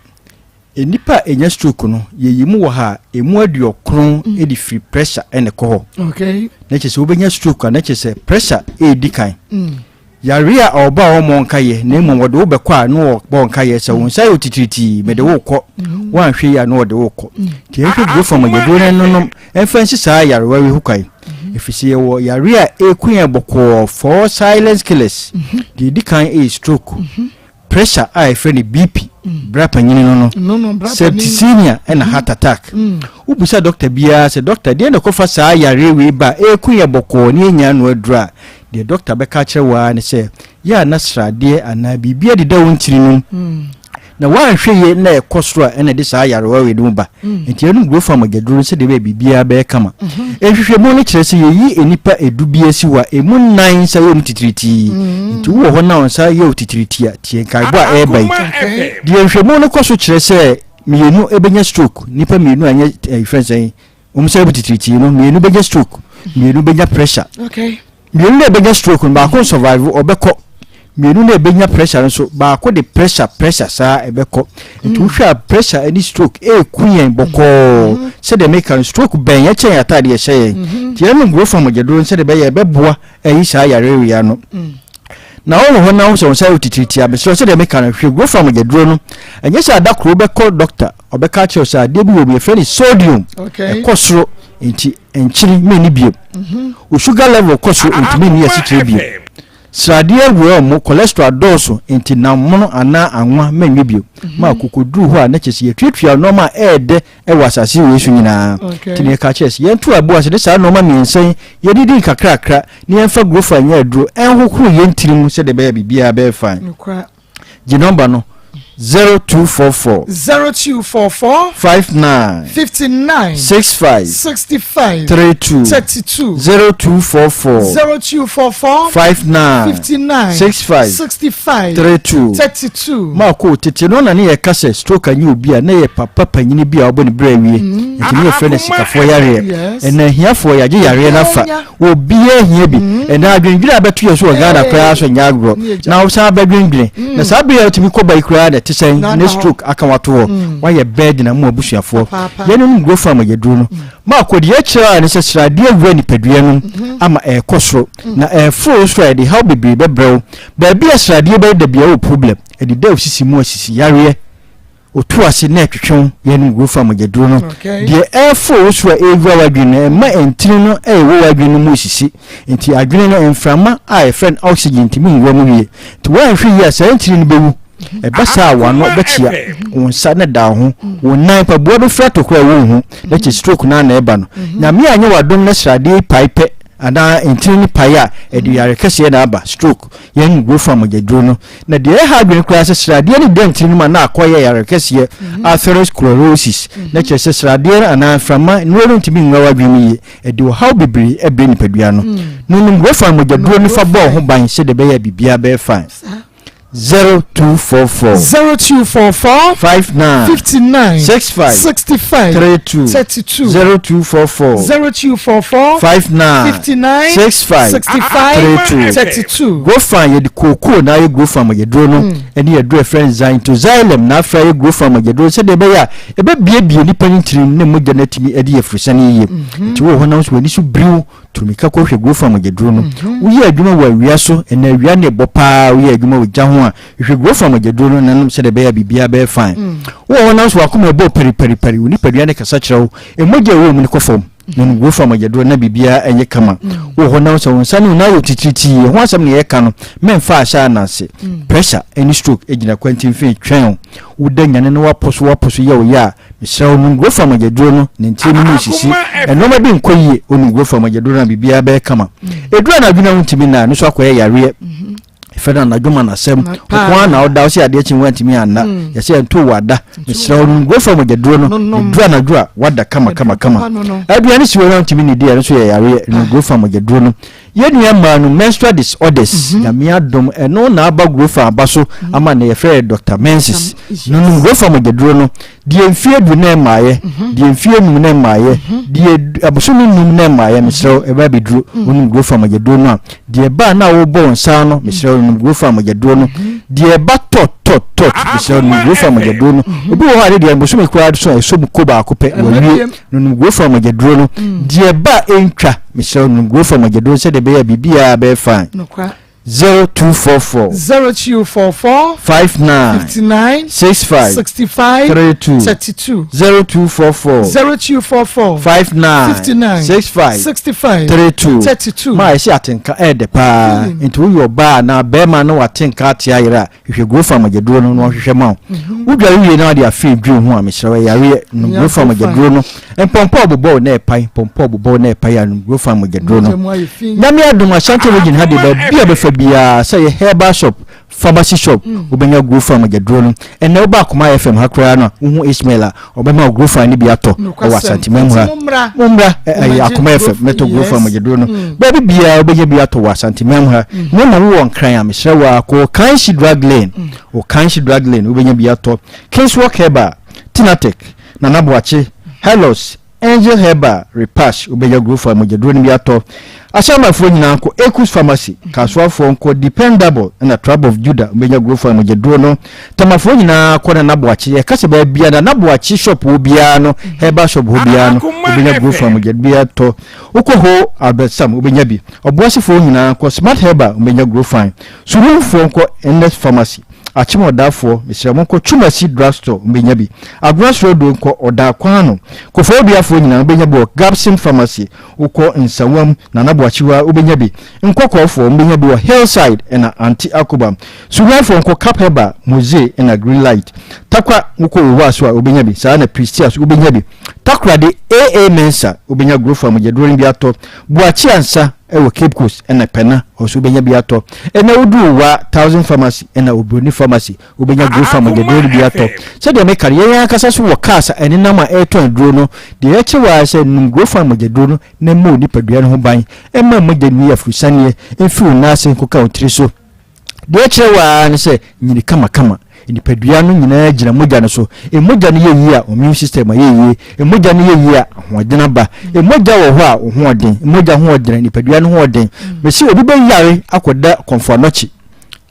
nnipa a ɛnya stroke no yɛyi mu wɔ ha a ɛmu aduɔkron mm. de firi pressure ɛna ɛkɔ hɔ. Okay. Na kyerɛ sɛ wobɛnya stroke a na kyerɛ sɛ pressure ɛredi kan. Mm. Yareɛ a ɔba a ɔmmɔ nkayɛ na mmom ɔde wo bɛkɔ a na ɔbɔ nkayɛ sɛ wo nsa yɛ otitiritii mede wo kɔ woanhwɛ yi a na ɔde wo kɔ nti yɛnhwɛ duro fam agyaduro no nonom ɛmfa nsi saa yarewa yi ho kwan ɛfiri sɛ yɛwɔ yareɛ a ɛku yɛn bɔkɔɔ four silent killers deɛ ɛdi kan ɛyɛ stroke pressure a yɛfrɛ no BP bra panyini no no septicemia ɛna heart attack wobisa dɔkta biara sɛ dɔkta deɛ na ɛkɔfa saa yareɛ wei ba a ɛku yɛn bɔkɔɔ ne yɛnya ano aduro a Deɛ dɔkta bɛka akyerɛ wo ara ne sɛ, yɛ a na sradeɛ anaa biribi adeda wo ntini no mu, na woanhwɛ yie na ɛkɔ soro a, ɛna ɛde saa nyarewa wei no ba. Nti yɛnom Grofan mogyaduro no sɛdeɛ ɛbɛyɛ biribiara bɛyɛ kama. Nhwehwɛmu no kyerɛ sɛ yɛyi nnipa edu bi asi hɔ a, ɛmu nnan nsa yɛ wɔn titiritii. Nti wowɔ hɔ na wo nsa yɛ wo titiritii a, tie nkaebɔ a ɛreba yi. Deɛ nhwehwɛmu no kɔ so kyerɛ sɛ mmienu bɛnya stroke, nnipa mmienu a ɛnyɛ, yɛfrɛ no sɛn? Wɔn sɛ ɛbu titiritii no, mmienu bɛnya stroke, mmienu bɛnya pressure. Mmienu na ɛbɛnya stroke no, baako survive ɔbɛkɔ. Mmienu na ɛbɛnya pressure no nso, baako de pressure pressure saa ɛbɛkɔ. Nti wohwɛ a pressure ne stroke ɛɛku yɛn bɔkɔɔ. Mm-hmm. Sɛdeɛ meka no, stroke bɛn yɛn kyɛn ataade ɛhyɛ yɛn. Mm-hmm. Nti yɛnom growth mogyaduro no sɛdeɛ ɛbɛyɛ ɛbɛboa ayi saa yareɛ wei ano. Mm. Na wowɔ hɔ na wo sɛ wo nsa yɛ titiritii a, mesrɛ wo sɛdeɛ meka no, hwɛ growth mogyaduro no. Ɛnyɛ sɛ ada koro wobɛkɔ dɔkta, ɔbɛka akyerɛ wo sɛ adeɛ bi wɔ mu yɛfrɛ no sodium, ɛkɔ soro nti nkyene menni bio. Mhm. Wo sugar level kɔ soro nti menni asikyire bio. Sradeɛ awura mu, cholesterol adɔɔso nti nam mono anaa anwa menwe bio. Mhm. Ma akokoduru hɔ a na kyerɛ sɛ yɛtuatua nneɛma a ɛyɛ dɛ wɔ asase wei so nyinaa. Nti na yɛka kyerɛ sɛ yɛnto abo ase ne saa nneɛma mmiɛnsa yi yɛdidi nkakrakra na yɛmfa gurofa nyɛ aduro ɛnhohoro yɛn tiri mu sɛdeɛ ɛbɛyɛ biribiara bɛyɛ fine. Gye nɔmba no, 0244. 0244. 59. 59. 65. 65. 32. 32. 0244. 0244. 59. 59. 65. 65. 32. 32. Maako, tete no na ne yɛka sɛ stroke anyɛ obi a na yɛ papa panyini bi a ɔbɔ ne berɛ awie. Mm. Nti ne yɛfrɛ no sikafoɔ yareɛ. Ɛna ahiafoɔ yɛagye yareɛ no afa. Obiara hia bi. Mm. Ɛna adwendwene a bɛto yɛn so wɔ Ghana koraa so nyɛ agorɔ. Na wosan bɛdwendwene. Mm. Na saa bere a wotumi kɔ ba yi koraa na ɛte sɛn ne stroke aka wato hɔ. Mm. Wayɛ bɛɛ na mu abusuafoɔ. Yɛn no growth farm yɛduro no. Maako deɛ ɛkyerɛ a ne sɛ sradeɛ awura nipadua no mm-hmm. ama ɛrekɔ soro. Na ɛreforo soro a ɛde haw bebree bɛbrɛ wo. Baabi a sradeɛ bɛyɛ da biara wɔ problem. Ɛde da osisi mu asisi yareɛ. Otu ase na ɛtwetwe wo yɛ no wura fa mogyaduro no. Deɛ ɛreforo wo soro a ɛrewura w'adwene no, ɛmma ntini no a ɛwɔ w'adwene no mu resisi. Nti adwene no, mframa a yɛfrɛ no oxygen ntumi nwura mu yie. Nti woanhwɛ yie a, saa ntini no bɛwu. Ɛba saa a, w'ano bɛkyea, wo nsa na da wo ho, wo nan, mpaboa bɛfiri atɔ koraa a wonhu, na kyerɛ stroke no ara na ɛreba no. Nyame anyɛ w'adom na sradeɛ yi pae pɛ anaa ntini no pae a, ɛde yare kɛseɛ na aba, stroke. Yɛn wura mogyaduro no. Na deɛ ɛha adwene koraa sɛ sradeɛ no da ntini no mu a na akɔyɛ yare kɛseɛ, mhm. atherosclerosis, mhm. na kyerɛ sɛ sradeɛ no anaa mframa nnuro no ntumi nwura w'adwene mu yie. Ɛde ɔhaw bebree ɛbrɛ nipadua no. Mm. No nom wura mogyaduro no fa bɔɔ ho ban sɛdeɛ ɛbɛyɛ biribiara bɛyɛ fine. 0244 0244 59 59 65 65 32 32 0244 0244 59 59 65 65 32 32. Grofan yɛde kookoo na ayɛ grofan mogyaduro no mm. ɛne yɛduro ɛfrɛ no xanthoxylum na afra yɛ grofan mogyaduro sɛdeɛ ɛbɛyɛ a ɛbɛbiebie nipa no ntirim ne mogya no atumi adi afurusane yie mm-hmm. nti wɔ hɔ nam so w'ani so biriw Tu mmirika kɔhwɛ Gurofa mogyaduro no. Woyɛ adwuma wɔ awia so, ɛnna awia no rebɔ paa, woyɛ adwuma wɔ gya ho a, hwehwɛ Gurofa mogyaduro no na nom sɛdeɛ ɛbɛyɛ a biribiara bɛyɛ fine. Wowɔ hɔ nanso w'akoma rebɔ pariparipari, wo nipadua no kasa kyerɛ wo, mogya a ɛwɔ wo mu no kɔ fam. Nom Gurofa mogyaduro na biribiara nyɛ kama. Wowɔ hɔ nanso wo nsa ne wo nan yɛ titiritii, ɛho asɛm na yɛreka no, mɛmfa ahyɛ ananse. Pressure ne stroke gyina kwantimfee twɛn wo. Woda nyane na woapɔ so woapɔ so yɛ wo ya a, Mesrɛ wo, nom Grofa mogyaduro no, ne ntini no mu resisi. Nnoɔma bi nkɔ yie, wonom Grofa mogyaduro no a, biribiara bɛyɛ kama. Ɛduru anadwo no a wontumi nna a, ɛno nso akɔyɛ yareɛ. Ɛfɛ no anadwo ma n'asɛm. Wo ko ara na woda, wo sɛ adeɛ kye woantumi anna. Yɛsɛ ɛnto wo ada. Mesrɛ wo, nom Grofa mogyaduro no, ɛduru anadwo a, woada kama kama kama. Aduane si hɔ na wontumi nnidi a, ɛno nso yɛ yareɛ. Nom Grofa mogyaduro no. Yɛn nua mmaa no menstrual disorders mhm. nyame adom ɛno na aba grofa aba so mhm. ama na yɛfrɛ yɛ Dr. Menses no nom grofa mogyaduro no deɛ mfie du na ɛmaayɛ mhm. deɛ mfie num na ɛmaayɛ deɛ abosome num na ɛmaayɛ mesrɛ ɛba abɛduro wonom grofa mogyaduro no a deɛ ɛba na wobɔ wo nsa no mesrɛ wonom grofa mogyaduro no deɛ ɛba tɔ tɔ tɔ mesrɛ wonom grofa mogyaduro no obi wɔ hɔ a ne deɛ bosome koraa so a ɛsɔ mu ko baako pɛ wɔwie Nonom Gurofa mogyaduro no. Deɛ ɛba a ɛntwa, mesrɛ wo nom Gurofa mogyaduro sɛdeɛ ɛbɛyɛ a biribiara bɛyɛ fine. 0244. 0244. 59. 59. 65. 65. 32. 32. 0244. 0244. 59. 59. 65. 65. 32. 32. Maa ɛsɛ atenka ɛɛdɛ paa. Nti woyɛ ɔbaa anaa bɛrima na watenka ate ayerɛ a Hwehwɛ Gurofa mogyaduro no na wɔhwehwɛ ma wo. Mhm. Wodware wie na wode afei dwiri ho a mesrɛ wo ɛyareɛ nom Gurofa mogyaduro no. Mpɔmpɔ ɔbobɔw na ɛpae, mpɔmpɔ ɔbobɔw na ɛpae a nom Gurofa mogyaduro no. Nyame adom Ashanti region ha de baabi a bɛfa biara sɛ yɛ herbal shop, pharmacy shop mm. wobɛnya Gurofa mogyaduro no. Ɛnɛ woba Akoma FM ha koraa no a wohu Ismail a ɔbɛma wo Gurofa no bi atɔ wɔ Asanteman mu ha. Mommra ɛyɛ Akoma FM mɛtɔ Gurofa mogyaduro no. Mm. Baabi biara wobɛnya bi atɔ wɔ Asanteman mu ha. Mm. Na mmom wowɔ Nkran a mesrɛ wo a kɔ Okanshi Drug Lane. Mm. Okanshi Drug Lane wobɛnya bi atɔ. Kingswalk Herbal, Tinatec, Nana Boakye, Helos, Angel Herbal Repass, wobɛnya Growfa mogyaduro no bi atɔ. Ahyɛnmafoɔ nyinaa nkɔ Ekus Pharmacy, Kasoafoɔ nkɔ Dependable ɛna Tribe of Judah, wobɛnya Growfa mogyaduro no. Tamafoɔ nyinaa kɔ Nana Boakye, yɛka sɛ baabi a Nana Boakye shop wɔ biara no, herbal shop hɔ biara no, wobɛnya Growfa mogyaduro bi atɔ. Wokɔ hɔ Albert Sam, wobɛnya bi. Ɔboasefoɔ nyinaa nkɔ Smart Herbal, wobɛnya Growfine. Surumfoɔ nkɔ Ernest Pharmacy. Akyem Ɔdaafoɔ, mesrɛ mo nkɔ Twumasi Drug Store, mobɛnya bi. Agona Sorodo nkɔ Ɔdaa kwan ano. Kofoɔduafoɔ nyinaa mobɛnya bi wɔ Gabson Pharmacy. Wokɔ Nsawam, Nana Boakye hɔ a, wobɛnya bi. Nkɔkɔɔfoɔ, mobɛnya bi wɔ Hillside ɛna Aunty Akobam. Suhuyfoɔ nkɔ Cap Herbal, Mose ɛna Green Light. Takwa, wokɔ Owa so a, wobɛnya bi. Saa na Prestea so, wobɛnya bi. Takoradi, AA Mensah, wobɛnya Grofa mogyaduro no bi atɔ. Boakye Ansa, Ɛwɔ Cape Coast ɛna Pɛna hɔ nso wobɛnya bi atɔ. Ɛnɛ woduru Wa Thousand Pharmacy ɛna Obroni Pharmacy wobɛnya Grofa mogyaduro no bi atɔ. Sɛdeɛ meka no yɛn ankasa nso wɔ cars a ɛnenam a ɛretɔn aduro no. Deɛ yɛkyerɛ wo ara sɛ nom Grofa mogyaduro no na mmɔ wo nipadua no ho ban. Ɛmma mogya nni afurusaneɛ mfiri wo nan ase nkɔka wo tiri so. Deɛ ɛkyerɛ wo ara ne sɛ nyini kamakama. Nipadua no nyinaa gyina mogya no so. Mogya no yɛ yie a, immune system ayɛ yie. Mogya no yɛ yie a, ahoɔden aba. Mogya wɔ hɔ a, wo ho ɔden. Mogya ho ɔden, nipadua no ho ɔden. Mese obi bɛyare akɔda kɔmfo anɔkye,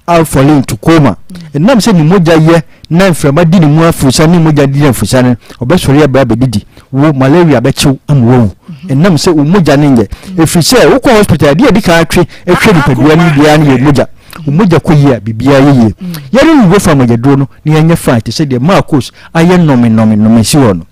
afɔle into coma. Ɛnam sɛ ne mogya yɛ na mframa di ne mu afurusa ne mogya di afurusa no, ɔbɛsɔre aba abɛdidi. Wo malaria bɛkyew ama wawu. Ɛnam sɛ wo mogya no nyɛ. Ɛfiri sɛ wokɔ hospital adeɛ a ɛdi kan atwe atwa nipadua no biara no yɛ mogya. Wo mogya kɔ yie a biribiara yɛ yie. Yɛne wo fa mogyaduro no na yɛnyɛ fine te sɛ deɛ Marcos ayɛ nnɔme nnɔme nnɔme si hɔ no.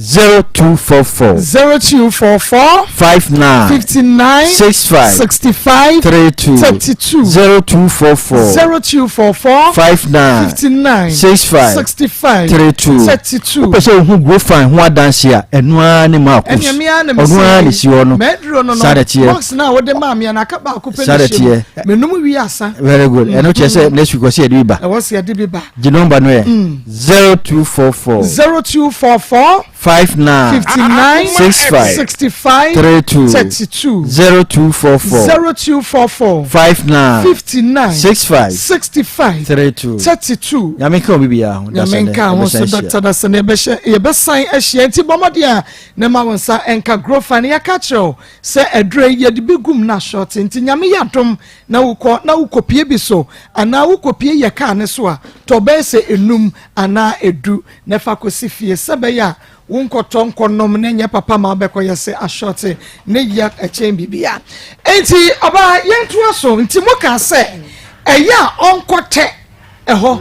0244. 0244. 59. 59. 65. 65. 32. 32. 0244. 0244. 59. 59. 65. 65. 32. 32. Wopɛ sɛ wohu Grofan ho adanse a, ɛno ara ne Marcos. Ɛnea me ara na Ɔno ara na esi hɔ no. Mɛduro no no. Saa na ɛteɛ. Box na wode maa me na aka baako pɛ Saa na na ɛhyɛ mu. ɛteɛ. Menom wie asa. Very good. Ɛno kyerɛ sɛ next week ɔsɛ yɛde bi ba. Ɛwɔ sɛ yɛde bi ba. Gye nɔmba no ɛ. 0244. 0244. 59. 59. 65. 65. 32. 32. 0244. 0244. 59. 59. 65. 65. 32. 32. Nyame nka obi biara ho. Nyame nka ho so Dr. Dasane yɛbɛhyɛ yɛbɛsan ahyia nti bɔ mmɔden a na ma wo nsa nka grofa no yɛka kyerɛ wo sɛ aduro yi yɛde bi gum na short nti Nyame yɛ adom na wokɔ na wokɔpie bi so anaa wokɔpie yɛ kaa ne so a tɔ bɛyɛ sɛ enum anaa edu na fa kɔsi fie sɛ bɛyɛ a wonkɔtɔ nkɔnom na ɛnyɛ papa ma wobɛkɔyɛ sɛ ashɔte ne yɛ ɛkyɛn biribiara nti ɔbaa yɛntoa so nti moka sɛ ɛyɛ a ɔnkɔtɛ ɛhɔ.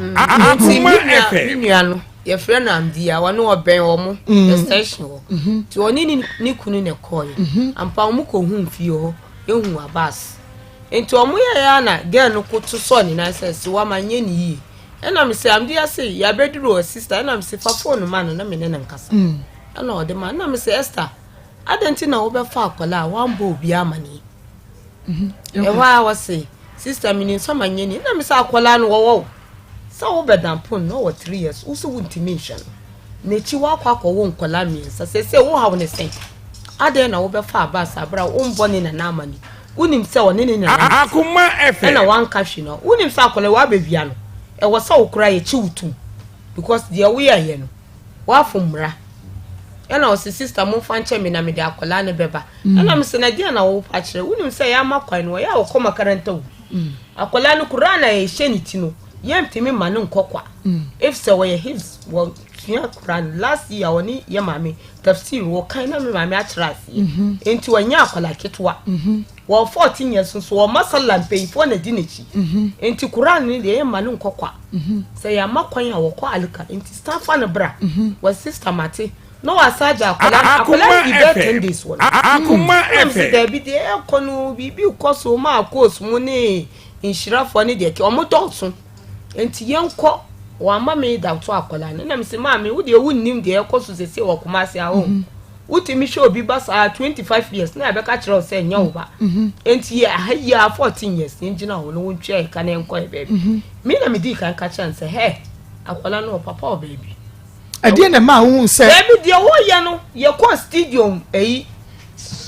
Nti me nua no yɛfrɛ no Amdia wɔne ɔbɛn wɔn mm. extension hɔ mm-hmm. nti ɔne ne kunu na ɛkɔɔyɛ mm-hmm. ampa wɔn kɔ hu fie hɔ ehu abas nti wɔn yɛ ya na girl no koto sɔɔ ne nan sɛ si wama nye ne yie ɛna mi sɛ Amdia se yabɛduru wɔ sista ɛna mi sɛ fa phone ma no na mi ne ne nkasa mm. ɛna ɔde ma ɛna mi sɛ Esther adan ti na wɔbɛfa akwadaa a wɔambɔ obi amaneɛ. Ɛhɔ ara ɔse, Sister menim sɛ manyɛ ni. Ɛna me sɛ akwadaa no wɔwɔ wo sɛ wobɛda mpo no na ɔwɔ 3 years wo sɛ wontumi nhwɛ no. N'akyi woakɔ akɔwo nkwadaa mmiɛnsa seesei wo haw ne sɛn? Adɛn na wobɛfa abaa saa berɛ a wombɔ ne nana amane? Wonim sɛ ɔne ne nana na te ɛna wanka hwee no wonim sɛ akwadaa woabɛwia no ɛwɔ sɛ wo koraa yɛkye wo tom because deɛ woyɛeɛ no woafom mmara. Ɛna ɔse sister momfa nkyɛ me na mede akwadaa no bɛba. Ɛna mese na deɛn na wopɛ akyerɛ wonim sɛ yɛama kwan no ɔyɛ a ɔkɔ makaranta o akwadaa no koraa na ɛhyɛ ne ti no yɛntumi ma no nkɔ kwa efisɛ ɔyɛ hifz wɔsua koraa last year ɔne yɛ maame tafsir wɔkan na me maame akyerɛ aseɛ nti ɔnyɛ akwadaa ketewa wɔ 14 years nso wɔma sala mpanyinfoɔ na di n'akyi nti koraa no deɛ yɛmma no nkɔ kwa sɛ yɛama kwan a wɔkɔ alika nti san fa no bra wɔ sister mate na wasan agya akwadaa no akwadaa no di bɛyɛ ten days wɔ no Akoma ɛna mi sɛ FM. daabi deɛ ɛkɔ no biribi kɔ so maa course mu ne nhyirafoɔ ne deɛ ɔmo dɔɔso nti yɛn kɔ wama mi da so akwadaa no ɛna mi sɛ maame wo deɛ wunnim deɛ ɛkɔ so sese wɔ Kumasi ahɔ mhm. wotumi hwɛ obi ba saa 25 years na yɛbɛka kyerɛ wo sɛ nyɛ wo ba mhm. nti yɛ aha yi a 14 years yɛn gyina hɔ no wontwea yɛ ka na yɛnkɔ yɛ baabi mhm. me na medii kan ka kyerɛ no sɛ hɛ akwadaa no wɔ papa wɔ baabi Ɛdeɛn na ɛmaa wohuu sɛ. Baabi deɛ wɔyɛ no yɛkɔ stadium ayi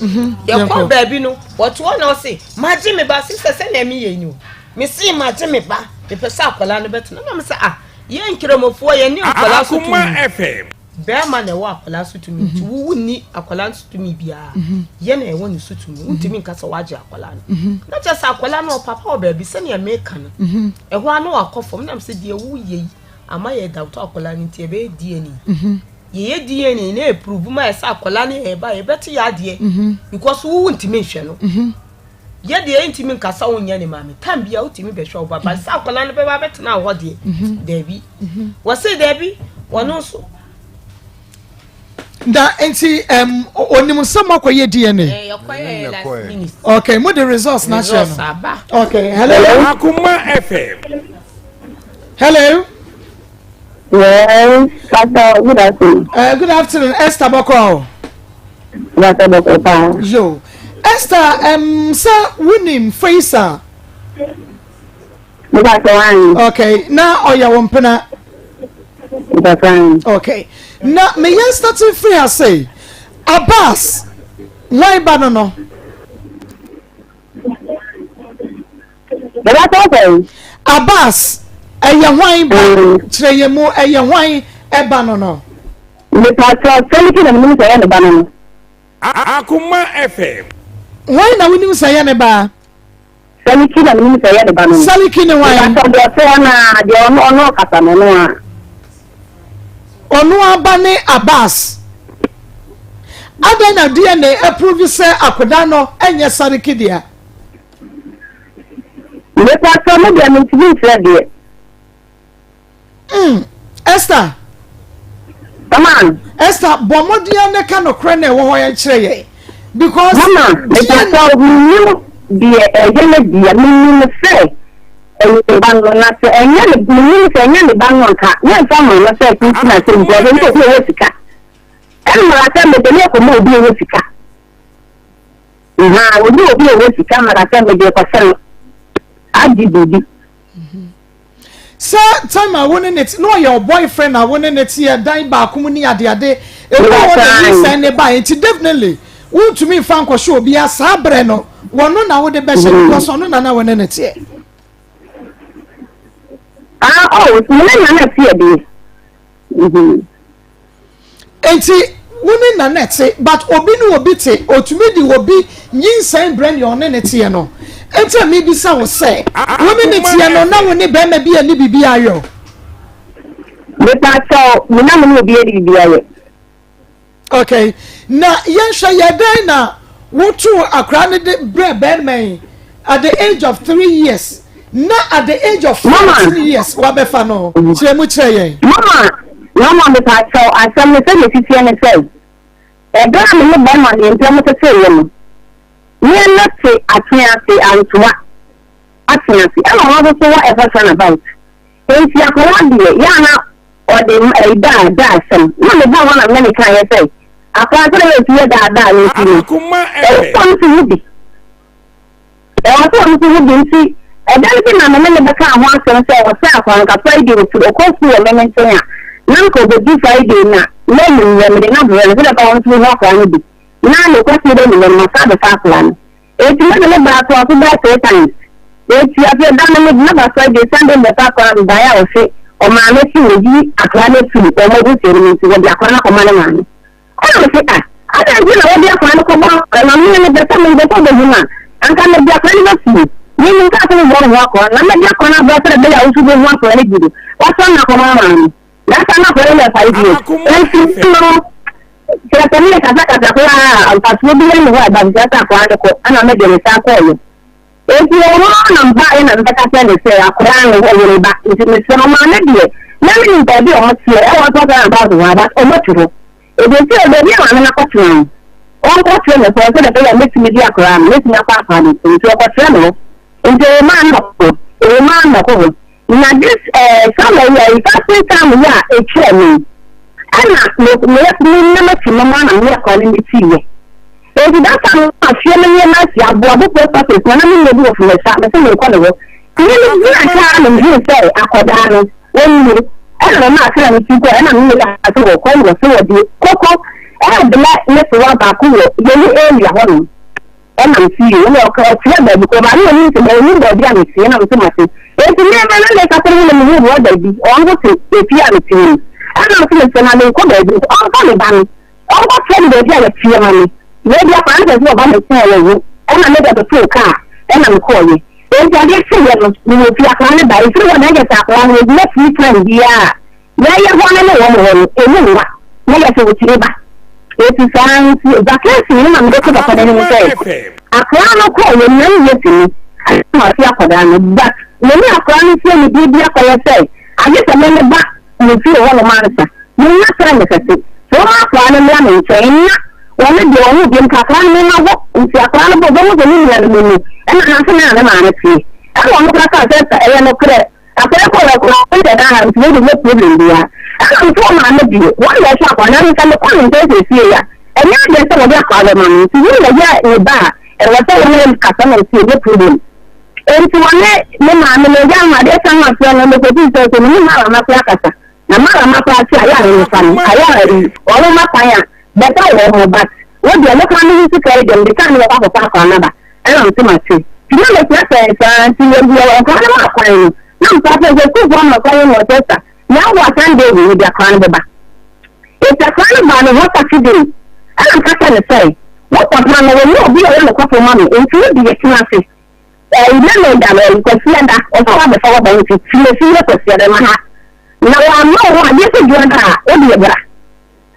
mhm, yɛkɔ baabi no wɔte hɔ na ɔse magye me ba sisɛ sɛ na ɛmeyɛ ni o mese magye me ba mepɛ sɛ akwadaa no bɛtena na mesɛ ah yɛn nkramofoɔ yɛne nkwadaa so tumi Bɛrima na ɛwɔ akwadaa so tumi nti wo wonni akwadaa no so tumi biara. Yɛ na ɛwɔ ne so tumi. Wontumi nka sɛ wagye akwadaa no. Na kyerɛ sɛ akwadaa no ɔpapa wɔ baabi sɛnea meka no. Ɛhɔ ara na wakɔ fam nam sɛ deɛ woyɛ yi ama yɛ dawto akwadaa no nti ɛbɛyɛ DNA. Yɛyɛ DNA na ɛprove ma yɛ sɛ akwadaa no yɛ ba yɛbɛte yɛ adeɛ because wo wontumi nhwɛ no. Yɛ deɛ yɛntumi nka sɛ wonyɛ ne maame time bia wotumi bɛhwɛ wo ba ba sɛ akwadaa no bɛba bɛtena hɔ deɛ mhm. daabi mhm. wɔse daabi wɔno nso na nti um, onim sɛ moakɔyɛ dna eh, okay mo de results na kyerɛ no okay hello akoma fm hello yes pastor good afternoon uh, good afternoon esther bɔkɔ Pastor bɔkɔ paa. Yo. Esther, um, sɛ wonim Faisal? Mpatsɔ ayi. Okay, na ɔyɛ wo mpena? Mpatsɔ ayi. Okay, na meyɛ starting firi ha sei, Abbas, wan ba no no? Mpatsɔ sɛn? Abbas, ɛyɛ hwan ba? Kyerɛ yɛn mu, ɛyɛ hwan ɛba no no? Mepakyɛw, Sɛliki na menim sɛ ɛyɛ ne ba no no. Akoma FM. Hwan na wonim sɛ ɛyɛ ne ba? Sɛliki na menim sɛ ɛyɛ ne ba no no. Sɛliki ne hwan? Mepakyɛw, deɛ ɔte hɔ no ara, deɛ ɔno ɔno ɔkasa no, ɔno ara. Ɔno ara ba ne Abbas. Adɛn na DNA approve sɛ akoda no nyɛ Sɛliki dea? Mepakyɛw, me deɛ mentumi nkyerɛ deɛ. Mm, Esther. Mama. Esther, bɔ mmɔden na ka nokorɛ na ɛwɔ hɔ yɛn kyerɛ yɛn. Because. Mama, mepatɔ menim deɛ ɛyɛ ne deɛ menim sɛ ɛyɛ ne ba no na sɛ ɛnyɛ ne menim sɛ ɛnyɛ ne ba no anka yɛmfa ma no sɛ kinkin asɛm because ɛnyɛ obi a ɔwɔ sika ɛmmra sɛ mede ne kɔma obi a ɔwɔ sika nhaa obi obi a ɔwɔ sika mmra sɛ mede kɔsɛ no agye biribi. Sɛ time a wo ne ne te na ɔyɛ wo boyfriend a wo ne ne te yɛ dan baako mu ne adeade ebi wɔ na nyinsɛn ne baeɛ nti definitely wontumi nfa nkɔhyɛ obiara saa berɛ no wɔno na wode bɛhyɛ because ɔno na na wo ne ne teɛ. Ah oh, me ne na na teɛ deɛ. Enti wo ne Nana te but obi ne obi te otumi de obi nyinsɛn brɛ nea ɔne ne teɛ no. Enti a mebisa wo sɛ wo ne ne teɛ no na wo ne bɛrima bi anni biribi ayɛ o? Mepakyɛw, me na me ne obi adi biribi ayɛ. Okay, na yɛnhwɛ yɛ dɛn na wotoo akwadaa no de brɛ bɛrima yi at the age of three years na at the age of 14 years wabɛfa no kyerɛ mu kyerɛ yɛn. Mama, mama mepaakyɛw asɛm no sɛdeɛ ɛsi teɛ ne sɛ, ɛberɛ a me ne bɛrima no yɛn ntam teteeɛ no, me no te atwease antoa atwease ɛna ɔno nso so wɔ ɛhɔ round about. Enti akwadaa deɛ yɛ a na ɔde ɛyi daa daa asɛm na me baa hɔ na me ne no kaeɛ sɛ akwadaa sɛdeɛ na ɔsi yɛ daa daa no nti no ɛwɔ sɛ ɔno nso hu bi. Ɛwɔ sɛ ɔno nso hu bi nti, ɛda no bi na me ne no bɛkaa ho asɛm sɛ ɛwɔ sɛ akɔ anka Friday ɔfiri ɔkɔ sukuu wɔ me me nkyɛn a, na anka ɔbɛdi Friday na na anwummerɛ mede no abrɛ no sɛdeɛ ɛbɛyɛ a ɔno nso bɛhu akwadaa no bi. Na nokwasɛm dɛ anwummerɛ no masan abɛfa akwadaa no. Enti mede no baa toa so bɛyɛ three times. Enti afei da no mede no ba Friday, Sunday mebɛfa akwadaa no mebaeɛ a ɔse ɔmaame se wɔyi akwadaa no afiri wɔn abusua no mu nti wɔde akwadaa no akɔma ne maame. Ɛna mese, Ah, adɛn nti na wode akwadaa no kɔbɔ akwadaa no? Na me mepɛ sɛ mepɛ sɛ wobɛhu no a, anka mede akwadaa no ba fie. Me menkaa sɛ meboa wo ho akwadaa no, na mɛde akwadaa no abrɛ sɛdeɛ ɛbɛyɛ a wo nso wobɛhu akwadaa no bi no. Wasan no akɔma wo maame. Na asan no akwadaa no yɛ 5 years. Enti no, kyerɛ sɛ meyɛ kasakasa koraa a, mfasoɔ biara nni hɔ a ɛba kyerɛ sɛ akwadaa no kɔ, ɛna mede me san kɔeɛ. Enti ɛwɔ hɔ ara na mebaeɛ na mebɛka kyerɛɛ no sɛ akwadaa no ɔyɛ me ba nti mesrɛ no maame deɛ na menim baabi a wɔteɛ ɛwɔ nso ɔsɛ na baase hɔ a but wɔatu hɔ ɛfiri sɛ baabi a maame no akɔtena no ɔnkɔkyerɛ me hɔ sɛdeɛ ɛbɛyɛ a mɛtumi de akwadaa no mɛtumi akɔ akwadaa no nti ɔkɔkyerɛ me hɔ nti ɛwɔ maa no ɔkɔ hɔ ɛwɔ maa no ɔkɔ hɔ Na this eh, summer yi ayi fasting time yi a ɛtwa mu yi, ɛna me me me nam akyi no ma na me akwa no me ti yɛ. Enti that time no afie no nneɛma asi aboa bo post office na na me nua bi wɔ Fumesa, me sɛ merekɔ ne hɔ. Nti me me gyina nkyɛn ara na mehuu sɛ akwadaa no wɔnni ɛna me maa sɛ na me ti kɔ ɛna me nua sɛ wɔkɔ ɛna wɔsɛ wɔde koko ɛɛbla ne sewa baako wɔ yɛn area hɔnom. Ɛna mese yoo, ɛna ɔka ɔkyerɛ baabi kɔ, maame ɔnim sɛ ɔnim baabi a mete, ɛna mese mate. Enti me me na meka sɛ me na mehu brɔda bi, ɔno nso te efie a mete mu no. Ɛna mese mesrɛ no a menkɔ baabi nti ɔmfa me ba no ɔnkɔ kyerɛ me baabi a yɛteɛ ma me. Wei deɛ akwadaa no pɛ sɛ ɔba me nkyɛn a wawu ɛna me deɛ metoo kaa ɛna mekɔɔyɛ. Enti adeɛ kyeeɛ no mewɔ fie akwadaa no baeɛ ɛfiri hɔ no ɛyɛ sɛ akwadaa no ɔgyina free time biara a yɛyɛ hɔ no ne wɔn hɔ no ɛmu nwa na yɛ sɛ wɔtumi ba. Enti saa nti vacation no na mede to papa no anim sɛ akwadaa no kɔɔ yɛ nua no yɛ si ni ɛna ɔte akwadaa no but me ne akwadaa no fie no biribi akɔyɛ sɛ agye sɛ me ne ba me fie hɔ nom ansa. Mennya time kɛse. Sɛ wɔma akwadaa no mmra me nkyɛn na wɔne deɛ wɔn ho biom ka akwadaa no mema hɔ nti akwadaa no bɔ ɔbɛhu sɛ ne nua no mu no ɛna ha nso na ne maame teɛ. Ɛna ɔno koraa kaa sɛ sɛ ɛyɛ nokorɛ akwadaa kɔ wɔ koraa ɔno deɛ daa ha nti wei deɛ nyɛ problem biara. Ɛna nso ɔmaame deɛ wɔn na ɛhwɛ akwadaa no na sɛ mekɔ ne nkyɛn seesei a ɛnyɛ adeɛ sɛ wɔde akwadaa bɛma me nti wo na yɛ ne ba a ɛwɔ sɛ wɔne kasa na nti ɛnyɛ problem. Enti wɔne ne maame no agya no adeɛ sa ho afrɛ no mekɔdii sɛ sɛ mene Marama koraa kasa na Marama koraa te ayɛ a memfa no ayɛ a wɔn ma kwan a bɛfa wɔn ho but wo deɛ me koraa me ho sika yi deɛ mede kaa ne bɛkɔ akɔfa akwadaa no aba ɛna mese mate nti na mesrɛ sɛ saa nti yɛdeɛ nkwadaa no ma kwan no na mfa sɛ sɛ sukuufoɔ ma kwan no ɔsɛ sa na aboa Sunday bi mede akwadaa no bɛba enti akwadaa no baa me hɔ Saturday ɛna meka kyerɛ no sɛ wo papa no wɔnyɛ obi a ɔyɛ nokwafo ma me enti wo deɛ tena ase Ɛyi na me da no ɛyi Kwasiada ɔsɛ wabɛfa waba nti tena fie Kwasiada ma ha na wamma wo hɔ adeɛ sɛ dwuada a wo deɛ bra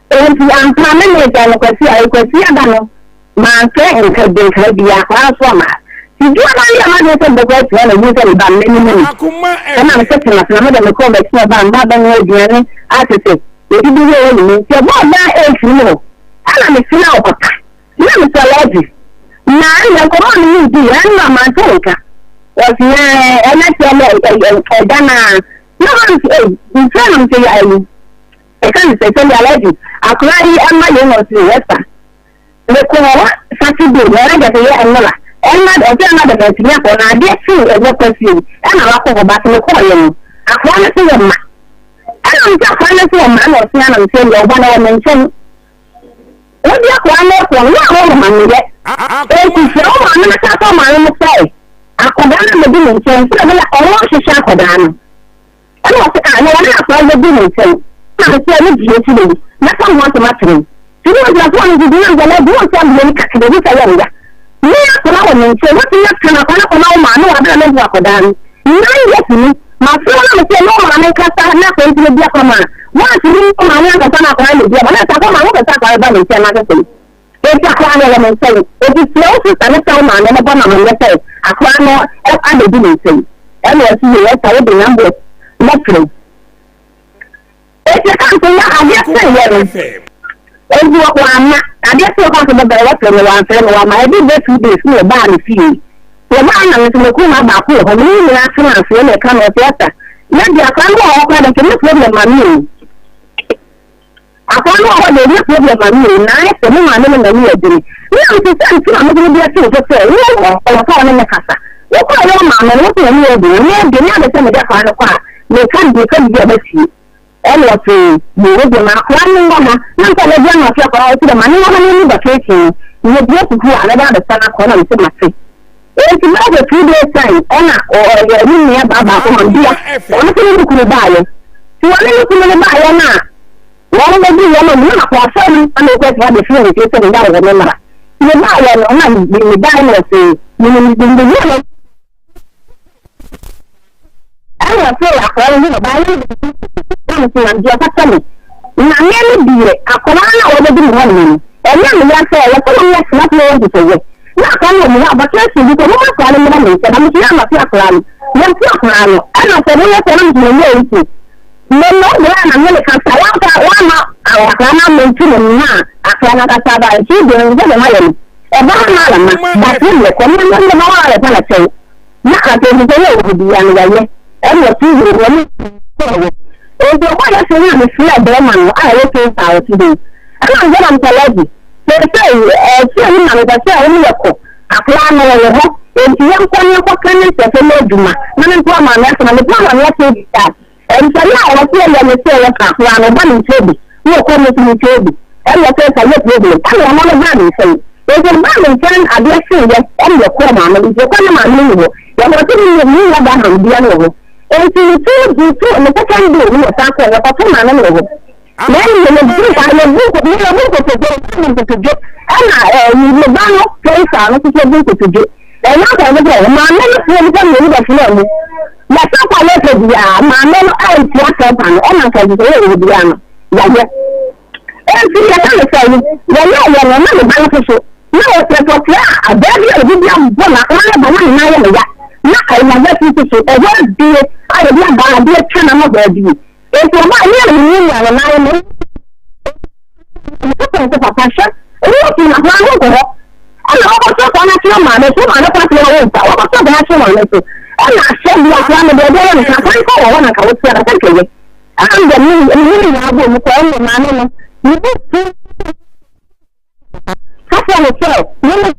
enti ampa me me da no Kwasi ɛyi Kwasiada no manfrɛ nka bi nka bi akwadaa nso ama ha ti dwuada no yɛ m'adwene sɛ mebɛkɔ atua na hu sɛ me ba no m'anim ni ɛna me sɛ tena tena me deɛ mekɔɔ m'akyi ɔba mba bɛnoa aduane atete yɛdidi wie wɔ ne mu nti ɛbɔɔ daa ɛmfiri mu hɔ ɛna mesena wɔ papa Na mesɔ lɛɛgye. Na ɛnna nkɔmmɔ a me ne no dii, ɛnna mante wo nka. Ɔse ɛɛ, ɛnɛ kyerɛ me ɛda no a. Na ɔno nso ei, mfrɛ no mese yɛ ayi. Ɛka ne sɛ, sɛdeɛ alɛgye, akwadaa yi ɛma yei na ɔse yɛsa. Mekɔɔ hɔ Saturday, na ɛna kyerɛ sɛ yɛ ɛnora. Ɛnna ɔse ɛnna de mantumi akɔ, na adeɛ kyee ɛnɛ kwasie yi, ɛna wakɔ hɔ, but mekɔɔyɛ no, akwadaa no se yɛ ma. Ɛna mese akwadaa no se yɛ ma, ɛna ɔse ana mese ɛndeɛ ɔba no wɔ me nkyɛn. Wode akwadaa no rekɔ no, wo a woahu amanneɛ. Enti frɛ wo maame na ka kyerɛ wo maame no sɛ, akwadaa no abɛdu me nkyɛn, sɛdeɛ ɛbɛyɛ a ɔrenhwehwɛ akwadaa no. Ɛnna ɔse, Ah, na wɔne akwadaa no bɛdu me nkyɛn. Ɛnna mese, Ɛno deɛ enti no, mɛka ho asɛm akyerɛ wo. Nti ne ɔgyinafoɔ no nso gyina nkyɛn, na ɔde nsa abue no kakra, ɔhu sɛ ɛyɛ no ya. Me akwadaa wɔ me nkyɛn, woatumi aka no akwadaa no akɔma wo maame wɔ abere a menhu akwadaa no. 9 years ni, mafrɛ wo na mese ne wo maame nkasa na akwadaa nti medi akɔma a, woantumi ne wo maame ankasa na akwadaa no medi ama. Na sɛ akɔma a, wopɛ sɛ akwadaa no ba me nkyɛn na asɛ sɛn? Enti akwadaa no wɔ me nkyɛn. Enti frɛ wo sista no sɛ wo maame no bɔ no amanneɛ sɛ akwadaa no abɛdi me nkyɛn. Ɛna ɔse, Yei, Esther, wode numbers mɛfrɛ wo. Enti ɛka nso na adeɛ kyeeɛ no, enti wamma. Adeɛ kyeeɛ kwan so bɛbɛrɛ wɔfrɛ no wamfrɛ no wamma. Ɛde bɛ 2 days na ɔbaa ne fie. Wɔbaa na me nso me kumaa baako wɔ hɔ, me ne ne nyinaa tena ase ɛna ɛka no ɔse Esther, na deɛ akwadaa no wɔ hɔ koraa deɛ nka ɛnyɛ problem ma me o. Akwadaa no wɔ hɔ deɛ ɛnyɛ problem ma me o, na ayɛ sɛ me maame no n'ani yɛ dene. Me na mete sɛ nti na mede me deɛ too so sɛ wo wɔ sɛ ɔne me kasa. Wokɔ a wo maame no wo sɛ n'ani yɛ dene, me deɛ me ade sɛ mede akwadaa no kɔ a meka meka biribi a ɔbɛtie. Ɛna ɔse me wo deɛ ma akwadaa no wɔ ha na mfa no aduane ɔse akwadaa ɔse dɛ ma ne wɔ ha na ɔni vacation no yɛbue sukuu a mɛba abɛfa no akɔ na mese mate. Enti bɛyɛ sɛ 2 days time ɛna ɔyɛ ne nua baa baako ma bia ɔno nso ne ne kunu baayɛ. Nti wɔne ne kunu no baayɛ no a wɔn bɛdi yɛ no na akɔ asɔre no na mekɔ afiri abɛfiri ne fie sɛ meda wɔ hɔ me mmara. Nti mebaayɛ no na mebaeɛ na ɔse menim no Ɛna ɔsee akwadaa no ho ɔbaa no na mese na deɛ ɔfata me na me no deɛ akwadaa no a wɔbɛdi me hɔ nom no ɛnyɛ me ya sɛ ɛyɛ sɛ wɔn yɛ tena fie wɔn nhyehyɛeɛ na akwadaa no wɔ me hɔ abɔkyerɛ si bi sɛ wɔn akwadaa no mmra me nkyɛn na mese yɛ amate akwadaa no yɛnte akwadaa no ɛna sɛ moyɛ sɛ na mese meyɛ nti me no deɛ na me ne kasa wɔamfa wɔama akwadaa no amɛnti ne mma a akwadaa no akasa aba nti deɛ nsɛ deɛ mayɛ no ɛbaa ma alama but ne mmerɛ kɔ ne mmerɛ ma wɔn a yɛfa na kyɛw Na asɛmmisa yi a wɔde bia no wɔyɛ ɛna ɔte yie no ɔne wɔ nti ɔkɔ yɛ sɛ na mefrɛ bɛrima no a ɛwɔ Cape Town ɔte hɔ ɛna meyɛ na mepɛ sɛsɛ ɛkyerɛ ne ma mepɛ sɛ ɔne yɛ kɔ akora no wɔwɔ hɔ nti yɛnkɔ ne yɛnkɔ ka ne nsɛsɛ no adwuma na mempo amaame asɛ na mepo amaame asɛ bi a nsɛm a wɔte yɛ ne sɛ yɛka akora no ɔba ne nkyɛn bi na ɔkɔ ne nso ne nkyɛn bi ɛna ɔsɛ sɛ yɛ problem ɛna ɔno no baa ne nkyɛn nti ɔbaa ne nkyɛn adeɛ kyeeɛ ɛna yɛkɔɔ maame no nti yɛkɔ ne maame no wɔ hɔ yɛkɔ sɛ ne ne nua baa maame bia no wɔ hɔ nti ne two ne two ne second day ne yɛsan kɔɔ yɛkɔto maame no wɔ hɔ. Na ɛne yɛbu yɛbu yɛbu nkotodwe yɛbu nkotodwe ɛna ɛyi ne ba no fɛnsa no nso bu nkotodwe ɛnyɛ akɔrɔ no sɛ maame no fún nipa mmienu bɛ fún ɛmu yɛsɛ kɔ ne pɛ biara maame no ɛntua sɛmpa no ɛna nka ɛsɛ yɛ wɔ biara no yɛyɛ ɛnti yɛka ne sɛ yɛyɛ yɛ no na ne ba no soso na wɔpɛpɔtɛ a abɛɛ bi a obi bi abɔ na wɔn ayɛ ba na ne nan yɛ ne ya na ɛyɛ abɛ soso ɛhɔ abie a yɛde aba adeɛ twa na ama baabi. Enti ɔbaa me a minwiinwii a me nan no, meka kyerɛɛ no sɛ, Papa, hwɛ, owuo pii na koraa menkɔ hɔ. Ɛnna wɔkɔsrɛ kwan no akyerɛ maame so, maame kwan kyerɛ wɔn nsa, wɔkɔsrɛ kwan akyerɛ maame so. Ɛnna ahyɛ bi akora no deɛ ɛdeɛ yɛ no nka kwan kɔ wɔ hɔ na nka wotia na sɛ nkɛyɛ. Ɛnna deɛ me ne nyinaa bɔɔ mu kɔ ɛnna maame no, ne bo fu. Ka kyerɛ no sɛ, 'Mene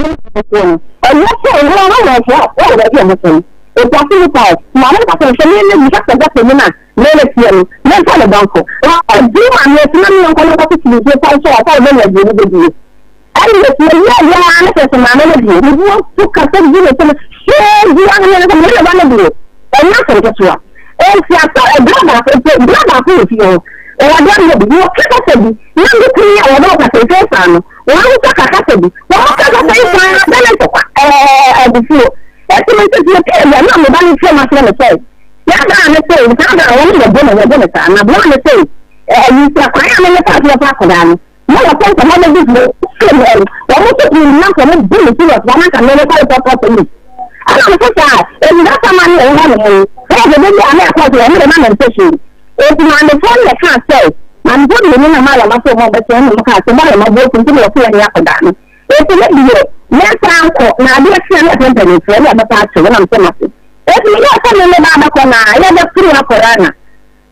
Nyankopɔn no. Ɛnyɛ sɛ wɔn a wɔwɔ hɔ wɔ baabi a wɔte no. Enti afe yi pae. Maame no ka kyerɛ no sɛ, 'Mene Mika Sɛdɛfo no a mereteɛ no. Memfa me ba nkɔ. Na ɔgyee maame akyi na me yɔnko no nkɔtete nsuo pa nso a ɔfa ɔbɛnya aduane bɛdie. Ɛnna yɛyɛɛ yɛn ara ne sɛ sɛ maame no deɛ, ne bo afu kasa gu ne so no, hwee biara ne no sɛ mene me ba no deɛ, ɛnyɛ asɛm ketewa. Enti asɛ ɛberɛ baako mpo, berɛ baako wɔ fie hɔ, ɔwɔ dɛm hɔ bi, wɔka kasa bi, na me kunu yi a wɔde wo kasa mfɛn saa no, wɔn nso ka kasa bi, wɔn ka kasa yi saa bɛ ne ntɔkwa, ɛɛ abufuo. Enti me nso metee deɛ na me ba no kyerɛ mu akyerɛ me sɛ, saa berɛ a me se, saa berɛ a wɔn yɛbo no, yɛbo no saa, na berɛ a me se, ɛɛ yi sɛ kwan a me mefa so yɛfa akwadaa no, Na wɔpɛ sɛ wɔbɛdi hene sɛ wɔn. Wɔn nso pii nam sɛ wɔbu me serious wɔn anka me mekɔ report police. Ɛna me sɛ saa ewura sama ne ɛwɔ hɔ nom yi ɛyɛ sɛ baabi a na ɛkɔ so wɔn de ma me mpɛ hwee. Eti maamefoɔ no na ɛkaa sɛ maamefoɔ mmienu na malama sɛ wɔn bɛkyɛ ɛna wɔn kaa sɛ malama bu otu nti na wɔsɛ yɛne akɔdaa no. Eti me deɛ mɛsan nkɔ na adeɛ kye a na ɛfɛ mpanimfoɔ ne ɛbɛpa akyɛ wɔn na me sɛ mate. Eti meyɛɛ sɛ me me ba abɛkɔ na yɛbɛfiri akɔdaa na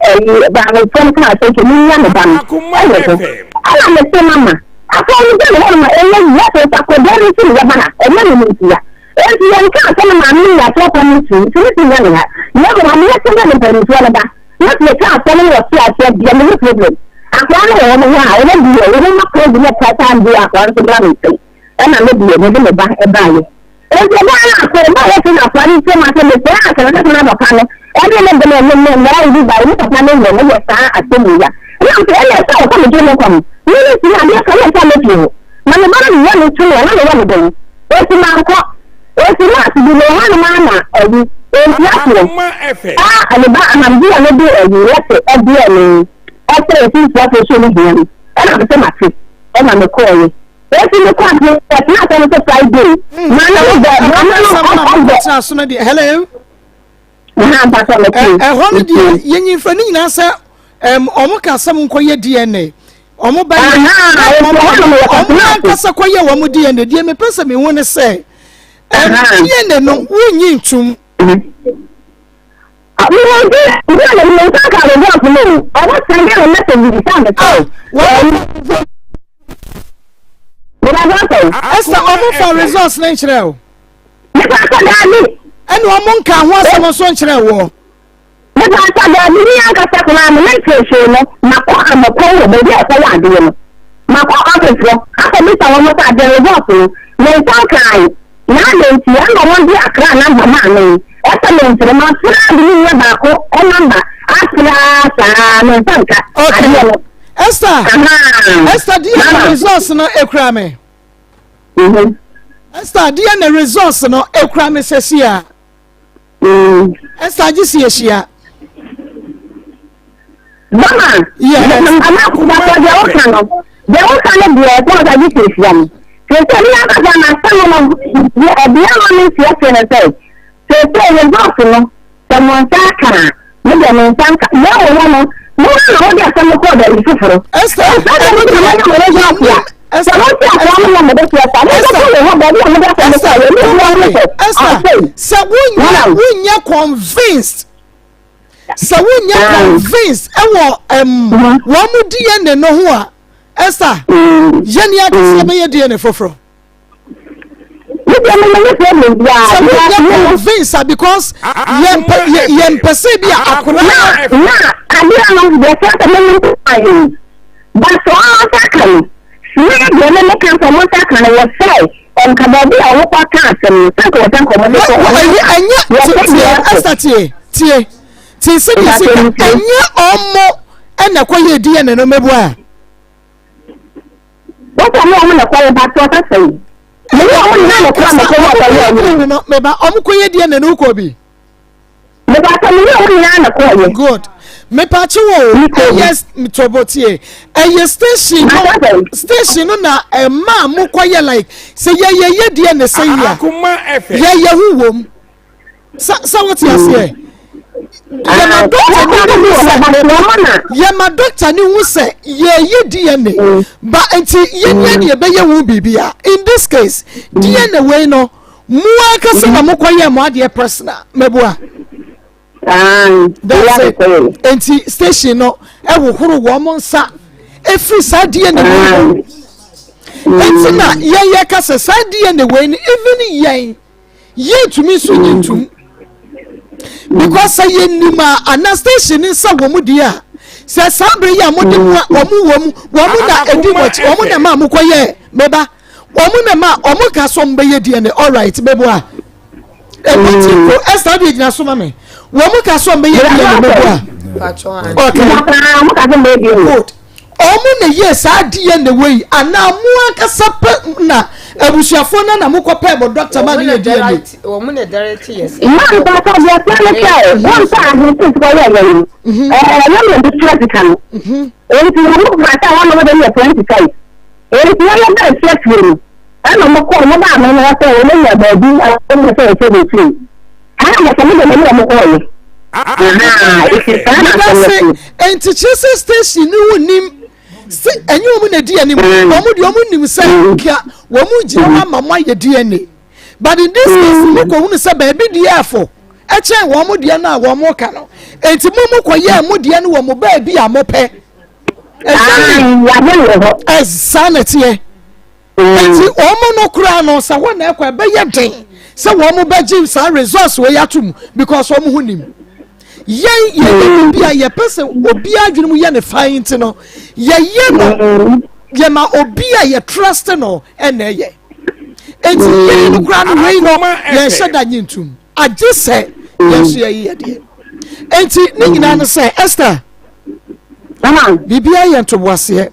Ɛyi maame fam kaa sɛ nka menya me ba no ɛwɔ hɔ. Ɛna me se mama afei me gya me hɔ no ma ɛnyɛ yie afei nso akɔdaa bi nso ne yɛba ha ɛnyɛ me no ntia. Enti yɛn kaa sɛ me maame no nya atorɔ kwan no tumi nti me si nya me ha. Na mmom ameyɛ sɛ me mpanimfoɔ no ba na sɛ yɛka asɛm no wɔte aseɛ deɛ me ne problem. Akwadaa no wɔ wɔn hɔ a wɔn deɛ wɔn ma kwan bi na ɛtaataa deɛ akwadaa no so bra me nkyɛn. Ɛna me deɛ mede me ba baeɛ. Enti ɛbaa no akɔ, ɛbaa yɛ sɛ na akoa no nkyɛn mu asɛ mesɛe anka na sɛ na papa no ɛne ne bene ne ne mmara yi bi bae ne papa no nyɛ no yɛ saa asɛm yi a. Ɛna sɛ ɛna ɛsɛ wɔ sɛ megye me nkwa mu. Me ne sini adeɛ ka ne nsa mɛfie hɔ. Na me ba no meyɛ me tumi a na meyɛ me dɛn. Enti mankɔ. Enti nurse bi mewɔ hanom ara na ayi. Enti aseɛ. A ne ba Ahamdi a mede ayi lɛte ɛdeɛ me ɛsɛ mfimfini afei so ne hia me. Ɛna mesɛ mate. Ɛna mekɔɔye. Eti mi kɔ adi ɛtena asɛm sɛ Friday. Maame no bɛ maame no ɔbɛ. Ɛhɔ so no deɛ hello. Ɛha mpasɔ mi ti. Ɛhɔ no deɛ yɛnyi nfa ne nyinaa sɛ ɛm ɔmo ka asɛm nkɔ yɛ DNA. Ɔmo bɛ yɛ ɔmo ankasa kɔ yɛ wɔn DNA deɛ mi pɛ sɛ mi hu ne sɛ ɛm DNA no wunyi ntum. Esther ɔmo fa results ne nkyerɛ o. Ɛna ɔmo nka ho asɛm nso nkyerɛ wɔ. Mepatɔ daabi me ankasa koraa no mente hwee no makɔ amɔkɔ wɔ baabi a ɛkɔyɛ adeɛ no makɔ office hɔ akɔ bisa wɔn sɛ adeɛ result no me nsa nkae na adɛn nti ɛna wɔn de akra number maa me ɛsɛ me nkyerɛ mafra de me nua baako number afra saa me nsa nka adeɛ no. Esther Esther deɛ na results no ekura me. Esther deɛ na results no ekura me sɛsi a. Esther gye si ehyia. Mama, yes. Mama, papa deɛ woka no, deɛ woka no deɛ ɛsɛ ɔsɛ gye si ehyia no. Sese mi ankasa na asɛm no, deɛ ɛdeɛ ama mi nsi akyerɛ no sɛ, sese result no, sɛ mo nsa aka a, me deɛ me nsa nka, na mmom no, mo ara na mode asɛm no kɔɔ baabi foforɔ. Esther, Ɛsɛ sɛ mo de mo anya mo result a, Esther, sɛ mo nte akoa no na mode teɛ saa, mo Esther, bɛkɔ wɔ hɔ baabi a mode asɛm no Esther, kɔɔ, yɛ mo don't bua mo worry. sɛ, Esther, afei, sɛ wonya madam, wonya convinced sɛ wonya ah, convinced ɛwɔ ɛm wɔn mo DNA no ho a Esther yɛn ni akasa bɛyɛ DNA foforɔ. Me deɛ me me problem biara. Sɛ wonya convince a because yɛn pɛ yɛn pɛ sɛ bi a akora. Na na adeɛ no deɛ sɛ sɛ me me ayɛ but sɛ ɔmo nsa ka no me deɛ me me ka sɛ ɔmo nsa ka no wɔ sɛ nka baabi a ɔmo kɔ ka asɛm no sɛ nka wɔ sɛ nka ɔmo de kɔ ɔmo ɛnyɛ ɛnyɛ tie ɛsɛ tie tie tie sɛ deɛ sɛ ɛnyɛ ɔmo. ɛna ɛkɔ yɛ DNA no mɛboa. Wọ́n sọ ɔmo na ɛkɔ yɛ ba tí ɔka sɛ yi. Mene ɔmo nyinaa na ɛkɔ mɛkɔ yɛ ɔkɔ yɛ ɔmo. No mɛba ɔmo kɔ yɛ DNA no wokɔ bi. Mɛba sɛ mene ɔmo nyinaa na ɛkɔ yɛ. Good. Mepakye wo ɛyɛ tɔbɔtie ɛyɛ station no station no na ɛma mo kɔ yɛ like sɛ yɛyɛ yɛ DNA sɛ yi a yɛyɛ ho wom. Sɛ sɛ wote aseɛ. Yɛma dɔkta ni hu sɛ yɛma dɔkta ni hu sɛ yɛyɛ DNA ba nti yɛnyɛ ne yɛbɛyɛ ho biribi a in this case DNA wei no mo ankasa na mokɔyɛ mo adeɛ personal mɛboa. That's it. Nti station no ɛhohoro wɔn nsa efiri saa DNA wei no. Nti na yɛyɛ kasa saa DNA wei no even yɛn. Yɛntumi nso nye ntum because sɛ yɛnim a ana station ne nsa wɔ mu deɛ a sɛ saa bere yi a mode mu a wɔn wɔ mu wɔn na edi wɔn akyi wɔn na ma mokɔ yɛ meba wɔn na ma wɔn ka so wɔn bɛyɛ DNA all right mebo a ɛbɛ ti ko ɛsa de gyina so ma mi wɔn ka so wɔn bɛyɛ DNA mebo a okay good. Wɔn na ɛyɛɛ saa DNA wei anaa mo ankasa pɛ na abusuafoɔ no na mokɔ pɛɛ mo dɔkta ma no yɛ DNA? Wɔn na direct yɛ sɛ. Mmaa mpatsɔ deɛ ɛteɛ ne sɛ wɔn sɛ ahemfo sika yɛ yɛ no ɛɛ ɛyɛ na obi tua sika no nti wɔn mu ba sɛ wɔn na wɔde yɛ 25 nti wɔn yɛ bɛɛ tua fie no ɛna wɔn kɔ wɔn baa mi na wɔsɛ wɔn yɛ baabi a wɔn sɛ ɛsɛ de fie ɛna wɔsɛ mo de mo ne wɔn kɔɔ yɛ. Medase nti kyerɛ sɛ station no wo nim sɛ ɛnyɛ wɔn na di anim mm. wɔn deɛ wɔn nim sɛ mm. nka wɔn gyina hɔ ama mo ayɛ DNA but in this case mo kɔ hunu sɛ baabi deɛ ɛfo ɛkyɛn wɔn deɛ no a wɔn ka no nti mo mo kɔ yɛ mo deɛ no wɔ mo baabi a mo pɛ ɛsɛ ɛsa na teɛ. Enti wɔn no koraa no sɛ hɔ na ɛkɔ ɛbɛyɛ den sɛ wɔn bɛgye saa results wei ato mu because wɔn ho nim. Yɛn yɛyɛ biribi a yɛpɛ sɛ obiara adwene mu yɛ ne fan nti no yɛyɛ no yɛma obi a yɛ trust no ɛna ɛyɛ. Enti yɛn no koraa no wei no yɛnhyɛ da nye ntum agye sɛ yɛn nso yɛyɛ yɛ deɛ. Enti ne nyinaa no sɛ Esther biribiara yɛ ntoboaseɛ.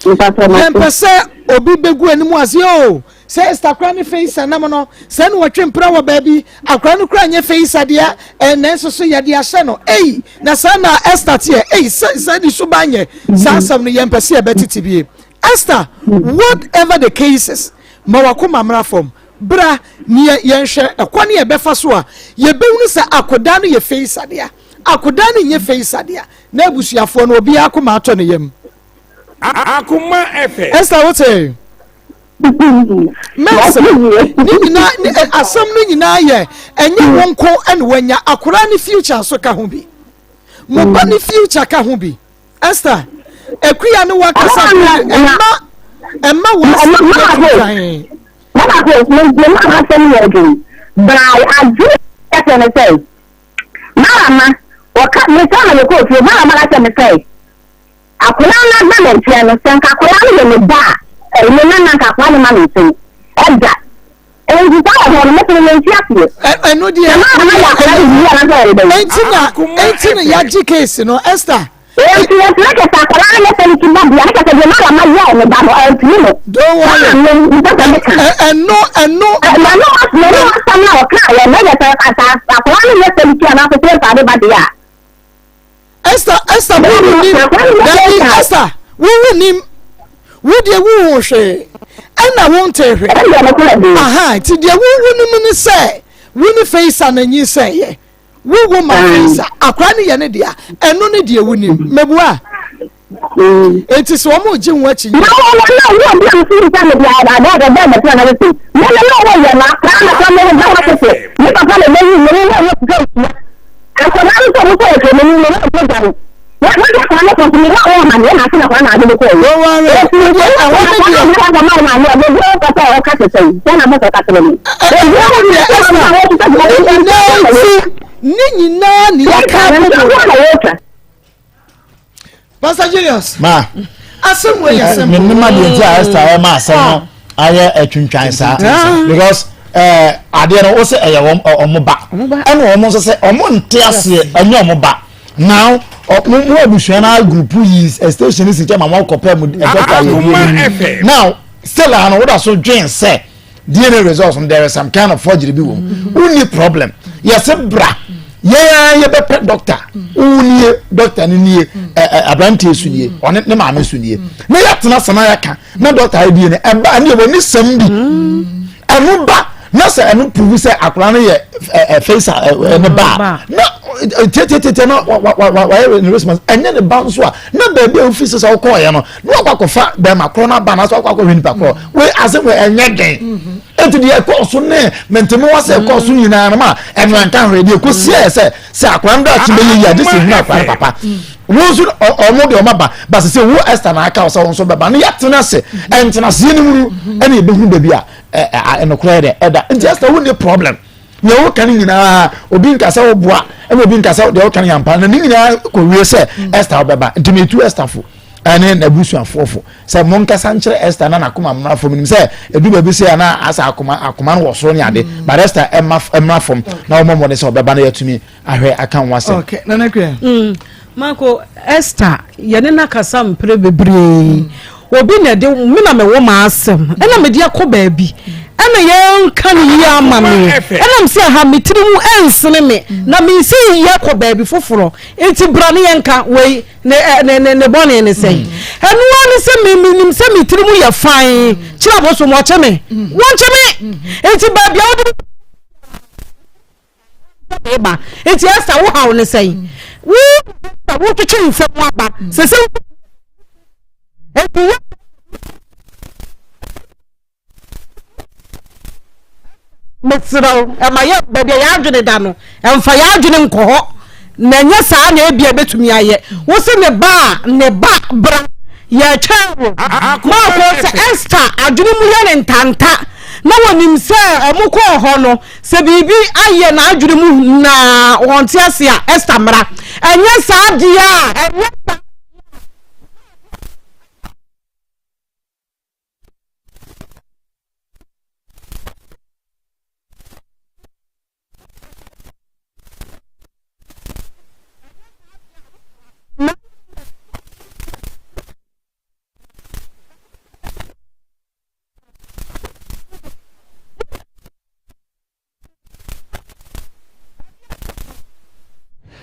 Yɛmpɛ sɛ obi bɛgu anim ase o sɛ Esther koraa ne Feisa nam no sɛ na wɔtwe mpena wɔ baabi akora no koraa nyɛ Feisa deɛ nanso so yɛde ahyɛ no ei na saa na Esther teɛ ei sɛ sɛ ne suban nyɛ saa asɛm no yɛmpɛ sɛ yɛbɛtete bie Esther whatever the cases ma wakoma mmra fam bra ne yɛnhwɛ ɛkwan ne yɛbɛfa so a yɛbɛhunu sɛ akodaa no yɛ Feisa dea akodaa no nyɛ Feisa dea na abusuafoɔ no obiara akoma atɔ ne yam Akoma FM. Esther wo te? Mɛsɛ ne nyinaa ne asɛm no nyinaa yɛ ɛnyɛ wo nko ɛna wanya akwaraa ne future nso ka ho bi. Mo ba ne future ka ho bi. Esther, akuya ne wakasa ɛma ɛma w'asɛm yɛ tutan. Mama ko, me me ma asɛm yɛ dwen. By adwene kɛse ne sɛ, Marama, wɔka me sɛ na yɛkɔɔ fie, Marama ka kyerɛ me sɛ, Akwadaa no aba me nkyɛn no, sɛ nka akwadaa no yɛ me ba a, ɛyɛ me nana nka akwadaa no ma me nkyɛn da. Enti saa wɔ hɔ no, me nso mente aseɛ. Ɛno deɛ, Sɛ maa ma yɛ akwadaa no biribi anaasɛ ɔyɛ dɛn. Enti na, enti na yɛagye case no, Esther. Enti enti na kyerɛ sɛ akwadaa no nyɛ sɛ ne ti ba bia, ne kyerɛ sɛ deɛ maa ma yɛɛ me ba no, ɛntumi no. Don't worry. Saa na me, mpɛ sɛ meka. Ɛno, ɛno. Ɛno, ɛno asɛm na ɔkaeɛ, na yɛ sɛ akwadaa no nyɛ sɛ ne ti anaasɛ sɛ yɛmfa ade ba deɛ a. Esther Esther wo wo nim dabi Esther wo wo nim wo deɛ wo wo hwee ɛna wo nte hwee aha nti deɛ wo wo nim ne sɛ wo ne Faisa na nyinsɛn yɛ wo wo ma Faisa akora ne yɛ ne deɛ ɛno ne deɛ wo nim mɛbua eti sɛ wɔn gye ho akyi. Na wɔn wɔn na wɔn bi a nso nsa mi di ada ada ada bɛn bɛtena na wɔsi na na na wɔn yɛ na akora na akora na wɔn ba wɔn tete ne papa na ɛbɛyi ne ne wɔn sika nsia akwadaa no sɛ wɔn sɛ wɔhwɛ n'anim na wɔn sɛ gya no wɔn wɔn akora no kɔnso ne wɔn wɔn ma ne na ase na akora na ade no kɔɔ yi. Wɔn wɔn deɛ ɛhɔ ne deɛ. Wɔn wɔn ma wɔn ano ɔmo wɔn kasa a ɔka sɛ sɛn sɛn na mo sɛ ɔka kyerɛ mi. Ɛhɔ ne deɛ ɛsɛ ne nyinaa nti ne nyinaa ne yɛ ka bɔ. Pastor Julius. Ma. Asɛm wei yɛ simple. Menim adeɛ nti a Esther ɛma asɛm no ayɛ atwintwan saa because ɛɛ adeɛ no wosɛ ɛyɛ wɔn ɔmo ba ɛna wɔn nso sɛ ɔmo nte aseɛ ɛnyɛ ɔmo ba. Now mo mo abusua na group yi station si kyɛ ma mo akɔpɛ mo dɔkta yɛ DNA. Now still ano woda so dwen sɛ DNA results no there is some kind of forgery bi wɔ mu. Wonni problem. Yɛsɛ bra yɛn yɛbɛpɛ doctor. Wo nie doctor no nie aberanteɛ so nie ɔne ne maame so nie. Na yɛatena sɛ na yɛaka na doctor ayɛ DNA ɛba ɛne yɛ wɔ ne sɛm bi. Ɛno ba na sɛ ɛno prove sɛ akwadaa no yɛ ɛ Faisal ɛ ne ba na tiatiatia na wa wa wa wayɛ ne response ɛnyɛ ne ba nso a na baabi a ofi sɛ sɛ ɔkɔɔyɛ no na wakɔ akɔfa bɛrima korɔ no aba na sɛ wakɔ akɔhwɛ nipa korɔ wei asɛm wei ɛnyɛ den eti deɛ ɛkɔɔ so ne mɛntɛmu wa sɛ ɛkɔɔ so nyinaa no ma ɛno anka hwɛ deɛ ɛkɔsi ayɛ sɛ sɛ akwadaa no daakye bɛyɛ yie a de sɛ ehunu akwadaa no papa wo nso ɔmo deɛ ɔmo aba ba sɛ sɛ wo Esther na aka sɛ wo nso bɛba no yɛatena ase ɛntenaseɛ no mu no ɛna yɛbɛhu baabi a ɛnokorɛ yɛ dɛ ɛda nti Esther wo ne problem nea woka no nyinaa obi nka sɛ woboa ɛna obi nka sɛ deɛ woka no yɛ ampa na ne nyinaa kɔwie sɛ Esther wobɛba nti metu Esther fo ɛne n'abusuafoɔ fo sɛ monkasa nkyerɛ Esther na n'akoma mmra fam nim sɛ ɛdu baabi sɛ ana asɛ akoma akoma no wɔ soro ne ade but Esther ɛma mmra fam na wɔmmɔ mmɔden sɛ ɔbɛba na yɛatumi ahwɛ aka ho asɛm. Okay, Nana Kua. Marco, Esther, yɛne no akasa mprɛ bebree. Obi na ɛde me na mewɔ m'asɛm ɛna mede akɔ baabi ɛna yɛnka no yie ama me ɛna mesɛ ha me tiri mu ɛnsene me na mesi yie akɔ baabi foforɔ nti bra ne yɛnka wei ne ne ne ne bɔne ne sɛn ɛno ara ne sɛ me menim sɛ me tiri mu yɛ fan kyerɛ abosom wɔkye me wɔnkye me nti baabi a wode ba nti ɛsa wo haw ne sɛn wo wotwetwe nsɛm aba sɛ sɛ nti yɛ mesrɛ wo ɛma yɛ baabi a yɛadwene da no ɛmfa yɛadwene nkɔ hɔ na ɛnyɛ saa na ebia ɛbɛtumi ayɛ wo se ne ba a ne ba bra yɛtwɛn wo maako sɛ Esther adwene mu yɛ ne ntanta na wɔnim sɛ ɔmo kɔɔ hɔ no Sɛ biribi ayɛ n'adwene mu na ɔnte ase a, Esther mmra. Ɛnyɛ saa deɛ a, ɛnyɛ saa.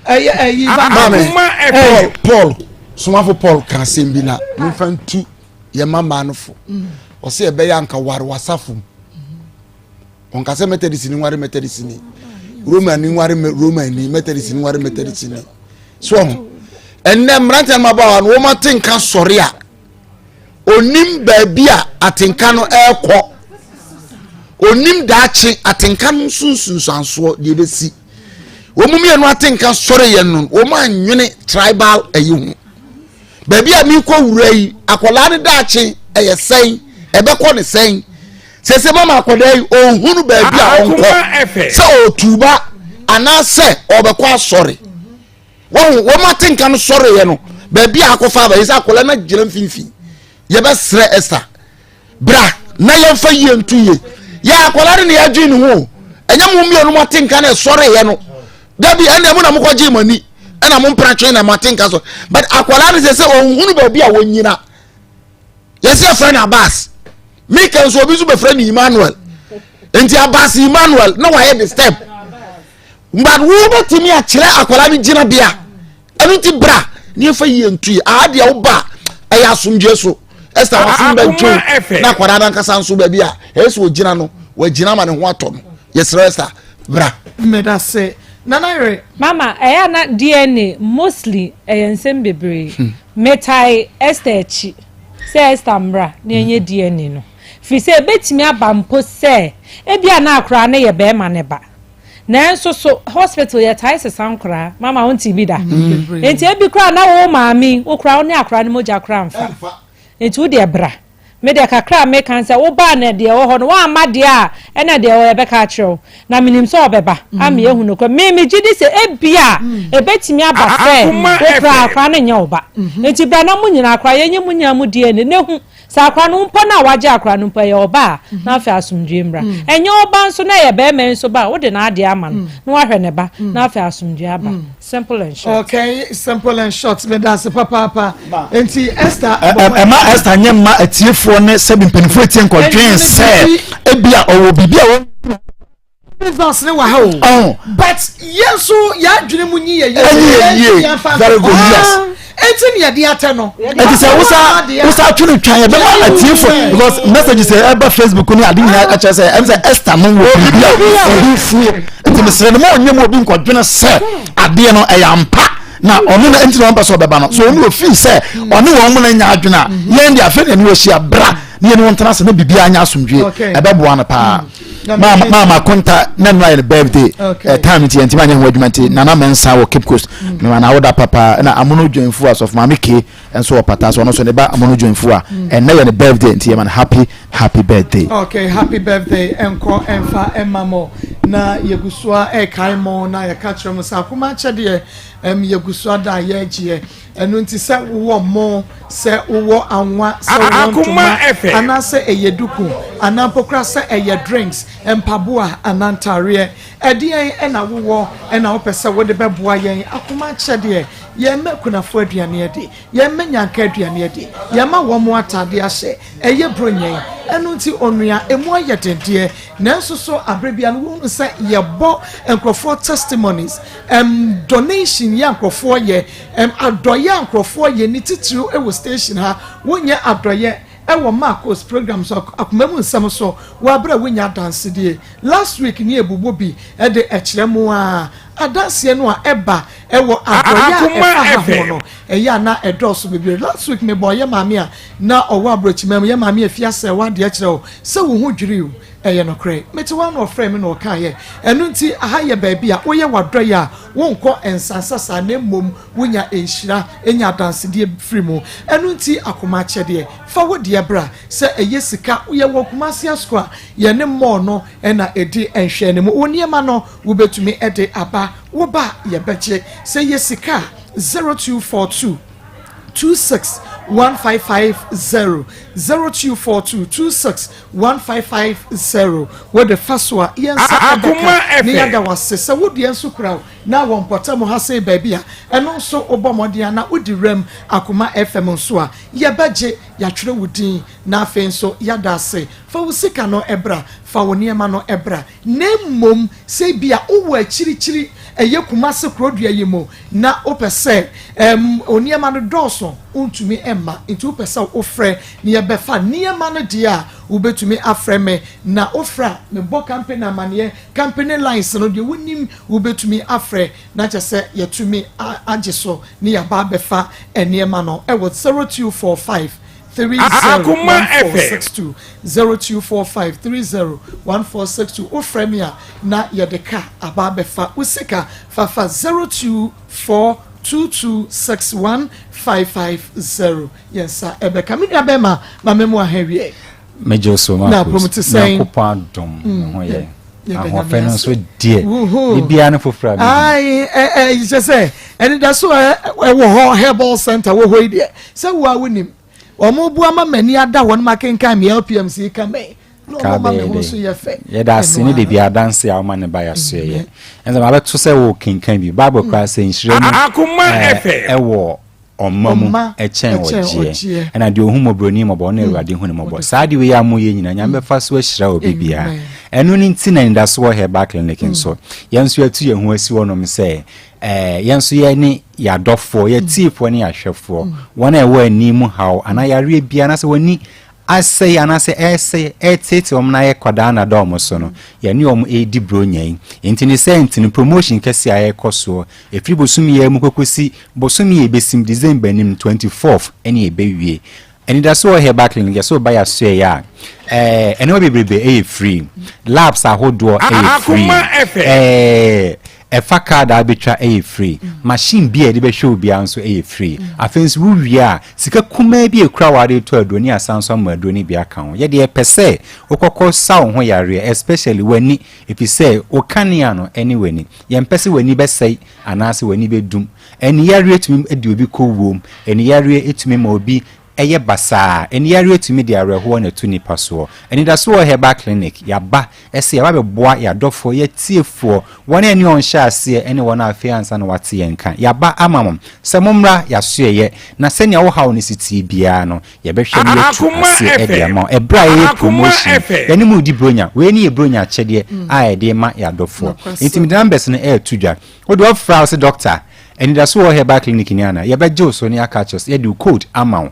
ɛyɛ ɛyi ba maame paul paul somafo paul ka asɛm bi na mefa ntu yɛ mma mmaa no fo ɔsɛ ɛbɛyɛ anka ware wasafo mu ɔnka sɛ methodist ni nware methodist ni roman ni nware roman ni methodist ni nware methodist ni so ɔho ɛnɛ mmeranteɛ no mabaawa no wɔn ate nka sɔre a onim baabi a atenka no ɛrekɔ onim daakye atenka no nso nsunsuansoɔ deɛ ebesi wɔn mmienu atenka sɔre yɛn no wɔn anwene tribal ɛyi ho baabi a mekɔ wura yi akwadaa no daakye ɛyɛ sɛn ɛbɛkɔ ne sɛn sese mama akwadaa yi ɔnhunu baabi a ɔnkɔ sɛ ɔtuba anaasɛ ɔbɛkɔ asɔre. Wɔn wɔn atenka no sɔreeɛ no baabi a akɔfa aba yɛ sɛ akwadaa no agyina mfimfini yɛbɛsrɛ Esther bra na yɛmfa yie nto yie yɛ akwadaa no na yɛadwene ne ho ɛnyɛ mo mmienu mo atenka no ɛsɔreeɛ no dabi ɛnna mo na mokɔgye mo ani ɛna mo mpratwe na mo atenka so but akwadaa no sɛ sɛ ɔnhunu baabi a wɔnyina yɛsɛ yɛfrɛ no Abbas mika nso obi nso bɛfrɛ no Emmanuel nti Abbas Emmanuel na wayɛ the step but wobɛtumi akyerɛ akwadaa no gyinabea ɛno nti bra ne yɛfa yie nto yi aha deɛ woba a ɛyɛ asomdwoe so ɛsɛ wasom bɛntwo na akwadaa no ankasa nso baabi a ɛyɛ sɛ ɔgyina no wagyina ma ne ho atɔ no yɛsrɛ ɛsa bra medase nana yere mama ɛyɛ na dna mostly ɛyɛ nsɛm bebree hmm. metae Esther akyi sɛ Esther mmra na ɛnyɛ dna no firi sɛ ɛbɛtumi aba mpo sɛ ebia na akwadaa no yɛ bɛrima ne ba Nanso so hospital yɛtae sesa nkoraa mama wo nte bi da mm. nti ebi koraa na wo maame wo koraa wo ne akoraa no mogya koraa mfa nti wo deɛ bra me deɛ kakra a meka sɛ wo baa na deɛ ɛwɔ hɔ no woamma deɛ a ɛna deɛ ɛwɔ yɛbɛka akyerɛ wo na menim sɛ ɔbɛba mm. ama yɛhu no kora me megye di sɛ ebia mm. ebetumi aba sɛ wo koraa akoraa no nyɛ wo ba mm-hmm. nti bra na mo nyinaa koraa yɛnyɛ mo nyinaa mo DNA na ehu. Sɛ akora no mpo no a wagye akora no mpo ɛyɛ ɔba a, na afei asomdwoeɛ mmra. Ɛnyɛ ɔba nso na ɛyɛ barima yi nso ba a, wode n'adeɛ ama no na wahwɛ ne ba na afei asomdwoeɛ aba. Simple and short. Okay, simple and short. Meda ase papaapa. Nti Esther. Ɛma Esther nyɛ mma atiefoɔ ne sɛbi mpanimfoɔ etie nkɔdwen sɛ ebi a ɔwɔ biribi a wɔn. Results ne wɔ ha o. Oh. But yɛn nso yɛn adwene mu nyi yɛ yie. Ɛnyi yɛ yie. Very good yes. Eti ni yɛde atɛ no. Eti sɛ wosa wosa atwe no twan yɛ bɛma atiefo because messages ɛ ɛba Facebook ni ade nyinaa akyerɛ sɛ ɛm sɛ Esther no wɔ biribi a ɔde fie. Nti mesrɛ no mo ɔnyɛ mu obi nkɔdwene sɛ adeɛ no ɛyɛ ampa na ɔno na nti na ɔmpɛ sɛ ɔbɛba no so ɔno ofii sɛ ɔne wɔn mu na nya adwene a yɛn de afei na ɛne wɔahyia bra ne yɛne wɔn tena ase na biribiara nyɛ asomdwie ɛbɛboa no paa. Maama maama konta na nnura yɛ no birthday eh, time nti yɛntumi anyɛ ho adwuma nti nana mɛnsa wɔ Cape Coast mm. mema na awoda papa ɛna amono dwanfu asɔfo maame ke nso wɔ pata so ɔno nso ne ba amono dwanfu a mm. ɛnɛ yɛ no birthday nti yɛma no happy happy birthday. Okay, happy birthday ɛnkɔ ɛnfa ɛma mo na yɛgu so a ɛkae mo na yɛka kyerɛ mo sɛ akoma akyɛdeɛ ɛm yɛgu so ada a yɛregyeɛ. Ɛno nti sɛ wowɔ mo, sɛ wowɔ anwa, sɛ wowɔ ntoma, anaasɛ ɛyɛ duku, anaa mpo koraa sɛ ɛyɛ drinks, mpaboa anaa ntaareɛ, ɛdeɛn na wowɔ na wopɛ sɛ wode bɛboa yɛn akoma akyɛdeɛ? Yɛmma akunafoɔ aduane adi, yɛmma nnyanka aduane adi, yɛmma wɔn ataadeɛ ahyɛ, ɛyɛ Buronya yi. Ɛno nti onua, ɛmu ayɛ den deɛ, nanso so aberɛ biara no wohunu sɛ yɛbɔ nkurɔfoɔ testimonies, ɛm donation yi a nkurɔfoɔ yɛ, Ɛm adɔeɛ a nkorɔfoɔ yɛ ne titiriw wɔ station ha, wonyɛ adɔeɛ wɔ Marcos program so, akoma mu nsɛm so wɔ aberɛ a wonya adansedie. Last week ne yɛbobɔ bi de kyerɛ mo a, adanseɛ no a ɛba wɔ adɔeɛ a ɛfa ha ho no, ɛyɛ a na ɛdɔɔso bebree. Last week mebɔɔ yɛ maame a na ɔwɔ aborɔkyima mu, yɛ maame Afia Sɛɛwa adeɛ kyerɛ wo sɛ wo ho dwiri wo. Ɛyɛ nokorɛ. Mete hɔ ara na ɔfrɛɛ me na ɔkaeɛ. Ɛno nti, aha yɛ baabi a woyɛ w'adɔeɛ a, wonkɔ nsansa saa na mmom wonya nhyira, nya adansedie firi mu. Ɛno nti, akoma akyɛdeɛ, fa wo deɛ bra. Sɛ ɛyɛ sika, yɛwɔ Kumasi Asukɔ a yɛne mall no na ɛdi nhwɛanimu. Wo nneɛma no, wobɛtumi de aba. Woba a, yɛbɛgye. Sɛ ɛyɛ sika a, 0242. 26 1550 0242 26 1550 Wode fa so a, yɛn nsa bɛka na yɛada wo ase. Sɛ wo deɛ nso kura wo na wɔ mpɔtam ha sei baabi a, ɛno nso wobɔ mmɔden a na wodi wuram Akoma FM nso a, yɛbɛgye, yɛatwerɛ wo din na afei nso yɛada ase. Fa wo sika no bra, fa wo nneɛma no bra. Na mmom sɛ ebia wowɔ akyirikyiri, ɛyɛ Kumasi kurodua yi mu, na wopɛ sɛ ɛm, nneɛma no dɔɔso, wontumi mma, nti wopɛ sɛ wofrɛ na yɛbɛfa nneɛma no deɛ a, wobɛtumi afrɛ me. Na wofrɛ a, mebɔ company amaneɛ, company lines no deɛ wonim, wobɛtumi afrɛ na kyerɛ sɛ yɛatumi agye so na yɛaba abɛfa nneɛma no wɔ 0245 301462 0245 301462 Wofrɛ me a na yɛde ka aba abɛfa wo sika fa fa 0242261550 Yɛn nsa ɛbɛka. Me nua bɛrima ma me mmoa ha awie. Megye wo so Na apom te sɛn? Nyankopɔn adom ne ho yɛ. Yɛda Ahoɔfɛ Nyame no ase. nso deɛ biribiara ne foforɔ a mehu. Ae, ɛ ɛ kyɛ sɛ anidaso a ɛwɔ hɔ herbal center wɔ hɔ yi deɛ sɛ wo a wonim wɔn bu ama m'ani ada hɔ no makenkan me LPMC ka me na wɔn ma me ho nso yɛ fɛ. Yɛda ase ne de bi adanse a woma ne ba yɛasoɛ yɛ. Ɛnso mabɛto sɛ wo kenkan bi Bible koraa sɛ nhyira mu ɛwɔ ɔma mu kyɛn ɔgyeɛ. Ɛna deɛ ɔhu mmɔborɔni mmɔbɔ, ɔno Awurade hu no mmɔbɔ. Saa adeɛ wei a moyɛ nyinaa, Nyame bɛfa so ahyira obi biara. Ɛno no nti na anidaso wɔ Herbal Clinic nso. Yɛn nso yɛatu yɛn ho asi hɔnom sɛ, ɛɛ, yɛn nso yɛne yɛn adɔfoɔ, yɛn atiefoɔ ne yɛn ahwɛfoɔ, wɔn a ɛwɔ ani mu haw anaa yareɛ biara, anaasɛ wɔn ani asɛe anaasɛ ɛresɛe, ɛreteetee wɔn na ayɛ kwadaa na ada wɔn so no, yɛne wɔn redi Buronya yi. Enti ne saa nti no, promotion kɛseɛ a ɛrekɔ soɔ, ɛfiri bosome yi ara mu kɔkɔsi bosome a ɛbɛsim, December nim, 24th ɛne ɛbɛwie. Anidaso wɔ Herbal Clinic, yɛsɛ woba yɛasoɛeɛ a, ɛɛ, nneɛma bebrebe ɛyɛ free. Labs ahodoɔ ɛyɛ free. Ɛɛ, Ɛfa card a wobɛtwa yɛ free, machine bi a yɛde bɛhwɛ wo biara nso yɛ free. Afei nso wowie a, sika kumaa bi a ɛkura wo a wode retɔ aduro ne asan nso ama aduro no bi aka ho. Yɛde yɛpɛ sɛ wokɔkɔ sa wo ho yareɛ especially w'ani ɛfiri sɛ wo kanea no ne w'ani. Yɛmpɛ sɛ w'ani bɛsɛe anaasɛ w'ani bɛdum. Ani yareɛ tumi de obi kɔ wuom, ani yareɛ tumi ma obi. yɛ basaa. Aniyareɛ tumi de awerɛhoɔ na ɛto nnipa soɔ. Anidasoɔ Herbal Clinic, yɛaba sɛ yɛba abɛboa yɛn adɔfoɔ, yɛn atiefoɔ, wɔn a yɛne wɔn hyɛɛ aseɛ ne wɔn a afei ansa na wɔate yɛn nka. Yɛaba ama mo sɛ mommra yɛasoɛeɛ, na sɛnea wo haw no si teɛ biara no, yɛbɛhwɛ na yɛatu aseɛ de ama wo. Ɛberɛ a yɛyɛ promotion, yɛne mo redi Buronya. Wei ne yɛn Buronya akyɛdeɛ a yɛde rema yɛn adɔfoɔ. Enti mede numbers no reto dwa. Wo deɛ ɔfrɛ a wo se doctor, anidaso wɔ herbal clinic ni ana? Yɛbɛgye wo so na yɛaka akyerɛ wo sɛ yɛde wo code ama wo.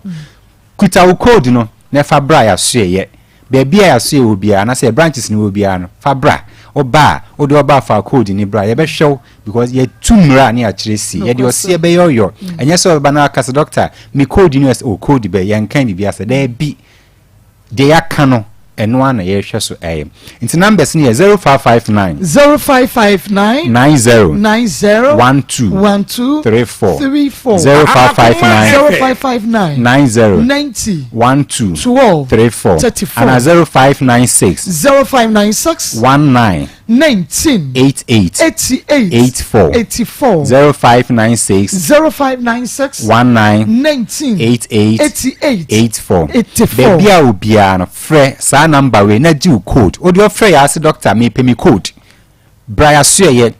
Kuta wo code no na fa bra yɛasoɛyɛ. Baabi a yɛasoɛyɛ wɔ biara anaasɛ yɛ branches no wɔ biara no, fa bra. Woba a, wode ɔba a fa code no bra. Yɛbɛhwɛ wo because yɛtu mmara ne yɛakyerɛ sie. Yɛde ɔseɛ bɛyɛ ɔyɔ. Ɛnyɛ sɛ wobɛba na waka sɛ doctor, me code no yɛ sɛ, oh code bɛn, yɛnka biribiara sɛ. Daabi. Deɛ yɛaka no, ɛno ara na yɛrehwɛ so ɛyɛ. Nti numbers no yɛ 0559. 0559. 90. 90. 12. 12. 34. 34. 0559. 0559. 90. 90. 12. 12. 34. 34. Ana 0596. 0596. 19. 19. 88. 88. 84. 84. 0596. 0596. 19. 19. 88. 88. 84. 84. Baabi a obiara no, frɛ saa number wei na gye wo code. Wode ɔfrɛ yɛ ase doctor mepɛ me code. Bra yɛasoɛyɛ.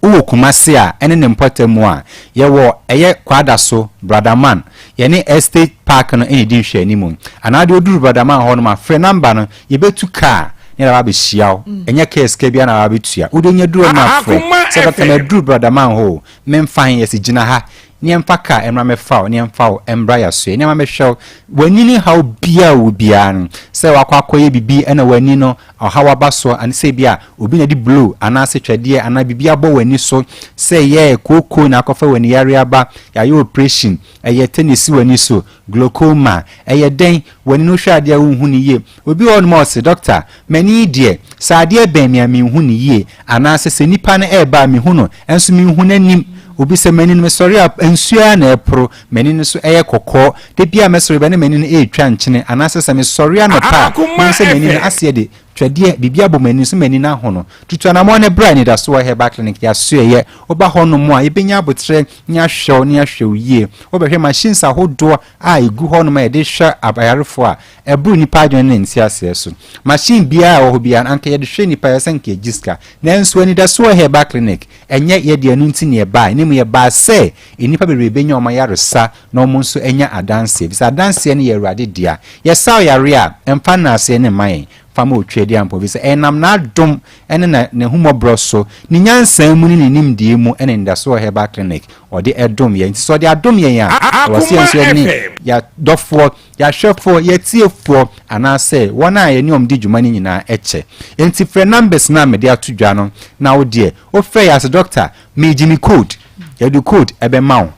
Wowɔ Kumasi a ɛne ne mpɔtam mu a, yɛwɔ ɛyɛ Kwadaso, Bradaman, yɛne Estate Park no na ɛdi nhwɛanimu. Anaa deɛ woduru Bradaman hɔ nom a, frɛ number no, yɛbɛtu car na yɛde aba abɛhyia wo. Ɛnyɛ car sika biara na waba abɛtua. Wode nya duru hɔ nom a, frɛ sɛ Doctor maduru Bradaman hɔ o, memfa he? Yɛse gyina ha na yɛmfa car mmra mmɛfa wo na yɛmfa wo mmra yɛasoɛ na yɛma mmɛhwɛ wo. W'ani ne haw biara a wowɔ biara no, sɛ wakɔ akɔyɛ biribi na w'ani no ɔhaw aba so, anaasɛ ebia obi na ɛde blow anaasɛ twɛdeɛ anaa biribi abɔ w'ani so, sɛ ɛyɛ kooko na akɔfa w'ani yareɛ aba, yɛayɛ operation, ɛyɛ tɛ na ɛsi w'ani so, glaucoma, ɛyɛ dɛn, w'ani no wohwɛ adeɛ a wonhu no yie. Obi wɔ hɔnom a ɔse, Doctor, m'ani yi deɛ, sɛ adeɛ bɛn me a menhu no yie, anaasɛ sɛ nipa no ɛreba a mehu no, nso menhu n'anim. Obi sɛ, m'ani no mesɔre a nsuo ara na ɛreporo, m'ani no so ɛyɛ kɔkɔɔ, Da biara a mɛsɔre bia na m'ani no retwa nkyene anaasɛ sɛ mesɔre anɔpa a mehu sɛ m'ani no aseɛ de twɛdeɛ, biribi abɔ m'ani so m'ani no ahono. Tutu anamɔn na bra Anidasoɔ Herbal Clinic yɛasoɛeɛ. Woba hɔnom a yɛbɛnya aboterɛ na yɛahwɛ wo na yɛahwɛ wo yie. Wobɛhwɛ machines ahodoɔ a ɛgu hɔnom a yɛde hwɛ ayarefoɔ a ɛboro nnipa adwene ne nteaseɛ so. Machine biara a ɛwɔ hɔ biara no anka yɛde hwɛ nnipa yɛ sɛ anka yɛgye sika. Nanso Anidasoɔ Herbal Clinic ɛnyɛ yɛdeɛ ɛno nti na yɛbaeɛ na mmom yɛbaa sɛ nnipa bebree bɛnya wɔn ayaresa na wɔn nso anya adanseɛ, ɛfiri sɛ adanseɛ no yɛ Awurade dea. Yɛsa wo yareɛ a, mfa nnaaseɛ no mma yɛn, fa ma Otweaduampɔn, ɛfiri sɛ ɛnam n'adom ne n'ahummɔborɔ so, ne nyansa mu ne ne nimdeɛ mu ne n'anidasoɔ Herbal Clinic ɔde dom yɛn. Nti sɛ ɔde adom yɛn a, ɛwɔ sɛ yɛn nso yɛne yɛn adɔfoɔ, yɛn ahwɛfoɔ, yɛn atiefoɔ, anaasɛ wɔn a yɛne wɔn di dwuma no nyinaa kyɛ. Enti frɛ numbers no a mede ato dwa no, na wo deɛ, wofrɛ yɛn a sɛ Doctor, meregye me code, yɛde code bɛma wo.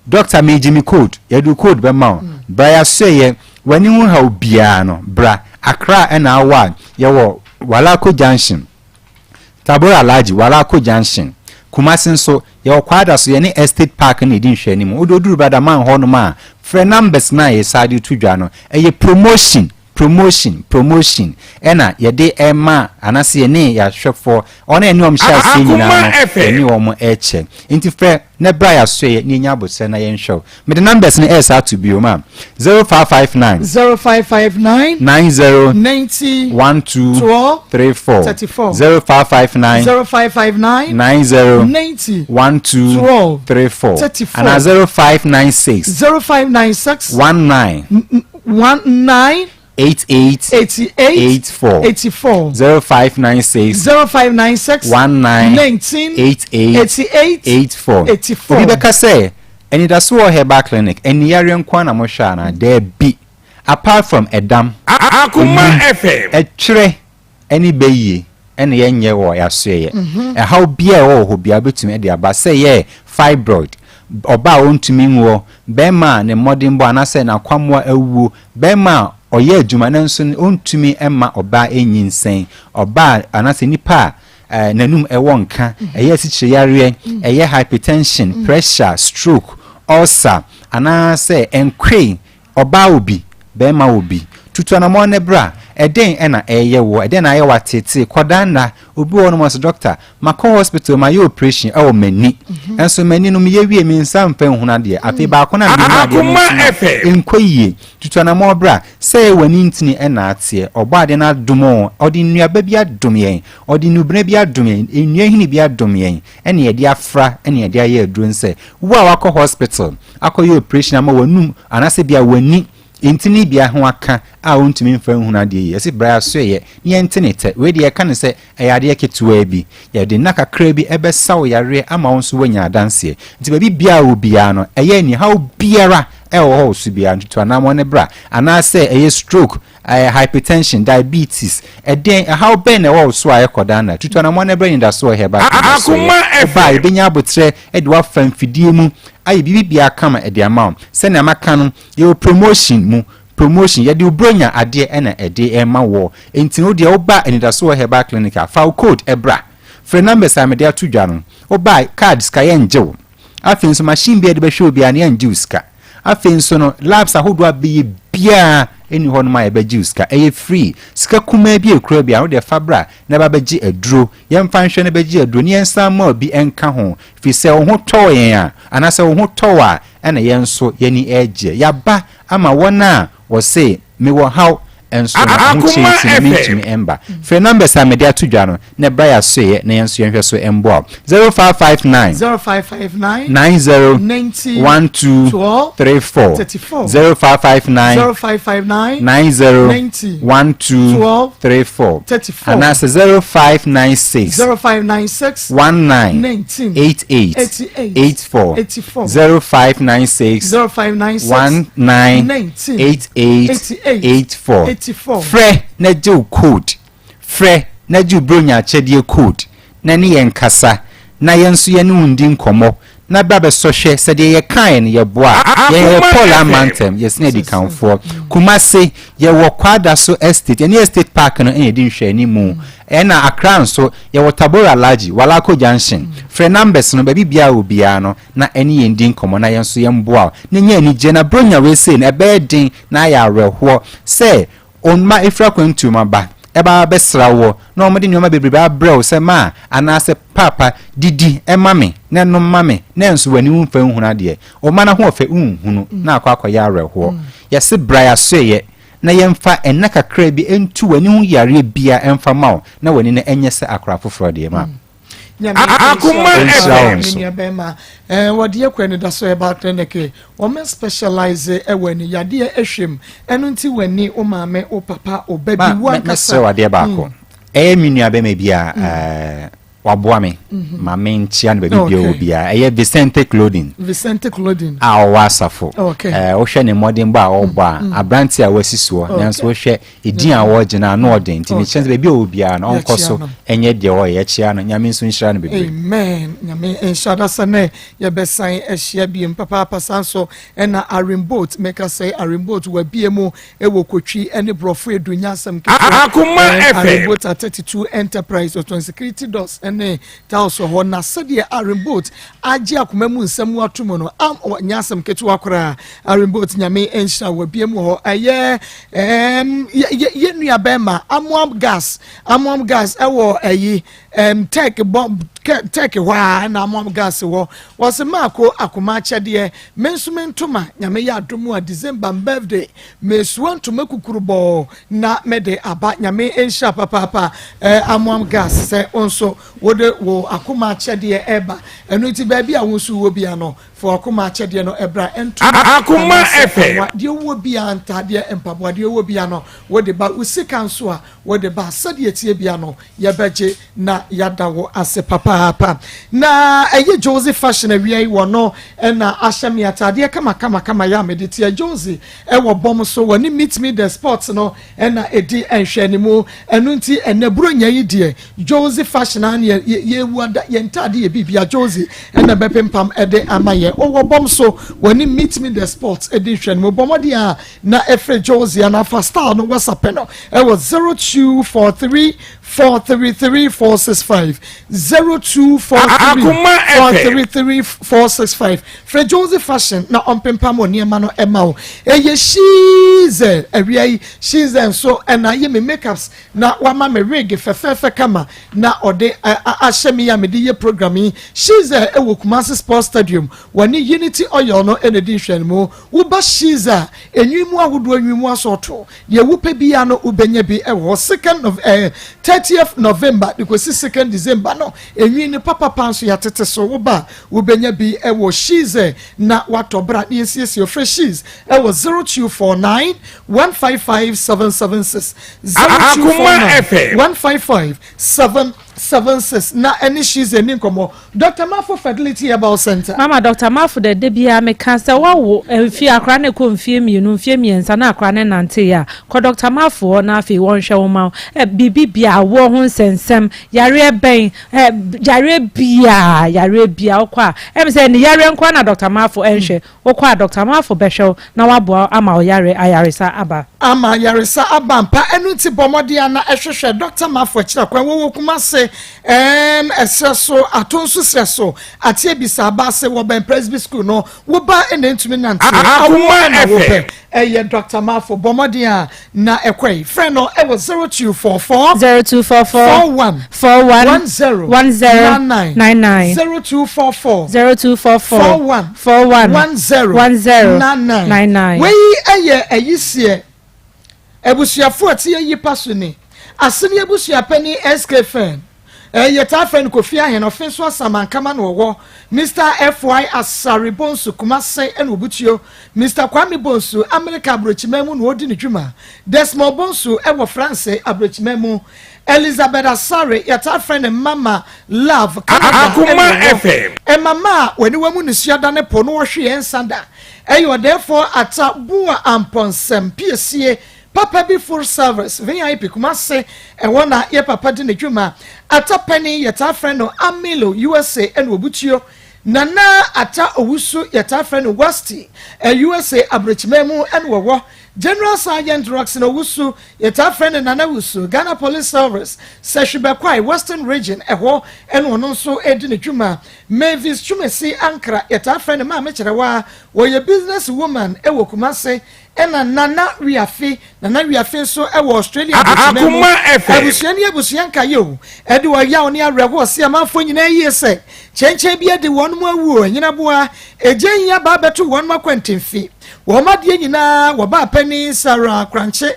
Doctor meegye me code, yɛde wo code bɛma wo. Bra yɛasoɛyɛ, w'ani ho haw biara no, bra. Accra ɛna awɔ a, yɛwɔ Walako junction, Tabora Alhaji, Walako junction. Kumasi nso, yɛwɔ Kwadaso, yɛne Estate Park na ɛdi nhwɛanimu. Wode woduru Bradaman hɔnom a, frɛ numbers no a yɛsan de to dwa no. Ɛyɛ promotion. Promotion, promotion ɛna yɛde ɛma anaasɛ yɛne yɛahwɛfoɔ, wɔn a yɛne wɔn hyɛ aseɛ nyinaa no, yɛne wɔn ɛkyɛ. Nti frɛ na bra yɛasoɛeɛ na yɛnya aboterɛ na yɛnhwɛ wo. Mede numbers no ɛresa ato bio ma, 0559. 0559. 90. 90. 12. 12. 34. 34. 0559. 0559. 90. 90. 12. 12. 34. 34. Anaa 0596. 0596. 19. 1 9 88 88 84 84 0596 0596 19 19 88 88 84 84. Obi bɛka sɛ Anidaso wɔ Herbal Clinic, aniyareɛ nko ara na mohwɛ anaa? Daabi. Apart from ɛdam, Akoma onum, FM. ɛtwerɛ ne bayie na yɛnyɛ wɔ y'asoɛeɛ. Ɛhaw biara a ɛwɔ wɔ hɔ biara wobɛtumi de aba, sɛ ɛyɛ fibroid, ɔbaa a ɔntumi nwoɔ, barima a ne mmɔdenbɔ anaasɛ n'akwammoa awuo, barima a ɔyɛ adwuma nanso ɔntumi mma ɔbaa nnyinsɛn, ɔbaa anaasɛ nipa a n'anum wɔ nka, ɛyɛ asikyire yareɛ, ɛyɛ hypertension, pressure, stroke, ulcer, anaasɛ nkoe Ɔbaa wɔ bi, barima wɔ bi. Tutu anamɔn na bra. Ɛdɛn na ɛreyɛ woɔ? Ɛdɛn na ayɛ wo ateetee? Kɔdaa nna. Obi wɔ hɔnom a ɔse, Doctor, makɔ hospital mayɛ operation wɔ m'ani. Nso m'ani no meyɛ wie me nsa mfa nhunu adeɛ. Afei baako no a mede hunu adeɛ no nso no, ɛnkɔ yie. Tutu anamɔn bra. Sɛ ɛyɛ w'ani ntini na ateɛ. Ɔbɔadeɛ no adom oo. Ɔde nnuaba bi adom yɛn. Ɔde nnubena bi adom yɛn. Nnua nhini bi adom yɛn. Ɛna yɛde afra ɛna yɛde ayɛ aduro no sɛ, wo a wakɔ hospital akɔyɛ operation ama w'anum anaasɛ bia w'ani ntini bia ho aka a wontumi mfa nhunu adeɛ yie, yɛse bra yɛasoɛeɛ na yɛnte ne tɛ. Wei deɛ yɛka no sɛ ɛyɛ adeɛ ketewaa bi. Yɛde nna kakraa bi ɛbɛsa wo yareɛ ama wo nso woanya adanseɛ. Nti baabi biara a wɔ biara no, ɛyɛ anihaw biara ɛwɔ hɔ wo so biara no, tutu anammɔn ne bra. Anaasɛ ɛyɛ stroke, Ɛyɛ hypertension, diabetes, ɛdeɛn, ɛhaw bɛn na ɛwɔ wo so a ɛkɔ daa na tutu anamɔn na brɛ anidasoɔ herbal clinic so yɛ. Woba a yɛbɛnya aboterɛ de wo afa mfidie mu ayɛ biribi biara kama de ama wo. Sɛnea maka no, yɛwɔ promotion mu, promotion, yɛde wo Buronya adeɛ na ɛde rema woɔ. Enti no wo deɛ woba anidasoɔ herbal clinic a, fa wo code bra. Frɛ numbers a mede ato dwa no. Woba a, card sika yɛngye wo. Afei nso machine biara a yɛde bɛhwɛ obiara no yɛngye wo sika. Afei nso no, labs ahodoɔ a bɛyɛ biara nni hɔnom a yɛbɛgye wo sika. Ɛyɛ free. Sika kumaa bi a ɛkura biara, wo deɛ fa bra na ba bɛgye aduro. Yɛmfa nhwɛ na bɛgye aduro na yɛnsan mma obi nka ho. Firi sɛ wo ho tɔ yɛn a, anaasɛ wo ho tɔ wo a, ɛna yɛn nso yɛn ani regyeɛ. Yɛaba ama wɔn a wɔse, Mewɔ haw, nso no ahokyere nti no mentumi mba. Frɛ numbers a mede ato dwa no na bra yɛasoɛeɛ na yɛn nso yɛnhwɛ so mboa wo. 0559 0559 90 90 12 12 34 34 0559 0559 90 90 12 12 34 34 anaasɛ 0596 0596 19 19 88 88 84 84 0596 0596 19 19 88 88 84 84 Frɛ na gye wo code. Frɛ na gye wo Buronya akyɛdeɛ code na ne yɛn kasa na yɛn nso yɛne wo ndi nkɔmmɔ na bra bɛsɔ hwɛ sɛ deɛ yɛkaeɛ no yɛboa a. Yɛn yɛyɛ Paul Amantam, yɛsene adikanfoɔ. Kumase, yɛwɔ Kwadaso Estate, yɛne Estate Park no na ɛdi nhwɛanimu. Ɛna Accra nso, yɛwɔ Tabora Alhaji, Walako Junction. Frɛ numbers no, baabi biara a wɔ biara no, na ɛne yɛn ndi nkɔmmɔ na yɛn nso yɛmmoa wo na nya anigyeɛ. Na Buronya wei sei no, ɛbɛyɛ den na ayɛ awerɛhoɔ sɛ wo mma ɛfiri akwantuo mu aba, ɛba abɛsra woɔ na wɔde nneɛma bebrebe abrɛ wo sɛ ma anaasɛ paapa didi ma me na nom ma me na nso w'ani womfa nhunu adeɛ. Wo mma no ahoɔfɛ wonhunu na akɔ akɔyɛ awerɛhoɔ. Yɛse bra yɛasoɛeɛ na yɛmfa nna kakra bi ntu w'ani ho yareɛ biara mfa ma wo na w'ani no nyɛ sɛ akwadaa foforɔ deɛ ma. Nyame nhyira wo Ɔnhyira wo nso. me nua bɛrima. Eh, wɔde yɛ kɔ anidaso herbal clinic. Wɔn specialize wɔ ani yadeɛ ahwɛ mu. Ɛno nti w'ani, wo maame, wo papa, wo ba bi, Ma wo mɛ ankasa. mɛsrɛ wo adeɛ baako. Ɛyɛ me nua bɛrima bi a eh, waboa me ma menkyia no baabi biara ɔwɔ biara. Ɛyɛ Vicente Clothing. Vicente Clothing. A ɔwɔ asafo. Okay. Eh, wohwɛ ne mmɔdenbɔ a ɔrebɔ a, aberante a wasi soɔ, nanso wohwɛ edin a wɔregye no ano ɔden nti mekyerɛ sɛ baabi a ɔwɔ biara no ɔnkɔ so nyɛ deɛ ɔyɛ. Yɛkyea no, Nyame nso nhyira no bebree. Amen Nyame nhyira adasa nɛ yɛbɛsan ahyia biem papaapa saa nso ɛna Arin Boat meka sɛ Arin Boat wabie mu ɛwɔ Kotwi ɛne Brɔfo edu nyɛ asɛm ketewa Akoma ɛɛ FM. Arin Boat at 32 Enterprise ɔtɔn security doors ɛne tiles wɔ hɔ na sɛdeɛ Arin Boat agye akoma mu nsɛm mu ato mu no am nyɛ asɛm ketewa koraa Arin Boat Nyame nhyira wabie mu wɔ hɔ ɛyɛ Ɛɛm, yɛ, yɛ, yɛ nua bɛrima, Amoam Gas, Amoam Gas ɛwɔ ɛyi, ɛɛm, Tech bɔ, kɛ, Tech hɔ a ɛna Amoam Gas wɔ. Wɔsi maako akoma akyɛdeɛ, me nso me ntoma, Nyame yɛ adom a December m birthday, mesua ntoma kukurubɔɔ na mede aba. Nyame nhyira papaapa, ɛɛ, Amoam Gas sɛ wo nso wode wo akoma akyɛdeɛ ɛɛba. Ɛno nti baabi a wo nso wɔ bia no, Fa w'akoma akyɛdeɛ no bra ntoma Akoma anaasɛ FM. anwa, deɛ wowɔ biara, ntaadeɛ, mpaboa, deɛ wowɔ biara no, wode ba. Wo sika nso a wode ba, sɛdeɛ ɛteɛ biara no, yɛbɛgye na yɛada wo ase papaapa. Na ɛyɛ Josie Fashion awia yi, wɔno na ahyɛ me ataadeɛ kamakamakama yi a mede teɛ. Josie wɔ bɔm so, wɔne Meet Me The Sports no na ɛdi nhwɛanimu. Ɛno nti ɛnnɛ Buronya yi deɛ, Josie fashion ara ne yɛwu ada yɛn ntaade yɛ biribia Josie ɛna bɛpempam ɛde ama yɛn ɔwɔ bɔm so wɔne meet me the spot ɛdi nhwɛ no mu bɔ mmɔden a na ɛfrɛ Josie anaa fa style no WhatsApp no ɛwɔ 0243 433 465 0243 433 465 Frɛ Josie Fashion na ɔmpempam wo nneɛma no ɛma wo. Ɛyɛ Shizel awia yi. Shizel nso ɛna ayɛ me makeups na wama me wig fɛfɛɛfɛ kama na ɔde ahyɛ me yi a mede yɛ program yi. Shizel ɛwɔ Kumasi Sports Stadium. Wɔne Unity Oil no ɛna ɛdi nhwɛanimu. Woba Shizel a, enwi mu ahodoɔ, enwi mu asɔɔto, deɛ wopɛ biara no wobɛnya bi wɔ hɔ. Second Nov eh, 30th November de kɔsi second December no, enwi no papapa nso yɛatete so. Woba a, wobɛnya bi wɔ Shiz na woatɔ bra na yɛnsiesie wo. Frɛ Shiz wɔ 0249 155 776, 0249 155 776 na ɛne Shiz nni nkɔmmɔ. Doctor Mafo Fertility Herbal Center. Mama Doctor Mafo dɛ da biara meka sɛ woawo mfie akora no kɔ mfie mienu mfie miensa na akora no nnantee a kɔ Doctor Mafo hɔ na afei wɔnhwɛ wo ma wo biribi bia awoɔ ho nsɛnsɛm yareɛ bɛn yareɛ biaa yareɛ biaa wokɔ a ɛm sɛ ne yareɛ nkoa na Doctor Mafo ɛnhwɛ Wokɔ a, Dɔkta Marfo bɛhwɛ wo na waboa wo ama wo yareɛ ayaresa aba. Ama ayaresa aba ampa. Ɛno nti bɔ mmɔden ara na hwehwɛ Dɔkta Marfo akyiri akwan. Wɔwɔ Kumase, ɛɛm, ɛserɛ so, Atonsu serɛ so, Ateɛ Bisa aba ase, wɔbɛn Presby School no. Wo ba na ɛntumi nnante, awoɔ na wopɛ. Ɛyɛ Dɔkta Marfo. Bɔ mmɔden ara na ɛkɔe. Frɛ no wɔ 0244. 0244. 41. 41. 10. 10. 99. 99. 0244. 0244. 41. 41. 10. 10. 99. 99. Wei yɛ ayiseɛ abusuafoɔ a ɛte ayi pa so ni. Asene abusuapanin SK Fern. Eh, yɛtaa frɛ no Kofi Ahen, ɔfe nso Asamankama na ɔwɔ. Mister FY Asare Bonsu, Kumase na ɔbutuo. Mister Kwame Bonsu, Amerika aburokyiman mu na ɔredi ne dwuma. Desmond Bonsu wɔ France aburokyiman mu. Elizabeth Asare, yɛtaa frɛ no Mama Love, Canada na ɔwɔ. Mama a w'aniwa mu nisuo adane po na ɔhwe yɛn nsa da. Ɛyɛ ɔdɛɛfoɔ Atta Buah Amponsem Piesie Papa bi full service vip Kumase ɛhɔ na yɛ papa di ne dwuma. Atta panin yɛtaa frɛ no Amilo usa ɛna obutuo. Nana Atta Owusu yɛtaa frɛ no Wasti usa abrokyiman mu ɛna ɔwɔ. General Sergeant Rockson Owusu yɛtaa frɛ no Nana Wusu Ghana Police Service Sehwi Bɛkwae Western Region ɛhɔ ɛna ɔno nso ɛdi ne dwuma. Mavis Twumasi Ankra yɛtaa frɛ no Maame Kyerɛwaa ɔyɛ business woman ɛwɔ Kumase Ɛna Nana Wiafe, Nana Wiafe nso wɔ Australia abusua mu. Abusua ne abusua nkaeɛ o, ɛde ɔyaw ne awerɛhoɔ se amanfoɔ nyinaa yie sɛ kyɛnkyɛn bi adi wɔn awu o, anyinaboa, egya yi aba abɛto wɔn akwantemfi, wɔn adeɛ nyinaa, wɔbaa panin Sarah Korankye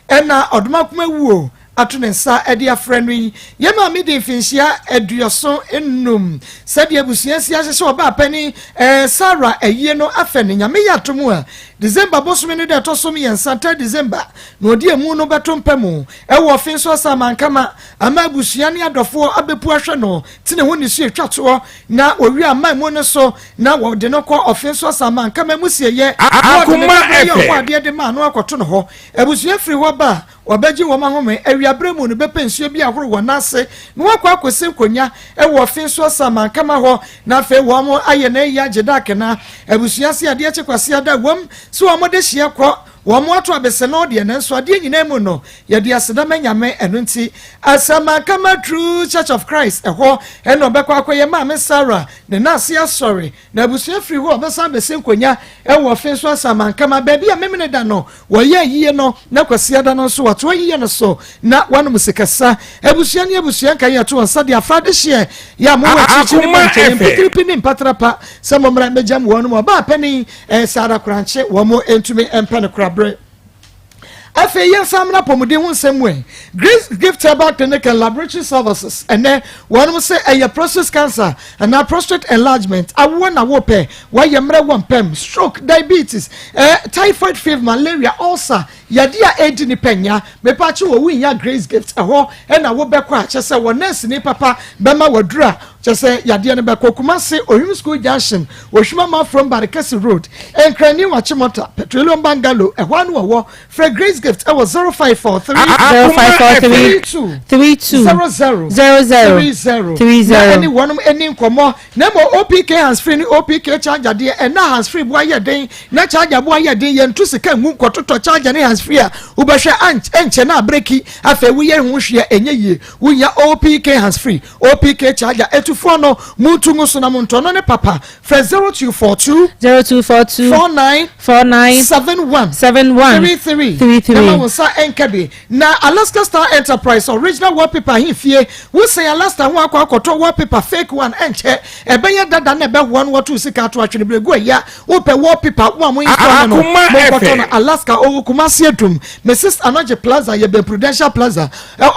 ɛna Ɔdomakom awu o, ato ne nsa de afrɛ no yi. Yɛn maame dii mfinhyia aduɔson nnum. Sɛdeɛ abusua si ahyehyɛ ɔbaa panin eh, Sarah ayie no afɛ no. Nyame yɛ atom a, December bosome no da ɛtɔ so mmiɛnsa, 3 December, na ɔde amu no bɛto mpa mu wɔ ɔfe nso Asamankama ama abusua ne adɔfoɔ abɛpu ahwɛ no te ne ho nisuo atwa toɔ na wɔwie ama amu no so na wɔde no kɔ ɔfe nso Asamankama mu sieyɛ na wɔde ne daberɛ yɛ ɔbɔ adeɛ de ma ano akɔto no hɔ. Abusua firi hɔ ba a, Wɔbɛgye wɔn ahome awiaberɛ mu no bɛpɛ nsuo bi ahoro wɔn nan ase na wɔakɔ akɔsi nkonnwa wɔ ɔfe so asaman-kama hɔ na afei wɔn ayɛ n'ayie agye da akena. Abusua se adeɛ kye Kwasiada ɛwom sɛ wɔn de hyeɛ kɔ wɔn ato abeseno deɛ nanso adeɛ nyinaa mu no yɛde aseda ma Nyame ɛno nti Asaman-kama True Church of Christ ɛhɔ na ɔbɛkɔ akɔyɛ Maame Sarah ne nan ase asɔre Na abusua firi hɔ a wɔbɛsan abɛsi nkonya wɔ ɔfe so Asamankama, baabi a Memeneda no wɔyɛ ayie no, na Kwasiada no nso wɔato ayiyɛ no so na wɔanom sikasa. Abusua ne abusua nkaeɛ ɛto wɔn nsa de afra adehyeɛ yɛ a mowɔ akyirikyiri ne bɔnkyɛn, mpitiripi ne mpatrapa sɛ mommra mmɛgyam wɔn mu. Ɔbaa panin Sarah Korankye, wɔn ntumi mpɛ no koraberɛ. Afei yɛnsan mmra apɔmuden ho nsɛm mu ɛ. Grace Gift Herbal Clinic and Laboratory Services ɛnɛ wɔnom sɛ ɛyɛ prostate cancer anaa prostate enlargement, awoɔ na wopɛ, wayɛ mmerɛ wɔ mpam, stroke, diabetes, eh, typhoid fever, malaria, ulcer, yadeɛ a ɛredi nipa nya. Mepakye wɔ wonya Grace Gift ɛhɔ ɛna wobɛkɔ a kyɛ sɛ wɔ nurse ni papa bɛma waduru a. Kyerɛ sɛ yadeɛ no bɛkɔ Kumasi, Ohim School Junction, Ohwim Amafrom Barekɛse Road, Nkran New Achimota, Petroleum Bungalow, ɛhɔ ara na wɔwɔ. Frɛ Grace Gift wɔ 0543 0543 32 32 00 00 30 30 na ɛne wɔnom ɛni nkɔmmɔ. Na mmom OPK hands free ne OPK charger deɛ ɛna hands free boa yɛ den na charger boa yɛ den yɛnto sika ngu nkɔtotɔ charger ne hands free a wobɛhwɛ ɛnkyɛ na abreki afei woyɛ ho hwee a ɛnyɛ yie. Wonya OPK hands free OPK charger atufoɔ no montu ngu so na montɔ no ne papa frɛ 0242 0242 49 49 71 71 33 33 na ma wo nsa nka bi na Alaska Star Enterprise original wallpaper ahemfie wosɛn Alaska ho akɔ akɔtɔ wallpaper fake one ɛnkyɛ ɛbɛyɛ dada na ɛbɛhoa no wɔto sika ato atwene berɛ gu ɛya wopɛ wallpaper wo a mo install no monkɔtɔ no Alaska ɔwɔ Kumasi Adum Mrs Anagye Plaza yɛbɛn Prudential Plaza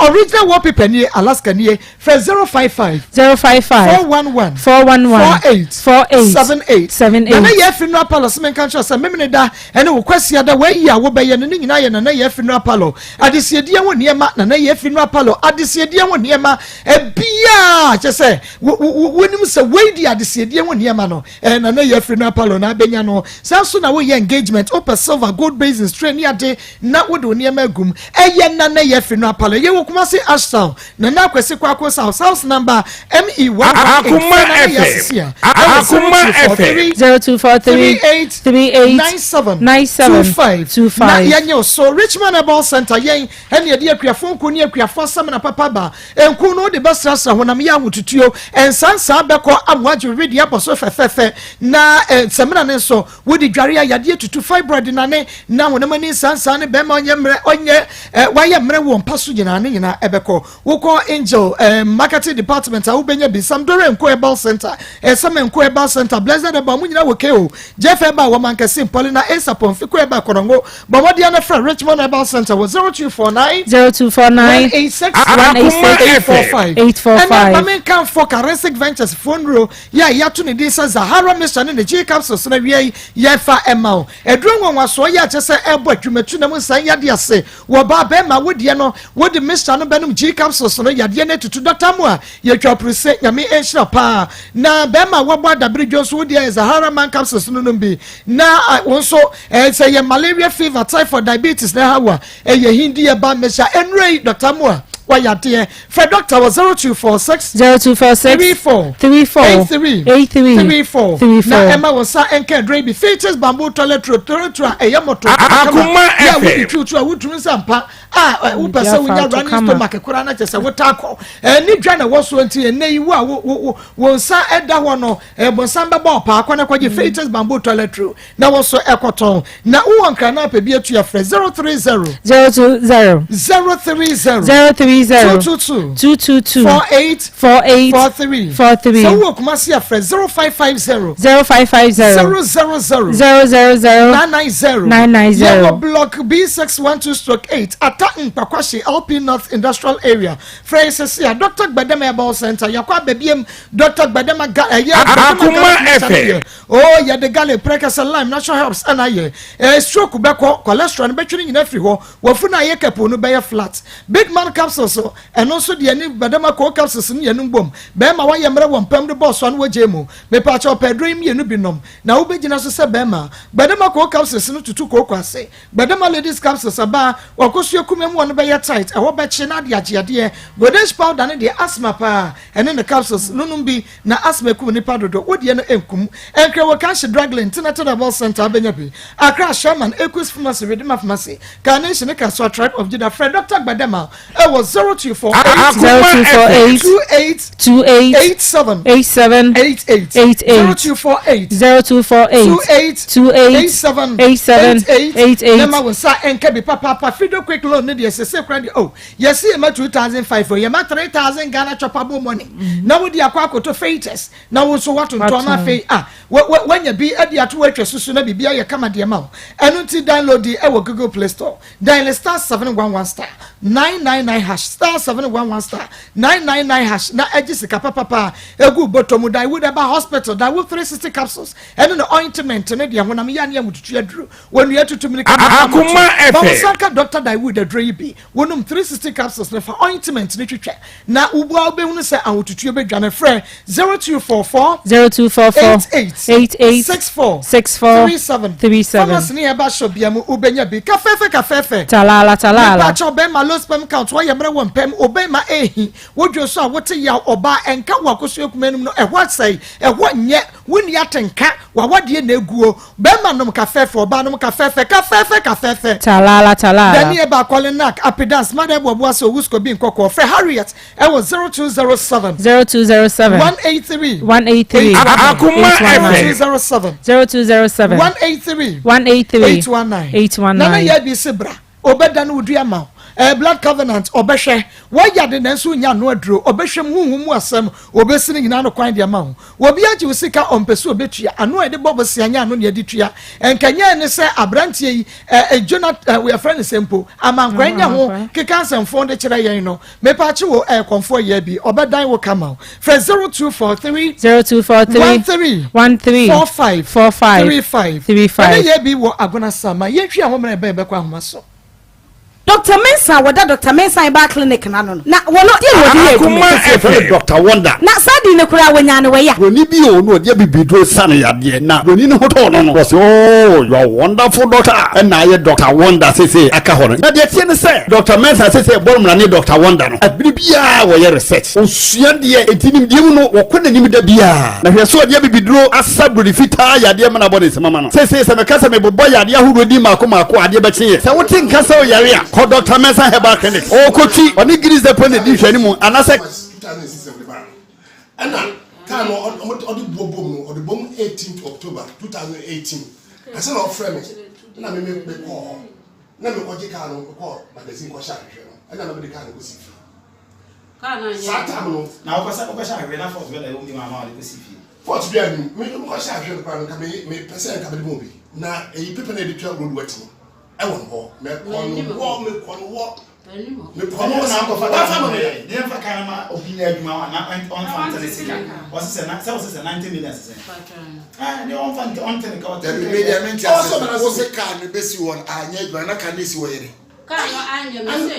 original wallpaper nie Alaska nie Frɛ 055. 055. 411. 411. 48. 48. 78. 78. Nana Yaa Funeral Parlour sɛ menka nkyerɛ sɛ Memeneda ɛne wo Kwasiada w'ayi a wobɛyɛ no ne nyinaa yɛ Nana Yaa Funeral Parlour adesiedie ho nneɛma Nana Yaa Funeral Parlour adesiedie ho nneɛma ɛbiaa kyɛ sɛ wonim sɛ wei di adesiedie ho nneɛma no ɛɛ Nana Yaa Funeral Parlour na abɛnya no saa nso na woyɛ engagement wopɛ silver gold basins tray ne ade na wode wo nneɛma agum ɛyɛ Nana Yaa Funeral Parlour yɛwɔ Kumasi Ashtown Nana Akwasi Kwako South, house number ME 118, Akoma FM. Akoma FM. 0243 38 38 97 97 25 25. Na yɛnyɛ wo so. Richmond Herbal Center, yɛn ɛne yɛde akuafoɔ nku ne akuafoɔ samina papa ba. Nku no wode bɛsrasra honam yɛ ahotutuo, nsansaa bɛkɔ ama woagye wo wedeɛ abɔ so fɛfɛɛfɛ. Na eh, samina no nso wode dware a yadeɛ tutu fibroid nane na honam ani nsansaa ne bɛrima ɔnyɛ mmerɛ ɔnyɛ eh, wayɛ mmerɛ wɔ mpa so nyinaa ne nyinaa ɛbɛkɔ. Wokɔ Angel eh, marketing department a wobɛnya bi. Samdore Nko Herbal Center, eh, Same Nko Herbal Center, Blessed Herbal, mo nyinaa wɔ KO, Jeff Herbal wɔ Mankɛse, Paulina Asa Pomfiko Herbal Kɔnɔngo. Bɔ mmɔden na frɛ Richmond Herbal Center wɔ 0249 0249 186 186 845. 845. Ɛnna ma menkamfo Karensic Ventures foɔ nnuro yɛ a yɛato ne din sɛ Zahara Mixture ne ne G Capsules no awia yi yɛfa ɛma wo. Aduro nwanwasoɔ yi a kyerɛ sɛ ɛbɔ adwumatu na mu nsan yadeɛ ase wɔ ɔbaa bɛrima wo deɛ no wode mixture no bɛnom G Capsules no yadeɛ no atutu dɔkta mu a yɛtwa puruse Nyame nhyira paa na bɛrima a wabɔ adabere dwo nso wo deɛ Zahara Man Capsules no nom bi na wo nso sɛ yɛ malaria fever typhoid diabetes na ɛha wo a ɛyɛ hindi ɛba mixture nnuro yi dɔkta mu a wayɛ adeɛ Frɛ dɔkta wɔ 0246 0246 34 34 83 83 34 34 na ɛma wo nsa nka aduro yi bi. Features bamboo toilet roll toilet roll a ɛyɛ mɔtɔ Akoma yɛ a FM. wode tutu a wotumi nsa mpa a wopɛ sɛ wonya running stomach koraa na kyɛ sɛ wotaa kɔ ɛne dwa na ɛwɔ soɔ nti ɛnɛ yi wo a wo wo wo nsa ɛda hɔ no ɛbonsam bɛbɔ ɔpaa kɔ na kɔgye Features bamboo toilet roll Na wo nso kɔtɔn. Na wowɔ nkra na apɛ bi atua frɛ 030. 020. 030. 030. 222. 222. 48. 48. 43. 43. Sɛ wowɔ Kumasi a frɛ 0550. 0550. 000. 000. 990. 990. Yɛwɔ block B612 stroke 8 Ata Nkpakwahye LP North Industrial Area. Frɛ yɛn sɛsi a Dr. Gbadama Herbal Center yɛakɔ ababiem Dr. Gbadama ga ɛyɛ Gbadama Garlic Mixture no deɛ. Oh, yɛde garlic, prɛkɛsɛ, lime, natural herbs ɛna ayɛ. Eh, stroke bɛkɔ, cholesterol no bɛtwe ne nyinaa firi hɔ, wafunu a ayɛ kɛpoo no bɛyɛ flat. Big man capsules, ɛno nso deɛ ne bɛdɛma koo capsules no yɛnom bom. Bɛɛma wayɛ mmerɛ wɔ mpam de bɔɔ so ano wɔ gyae mu. Mepaakyɛw pɛ aduro yi mmienu bi nom na wobɛgyina so sɛ bɛɛma. Gbɛdɛma koo capsules no tutu kooko ase. Gbɛdɛma ladies capsules aba a, wakosua kuma mu wɔ no bɛyɛ tight, ɛhɔ bɛkye na ade agye adeɛ. Godesh powder no deɛ asthma paa, ɛne ne capsules no nom bi. Na asthma kum nipa dodo, wo deɛ no nkum. Nkra wɔ Kanshi Drug Lane, Tinata Herbal Centre wobɛnya bi. Accra, Sherman, Equus Pharmacy, Redima Pharmacy, Carnation ne Kasoa Tribe of Judah. Frɛ Doctor Gbadema wɔ 0248 0248 28 28 87 87 88 88 0248 0248 28 28 87 87 88 Na ma wo nsa nka bi papaapa. Fido Quick Loan no deɛ sese kora deɛ oh. Yɛse yɛma 2005 o, yɛma 3000 Ghana chopable money na wode akɔ akɔtɔ features na wo nso woatontɔn na afei ah woanya bi de ato woatwa susu na biribi ayɛ kama de ama wo. Ɛno nti download wɔ Google Play Store, dial star 711 star 999 hash. hash star 711 star 999 hash na agye sika papapa egu bɔtɔ mu. Daewoo Herbal Hospital, Daewoo 360 capsules ɛne ne ointment ne deɛ honam yɛ ne amututu aduro wɔnua tutu mirika. Akoma FM. Fa wo nsa ka Dr. Daewoo aduro yi bi. Wonom 360 capsules ne fa ointment ne twitwa na wobua wobɛhunu sɛ ahotutuo bɛdwane. Frɛ 0244 0244 88 88 64 64 37 37. Pharmacy ne herbal shop bia mu wobɛnya bi. Kafɛɛfɛ kafɛɛfɛ. Talala talala. Mepakyɛw bɛrima low sperm count wɔyɛ mmerɛ wɔ mpɛm obɛrima ehi wodwo so a wote yaw ɔbaa ɛnka wɔ akosua kuma anim no ɛhɔ asɛe ɛhɔ nyɛ wonni atenka wawadeɛ na eguo bɛrima nom kafɛɛfɛ ɔbaa nom kafɛɛfɛ kafɛɛfɛ kafɛɛfɛ. Talala talala. Daniel Baakɔle Nak Apidance Mada Buabua sɛ Owusko bi nkɔkɔɔ frɛ Harriet ɛwɔ 0207 0207 183 183 Akoma FM. 0207 0207 183 183 819 819. Nana yɛ bi se bra ɔbɛda no wodua ma wo blood covenant ɔbɛhwɛ wɔyɛ de nanso nya ano aduro ɔbɛhwɛ mu huhu mu asɛm ɔbɛsi ne nyinaa no kwan deɛ ma wo. Obi agye wo sika ɔmpɛ sɛ ɔbɛtua ano a yɛde bɔ bosea nyɛ ano ne yɛde tua nkanyɛ ne sɛ aberanteɛ yi Jonathan yɛfrɛ no sɛ mpo amankwa nya ho keka nsɛmfoɔ de kyerɛ yɛn no mepakye wo kɔmfoɔ yɛ bi ɔbɛdan wo kama wo. Frɛ 0243 0243 13 13 45 45 35 35. Ɛne yɛ bi wɔ Agona Sama yɛntwi ahomena ɛbɛn bɛkɔ ahoma so. Dr. Mensah wɔda Dr. Mensah Herbal Clinic n'ano no na wɔn deɛ na wɔde yɛ adwuma. Akoma Yɛfrɛ no FM. Dr. Wonder. Na saa din no koraa wɔnyaa no wɔ ya. Buroni bi o na ɔde abibiduro sa no yadeɛ na buroni no ho tɔɔ no no wɔse oh you are wonderful doctor ɛna ayɛ Dr. Wonder seesei aka hɔ no. Na deɛ ɛteɛ ne sɛ Dr. Mensah seesei ɛbɔ no mmara ne Dr. Wonder no ɛbere biara wɔyɛ research ɔsua deɛ enti nimdeɛ mu no wɔkɔ n'anim da biara na hwɛ sɛ ɔde abibiduro asa buroni fitaa yadeɛ ma no abɔ ne nsam ama no. Seesei sɛ meka sɛ mebobɔ yadeɛ ahodoɔ din mmaako mmaako a adeɛ bɛkye yɛ. Sɛ wote nka sɛ woyare a, kɔ Dɔkta Mensah Herbal Clinic. Ɔrekɔtwi, ɔne Guinness Depot na ɛdi nhwɛanimu anaasɛ. 2006 na mede baa no ɛna kaa no ɔde buo bom no ɔde bom 18 October 2018 ansa na ɔfrɛ me na me me mekɔɔ hɔ na mekɔgye kaa no mekɔɔ magazine kɔhyɛ ahwehwɛ no ɛna na mede kaa no kɔsi fie saa tam no. Na wokɔsɛ wokɔhyɛ ahwehwɛ na fault bɛ na ɛwɔ mu ni ma ama wɔde kɔsi fie. Fault bi a nim me mekɔhyɛ ahwehwɛ no koraa no nka me mepɛ sɛ nka mede ma obi na ɛyi pepa na yɛde twa road wet no ɛwɔ no hɔ mekɔ no wɔ mekɔ no wɔ mekɔ no wɔ na akɔfa wafa ma me. Ne yɛmfa kan ma obi nyɛ adwuma wa na ɔmfa nte ne sika ɔse sɛ na sɛ ɔse sɛ 90 million sɛ ah ne ɔmfa nte ɔnte ne ka ɔte Dabi mi deɛ mi nti ase wo se kaa no bɛsi hɔ no anyɛ adwuma na kaa no esi hɔ yɛ dɛ. Kaa no anyɛ me se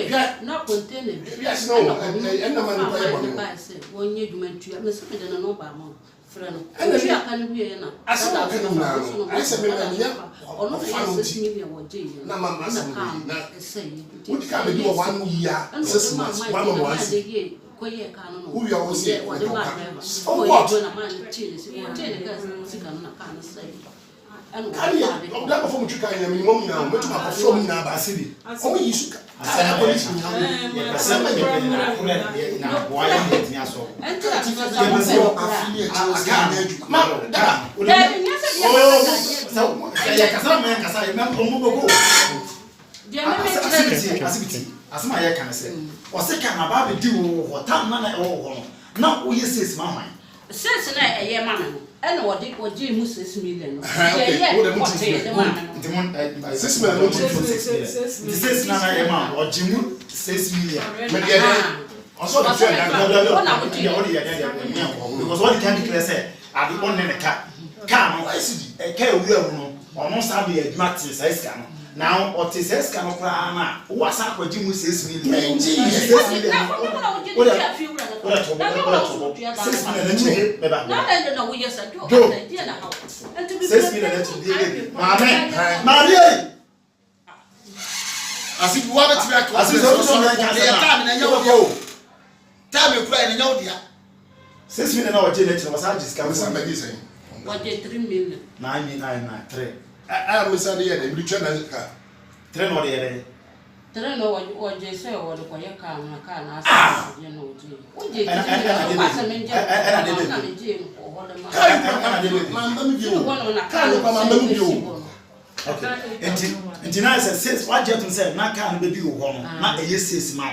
na container bi ɛna ɔmo fa man no bae sɛ wɔnyɛ adwuma ntua me se mede ne nɔmba ama wo frɛ no ɔtua ka no wieɛ na Asɛm a ɔka no nyinaa no, ayɛ sɛ me manyɛ ɔno na ɔfa ɛyɛ no six nti million wɔgye yɛ na no ma ɛna m'asɛm kaa wei no na ɛsɛeɛ nti wodi kaa bɛdi wɔ ɛyɛ one year ɛna six ɔde maa months man one bi na month one man cedi de yɛ kɔyɛɛ kaa no na wowia wo se ɔde mede wo maa ka driver for ɔyɛ what adwuma na man no kyee ne sika ɔkyee ne kaa sika no na kaa no sɛeɛ Kaa no yɛ ɔmo akɔfo mo twi kaa nyinaa menim ɔmo nyinaa o mɛtum akɔfrɛ ɔmo nyinaa aba ase de ɔmo yi su kaa air condition nyinaa mo asɛm bɛ ma dada Asɛm a yɛka ne sɛ ɔse ka na ba abɛdi wo hɔ tam na na ɛwɔ wo hɔ no na woyɛ sales ma hwan? Sales no a ɛyɛ ma me no ɛna ɔde ɔgyee mu 6 million no Ɛhɛn, deɛ okay, ɛyɛ wo de mo ti pɔtee de maa me no. Nti mo 6 million no ti 6 million nti sales na na ɛyɛ ma wo ɔgye mu 6 million. Me deɛ dɛ ɔsɛ ɔde tua dan Ɔsɛ Dabi wo na dabi wogye. ɔde yɛ dɛ deɛ ɛnyɛ nkɔ because ɔde kan declare sɛ ade ɔnne ne ka kaa no ɛka ewura mu no ɔno saa de adwuma te saa sika no na ɔte saa sika no koraa na wo asa akɔgye mu 6 million. Mengye yɛ. 6 million Na wo na wogye wo de de tua fie wura no wo de to na bo wo na wo de to bo wotua dan 6 million no n'akyi bɛba na bɛba adɛn na woyɛ sa jo Jo. adɛn deɛ na haw nti 6 million n'akyi deɛ deɛ maame maame yi. Ase bi wa bɛtumi aka Ase sɛ wotumi aka asɛm a, ɛyɛ time na ɛnyɛ wo dea o time kura yɛ na ɛnyɛ wo dea. 6 million na ɔgye n'akyi na wɔsan agye sika Mesa bɛgye sɛn wɔgye 3 million. Nine million nine nine three. A mesa de yɛ dɛ mede tua dan ka. Three na ɔde yɛ dɛ. Three no wɔgye sɛ wɔde kɔyɛ kaa no na kaa no asɛ adeɛ na ɔgye wogye 3 million wokɔ asɛ mengye Ɛna de na bɛ megye no kɔ hɔ de ma ɛna de bɛ mamba mu bio hɔ no na kaa no kwa mamba mu bio. Okay, nti na sɛ sales wagye atum sɛ na kaa no bɛdi wɔ hɔ no na ɛyɛ sales ma wo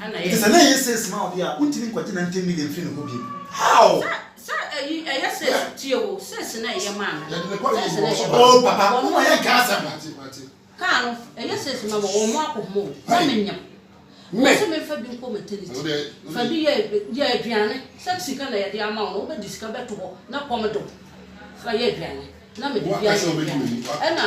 ɛna nti sɛ na ɛyɛ sales ma wo deɛ a wontumi nkɔgye 90 million firi ne hɔ bio how. Sɛ ɛyi ɛyɛ sales tie o sales na ɛyɛ maa no Yɛde ne kɔ sales na ɛyɛ Oh papa, wo ma yɛ nka asɛm. Kaa no ɛyɛ sales ma wɔn mo akɔ ho na menyam. Me. Wo se memfa bi nkɔ maternity. Fa bi yɛ yɛ aduane. Sɛ sika na yɛde ama wo no, wobɛde sika bɛto hɔ na kɔm de wo. Fa yɛ aduane. Na mede bi ayɛ aduane. Ɛna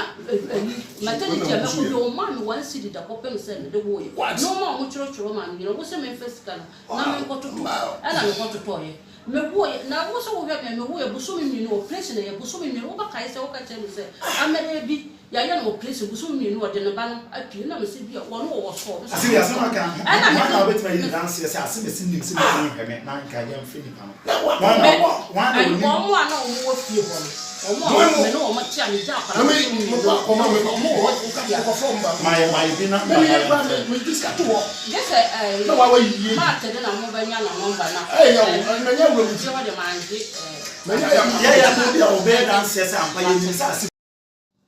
ayi maternity a mɛkɔ bi wɔmaa me one cedi da kɔpem sɛ mede woeɛ. Nnoɔma a wɔkyerɛkyerɛ maa me nyinaa, wo se memfa sika no na menkɔtotɔ. Ɛna mekɔtotɔeɛ. Mewoeɛ, na wo sɛ wohwɛ me a, mewoeɛ bosome mmienu, operation ɛyɛ bosome mmienu, wobɛkae sɛ woka kyerɛ me sɛ amɛrɛ bi yɛayɛ no operation bosome mmienu ɔde ne ba no apue, na mese bi a wɔne wɔwɔ sɔɔ, me Ase deɛ asɛm aka, ɛna hwan na mede wobɛtumi ayi ne danseɛ sɛ asemasi nim sɛ nipa no nhwɛ me na nka yɛmfrɛ nipa no? Hwan na me, hwan na ɛne onim? wɔn a na wɔn wɔ fie hɔ no, wɔn a me ne wɔn te a megya akwadaa no bosome mmienu no, wɔn wɔ hɔ seesei a. Mayɛ mayɛ bi na ma na yɛmfrɛ no. Gye sɛ ɛɛ Mark de na mo bɛ nya na nɔmba na ɛɛ fie hɔ de maa ngye ɛɛ. Yɛyɛ asɛm bi a wɔbɛyɛ danseɛ sɛ ampa yɛnim sɛ ase.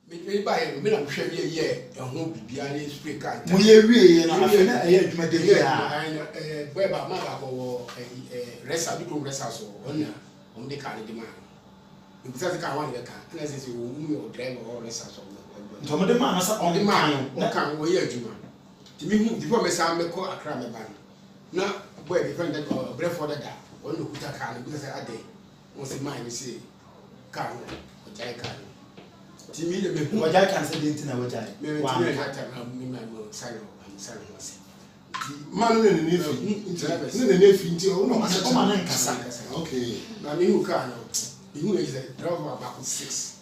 Me ba yɛ no me na mehwɛ yɛ yɛ ɛho biribiara ne spray car. Mo yɛ wie yɛ no afei na ɛyɛ adwuma da biara. Ɛyɛ bɔyɛ baako maa baako wɔ ɛyi rɛsa bi kurom rɛsa so ɔno na wɔn de car no de maa no. Ebisa sɛ car wɔn na bɛka ɛna sɛ sɛ wɔn mu yɛ ɔdriver wɔ rɛsa so. Nti wɔn de maa no sɛ ɔnka no. Ɔnka wɔyɛ adwuma. Nti me hu before me san mɛkɔ Accra mɛba no na boy bi fɛn dɛ ɔbrɛfoɔ dada ɔno na okuta car no bisa sɛ adɛn wɔn sɛ maa mi sɛ car no ɔgyae car no nti mi de me hu ɔgyae car no sɛ deɛ nti na wɔgyae me me ti mi na ta na mi ma mi san no san ho ase nti maa no na n'ani efi nti ne n'ani efi nti ɔno na ɔkasa kyerɛ ɔma ne nkasa okay na mi hu car no mi hu yɛ sɛ driver baako six.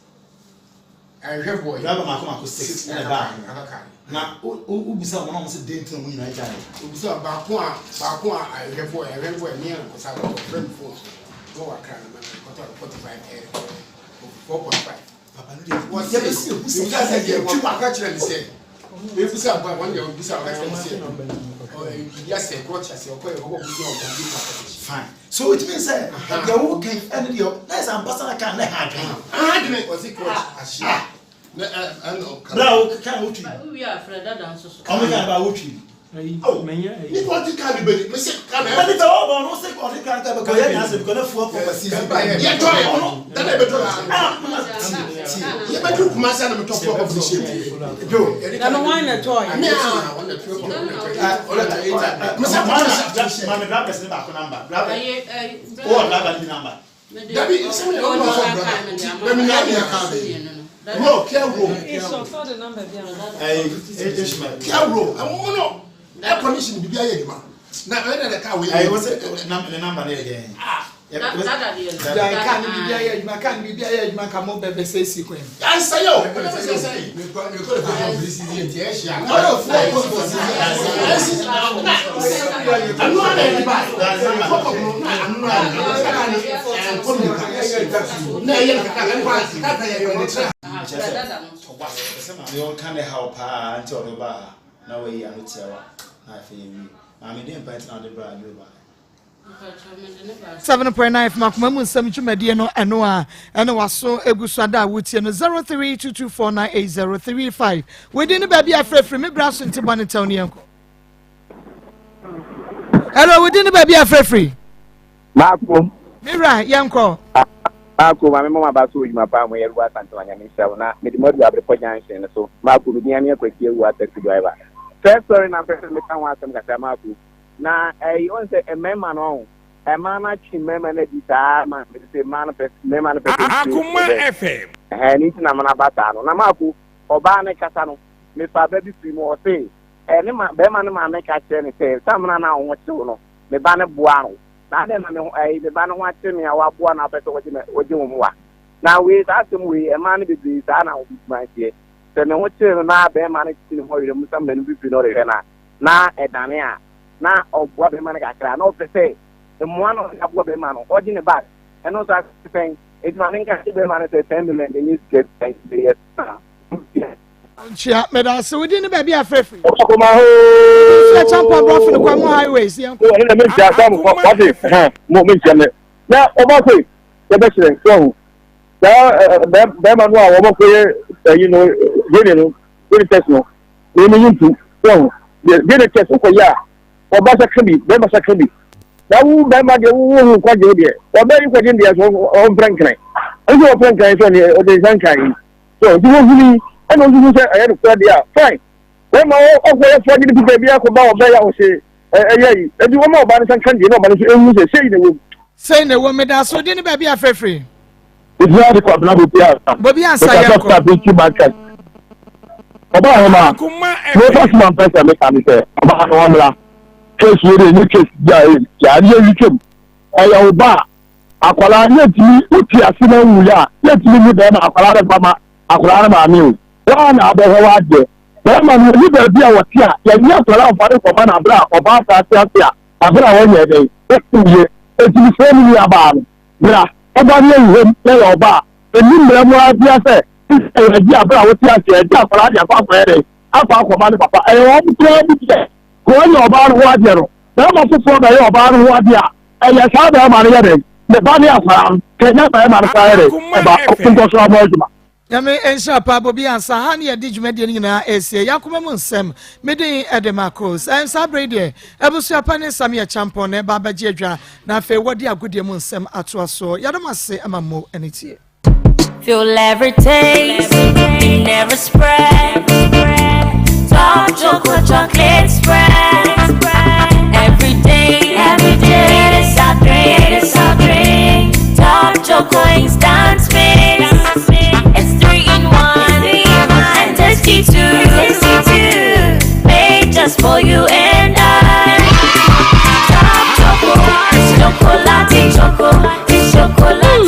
Ɛhwɛ boy. Driver mako mako six ɛna ɛbaa ho. Na wobisa wɔn a wɔn sɛ den nti na wɔn nyinaa gyae. Obisa baako a baako a ɛhwɛ boy ɛhwɛ boy mi yɛn kɔsa kɔtɔ fɛn mi phone so na wakra na ma kɔtɔ 45 4.5. Papa no deɛ wɔsi yɛbɛsi ehu sɛ ebisa sɛ deɛ wɔn aka kyerɛ mi sɛ ebisa boy wɔn deɛ obisa ɔka kyerɛ mi sɛ ɔ ebi asɛ kɔɔkye asɛ ɔkɔ yɛ ɔkɔ busu ɔkɔ bi kɔ akɔkye. Fine. So it means sɛ deɛ wo kan ɛne deɛ na ɛsɛ ampasa na kan ne ha adwene. Ha adwene ɔsi court ahyia. Bra wo kan wo twi. Ɔmo kan ba wo twi. Nipa ɔte kaa bi bɛni mese kaa na. Ɛni tɛ ɔbɔ ɔno se ɔde kaa kaa bɛ kɔ yɛ nyansa bi kɔ ne fuwa pɔmpa si. Yɛ tɔ yɛ ɔno dada yɛ bɛ tɔ yɛ. Yɛ bɛ duru Kumasi ana mi tɔ fuwa pɔmpa si yɛ. Do. Na wɔn na tɔ yɛ. Mi a Mese maame drivers ne baako namba. Driver. Wɔ driver ne bi namba. Dabi nsɛm yɛ ɔno afɔ brother. Bɛmi na mi aka bɛ. Ro kia ro. Kia ro ɛmu no air condition bibi ayɛ adwuma. Na ɛyɛ dɛ dɛ kaa wei. Ɛyɛ wɔ sɛ ne namba ne yɛ dɛn. Gyae kaa no biribi ayɛ adwuma kaa no biribi ayɛ adwuma ka mo bɛbɛ sɛ si kwan mu. Yansa yɛ o ɛna bɛ sɛ sɛ yi. Ɛnu ana ɛni ba fɔkɔ no na anu na ɛnkɔ mi ka na ɛyɛ kaka ɛnkɔ kaka yɛ yɛ ɔde kyerɛ. Kyerɛ sɛ ɛsɛ maame ɔnka ne haw paa nti ɔde ba ha na wayi ano tiawa na afei yɛwie maame deɛ mpa nti na ɔde bra adwo ba. 7.9 FM akoma mu nsɛm dwumadie no ɛno a ɛne waso egu so ada a wotie no 0322498035 wodi ne baabi afrɛfiri me bra so nti bɔ ne tɛw ne yɛnkɔ hello wodi ne baabi afrɛfiri Maako. Me wura yɛnkɔ. Maako maame mama ba so odwuma paa mo yɛ ruwa asantema nyame nhyira wo na mede mo adu abrepɔ junction no so Maako me din ame akwasi awuwa taxi driver first story na mpɛ sɛ meka ho asɛm kakra Maako Na ɛyi wɔn sɛ mmarima no ɔho mmaa no atwe mmarima no adi saa ma mede sɛ mmaa no pɛ mmarima no pɛ sɛ Akoma FM. Ɛhɛn ne nti na mana ba saa no na maako ɔbaa no kasa no mefa ba bi firi mu ɔse ɛ ne ma bɛrima no maame ka kyerɛ ne sɛ samina no a wo ho kyew no me ba no boa no na adɛn na me ho ɛyi me ba no ho akyere me a waboa no apɛ sɛ wɔgye me wɔgye wo mmoa na wei saa asɛm wei mmaa no bebree saa na wɔn adwuma teɛ sɛ me ho kyere no na bɛrima no kyekye ne ho ɔwerɛ mu samina no fifiri na ɔde hwɛ no a na ɛdane a, na ɔboa bɛrima no kakra, na ɔpɛ sɛ mmoa na ɔde aboa bɛrima no, ɔgye ne bag, ɛno nso ase sɛn? Enti ma menka nkyerɛ bɛrima no sɛ 10 million deɛ ɛnyɛ sika bi a nti yɛ saa. Nkyia, meda ase. Wo din ne baabi a frɛ firi? Ɔkoma hoo. Sɛ Champa Brɔfo no Kwamu Highways yɛn kɔ. Ɛna menkyia saa mo kɔ wate hɛn mo menkyia mɛ na ɔba se yɛbɛkyerɛ so ahu saa bɛrima no a wɔbɛkɔ yɛ ɛyi no DNA no DNA test no na ɛmi yi ntu so ahu DNA test wokɔ yɛ a ɔba sa ka bi bɛrima sa ka bi na wo bɛrima deɛ wo wo nkwagye wo deɛ ɔbɛ yi kwagye deɛ so ɔmprɛ nkran ɛnso ɔprɛ nkran so ɔde ɔde nsa nkran yi so nti wohuni ɛna osusu sɛ ɛyɛ no kora deɛ a fine. Bɛrima ɔkɔ yɛ fɔ gye ne pipa bi akɔba ɔbɛ yɛ ɔse ɛyɛ yi. Eti wɔn a ɔbaa no nsa nka deɛ na ɔbaa no nso ehu sɛ sei na ɛwɔ mu. Sei na ɛwɔ mu meda so din ne baabi a frɛfrɛ. Egyina de kwabena bobi ansa. Bobi ansa yɛn kɔ. Mekasa fi market. Ɔbaa hɔ ma. Mefa soma mpɛ sɛ meka ne sɛ ɔbaa no ɔmmra. Case wei de ɛnyɛ case bi a ɛyɛ adeɛ witwam. Ɛyɛ wo ba a akwadaa no yɛntumi wote ase na nwuiɛ a yɛntumi nye bɛrima akwadaa no mfa ma akwadaa no maame o. Woa na abɛhwɛ w'adeɛ. Bɛrima no ɔni baabi a wɔte a yɛnye akwadaa mfa no nkɔma no aberɛ a ɔbaa saa te ase a aberɛ a wɔnyɛ dɛn wɔnwie. Enti mesrɛ me nuabaa no bra ɔba no yɛnhwɛ mu na yɛ ɔba a ɛni mmara mu ara bia sɛ sɛ yɛgye aberɛ a wote ase a yɛgye akwadaa de akɔ akɔyɛ dɛn akɔ akɔma ne papa. Ɛyɛ wɔn koraa mu deɛ ka ɔnyɛ ɔbaa no ho adeɛ no bɛrima foforɔ bɛyɛ ɔbaa no ho adeɛ a ɛyɛ saa bɛrima no yɛ dɛn ne ba ne akwadaa no ka ɛnyɛ bɛrima no koraa yɛ dɛn ɛba nkɔso abɔ adwuma. Nyame nhyira paa Bobi Ansa ha ne yɛde dwumadie no nyinaa ɛresie yɛakoma mu nsɛm me din ɛde Marcos ɛn saa berɛ yi deɛ abusua pa ne Samia Champon na ɛba abɛgye adwa na afei wɔde agodie mu nsɛm atoa soɔ yɛdom ase ama mo ani tie. Feel every taste, in every spread. Top chocolate chocolate spread. Every day, every day, it is our drink, it is our drink. Top chocolate instant mix. It's 3 in 1, and tasty too, tasty too. Made just for you.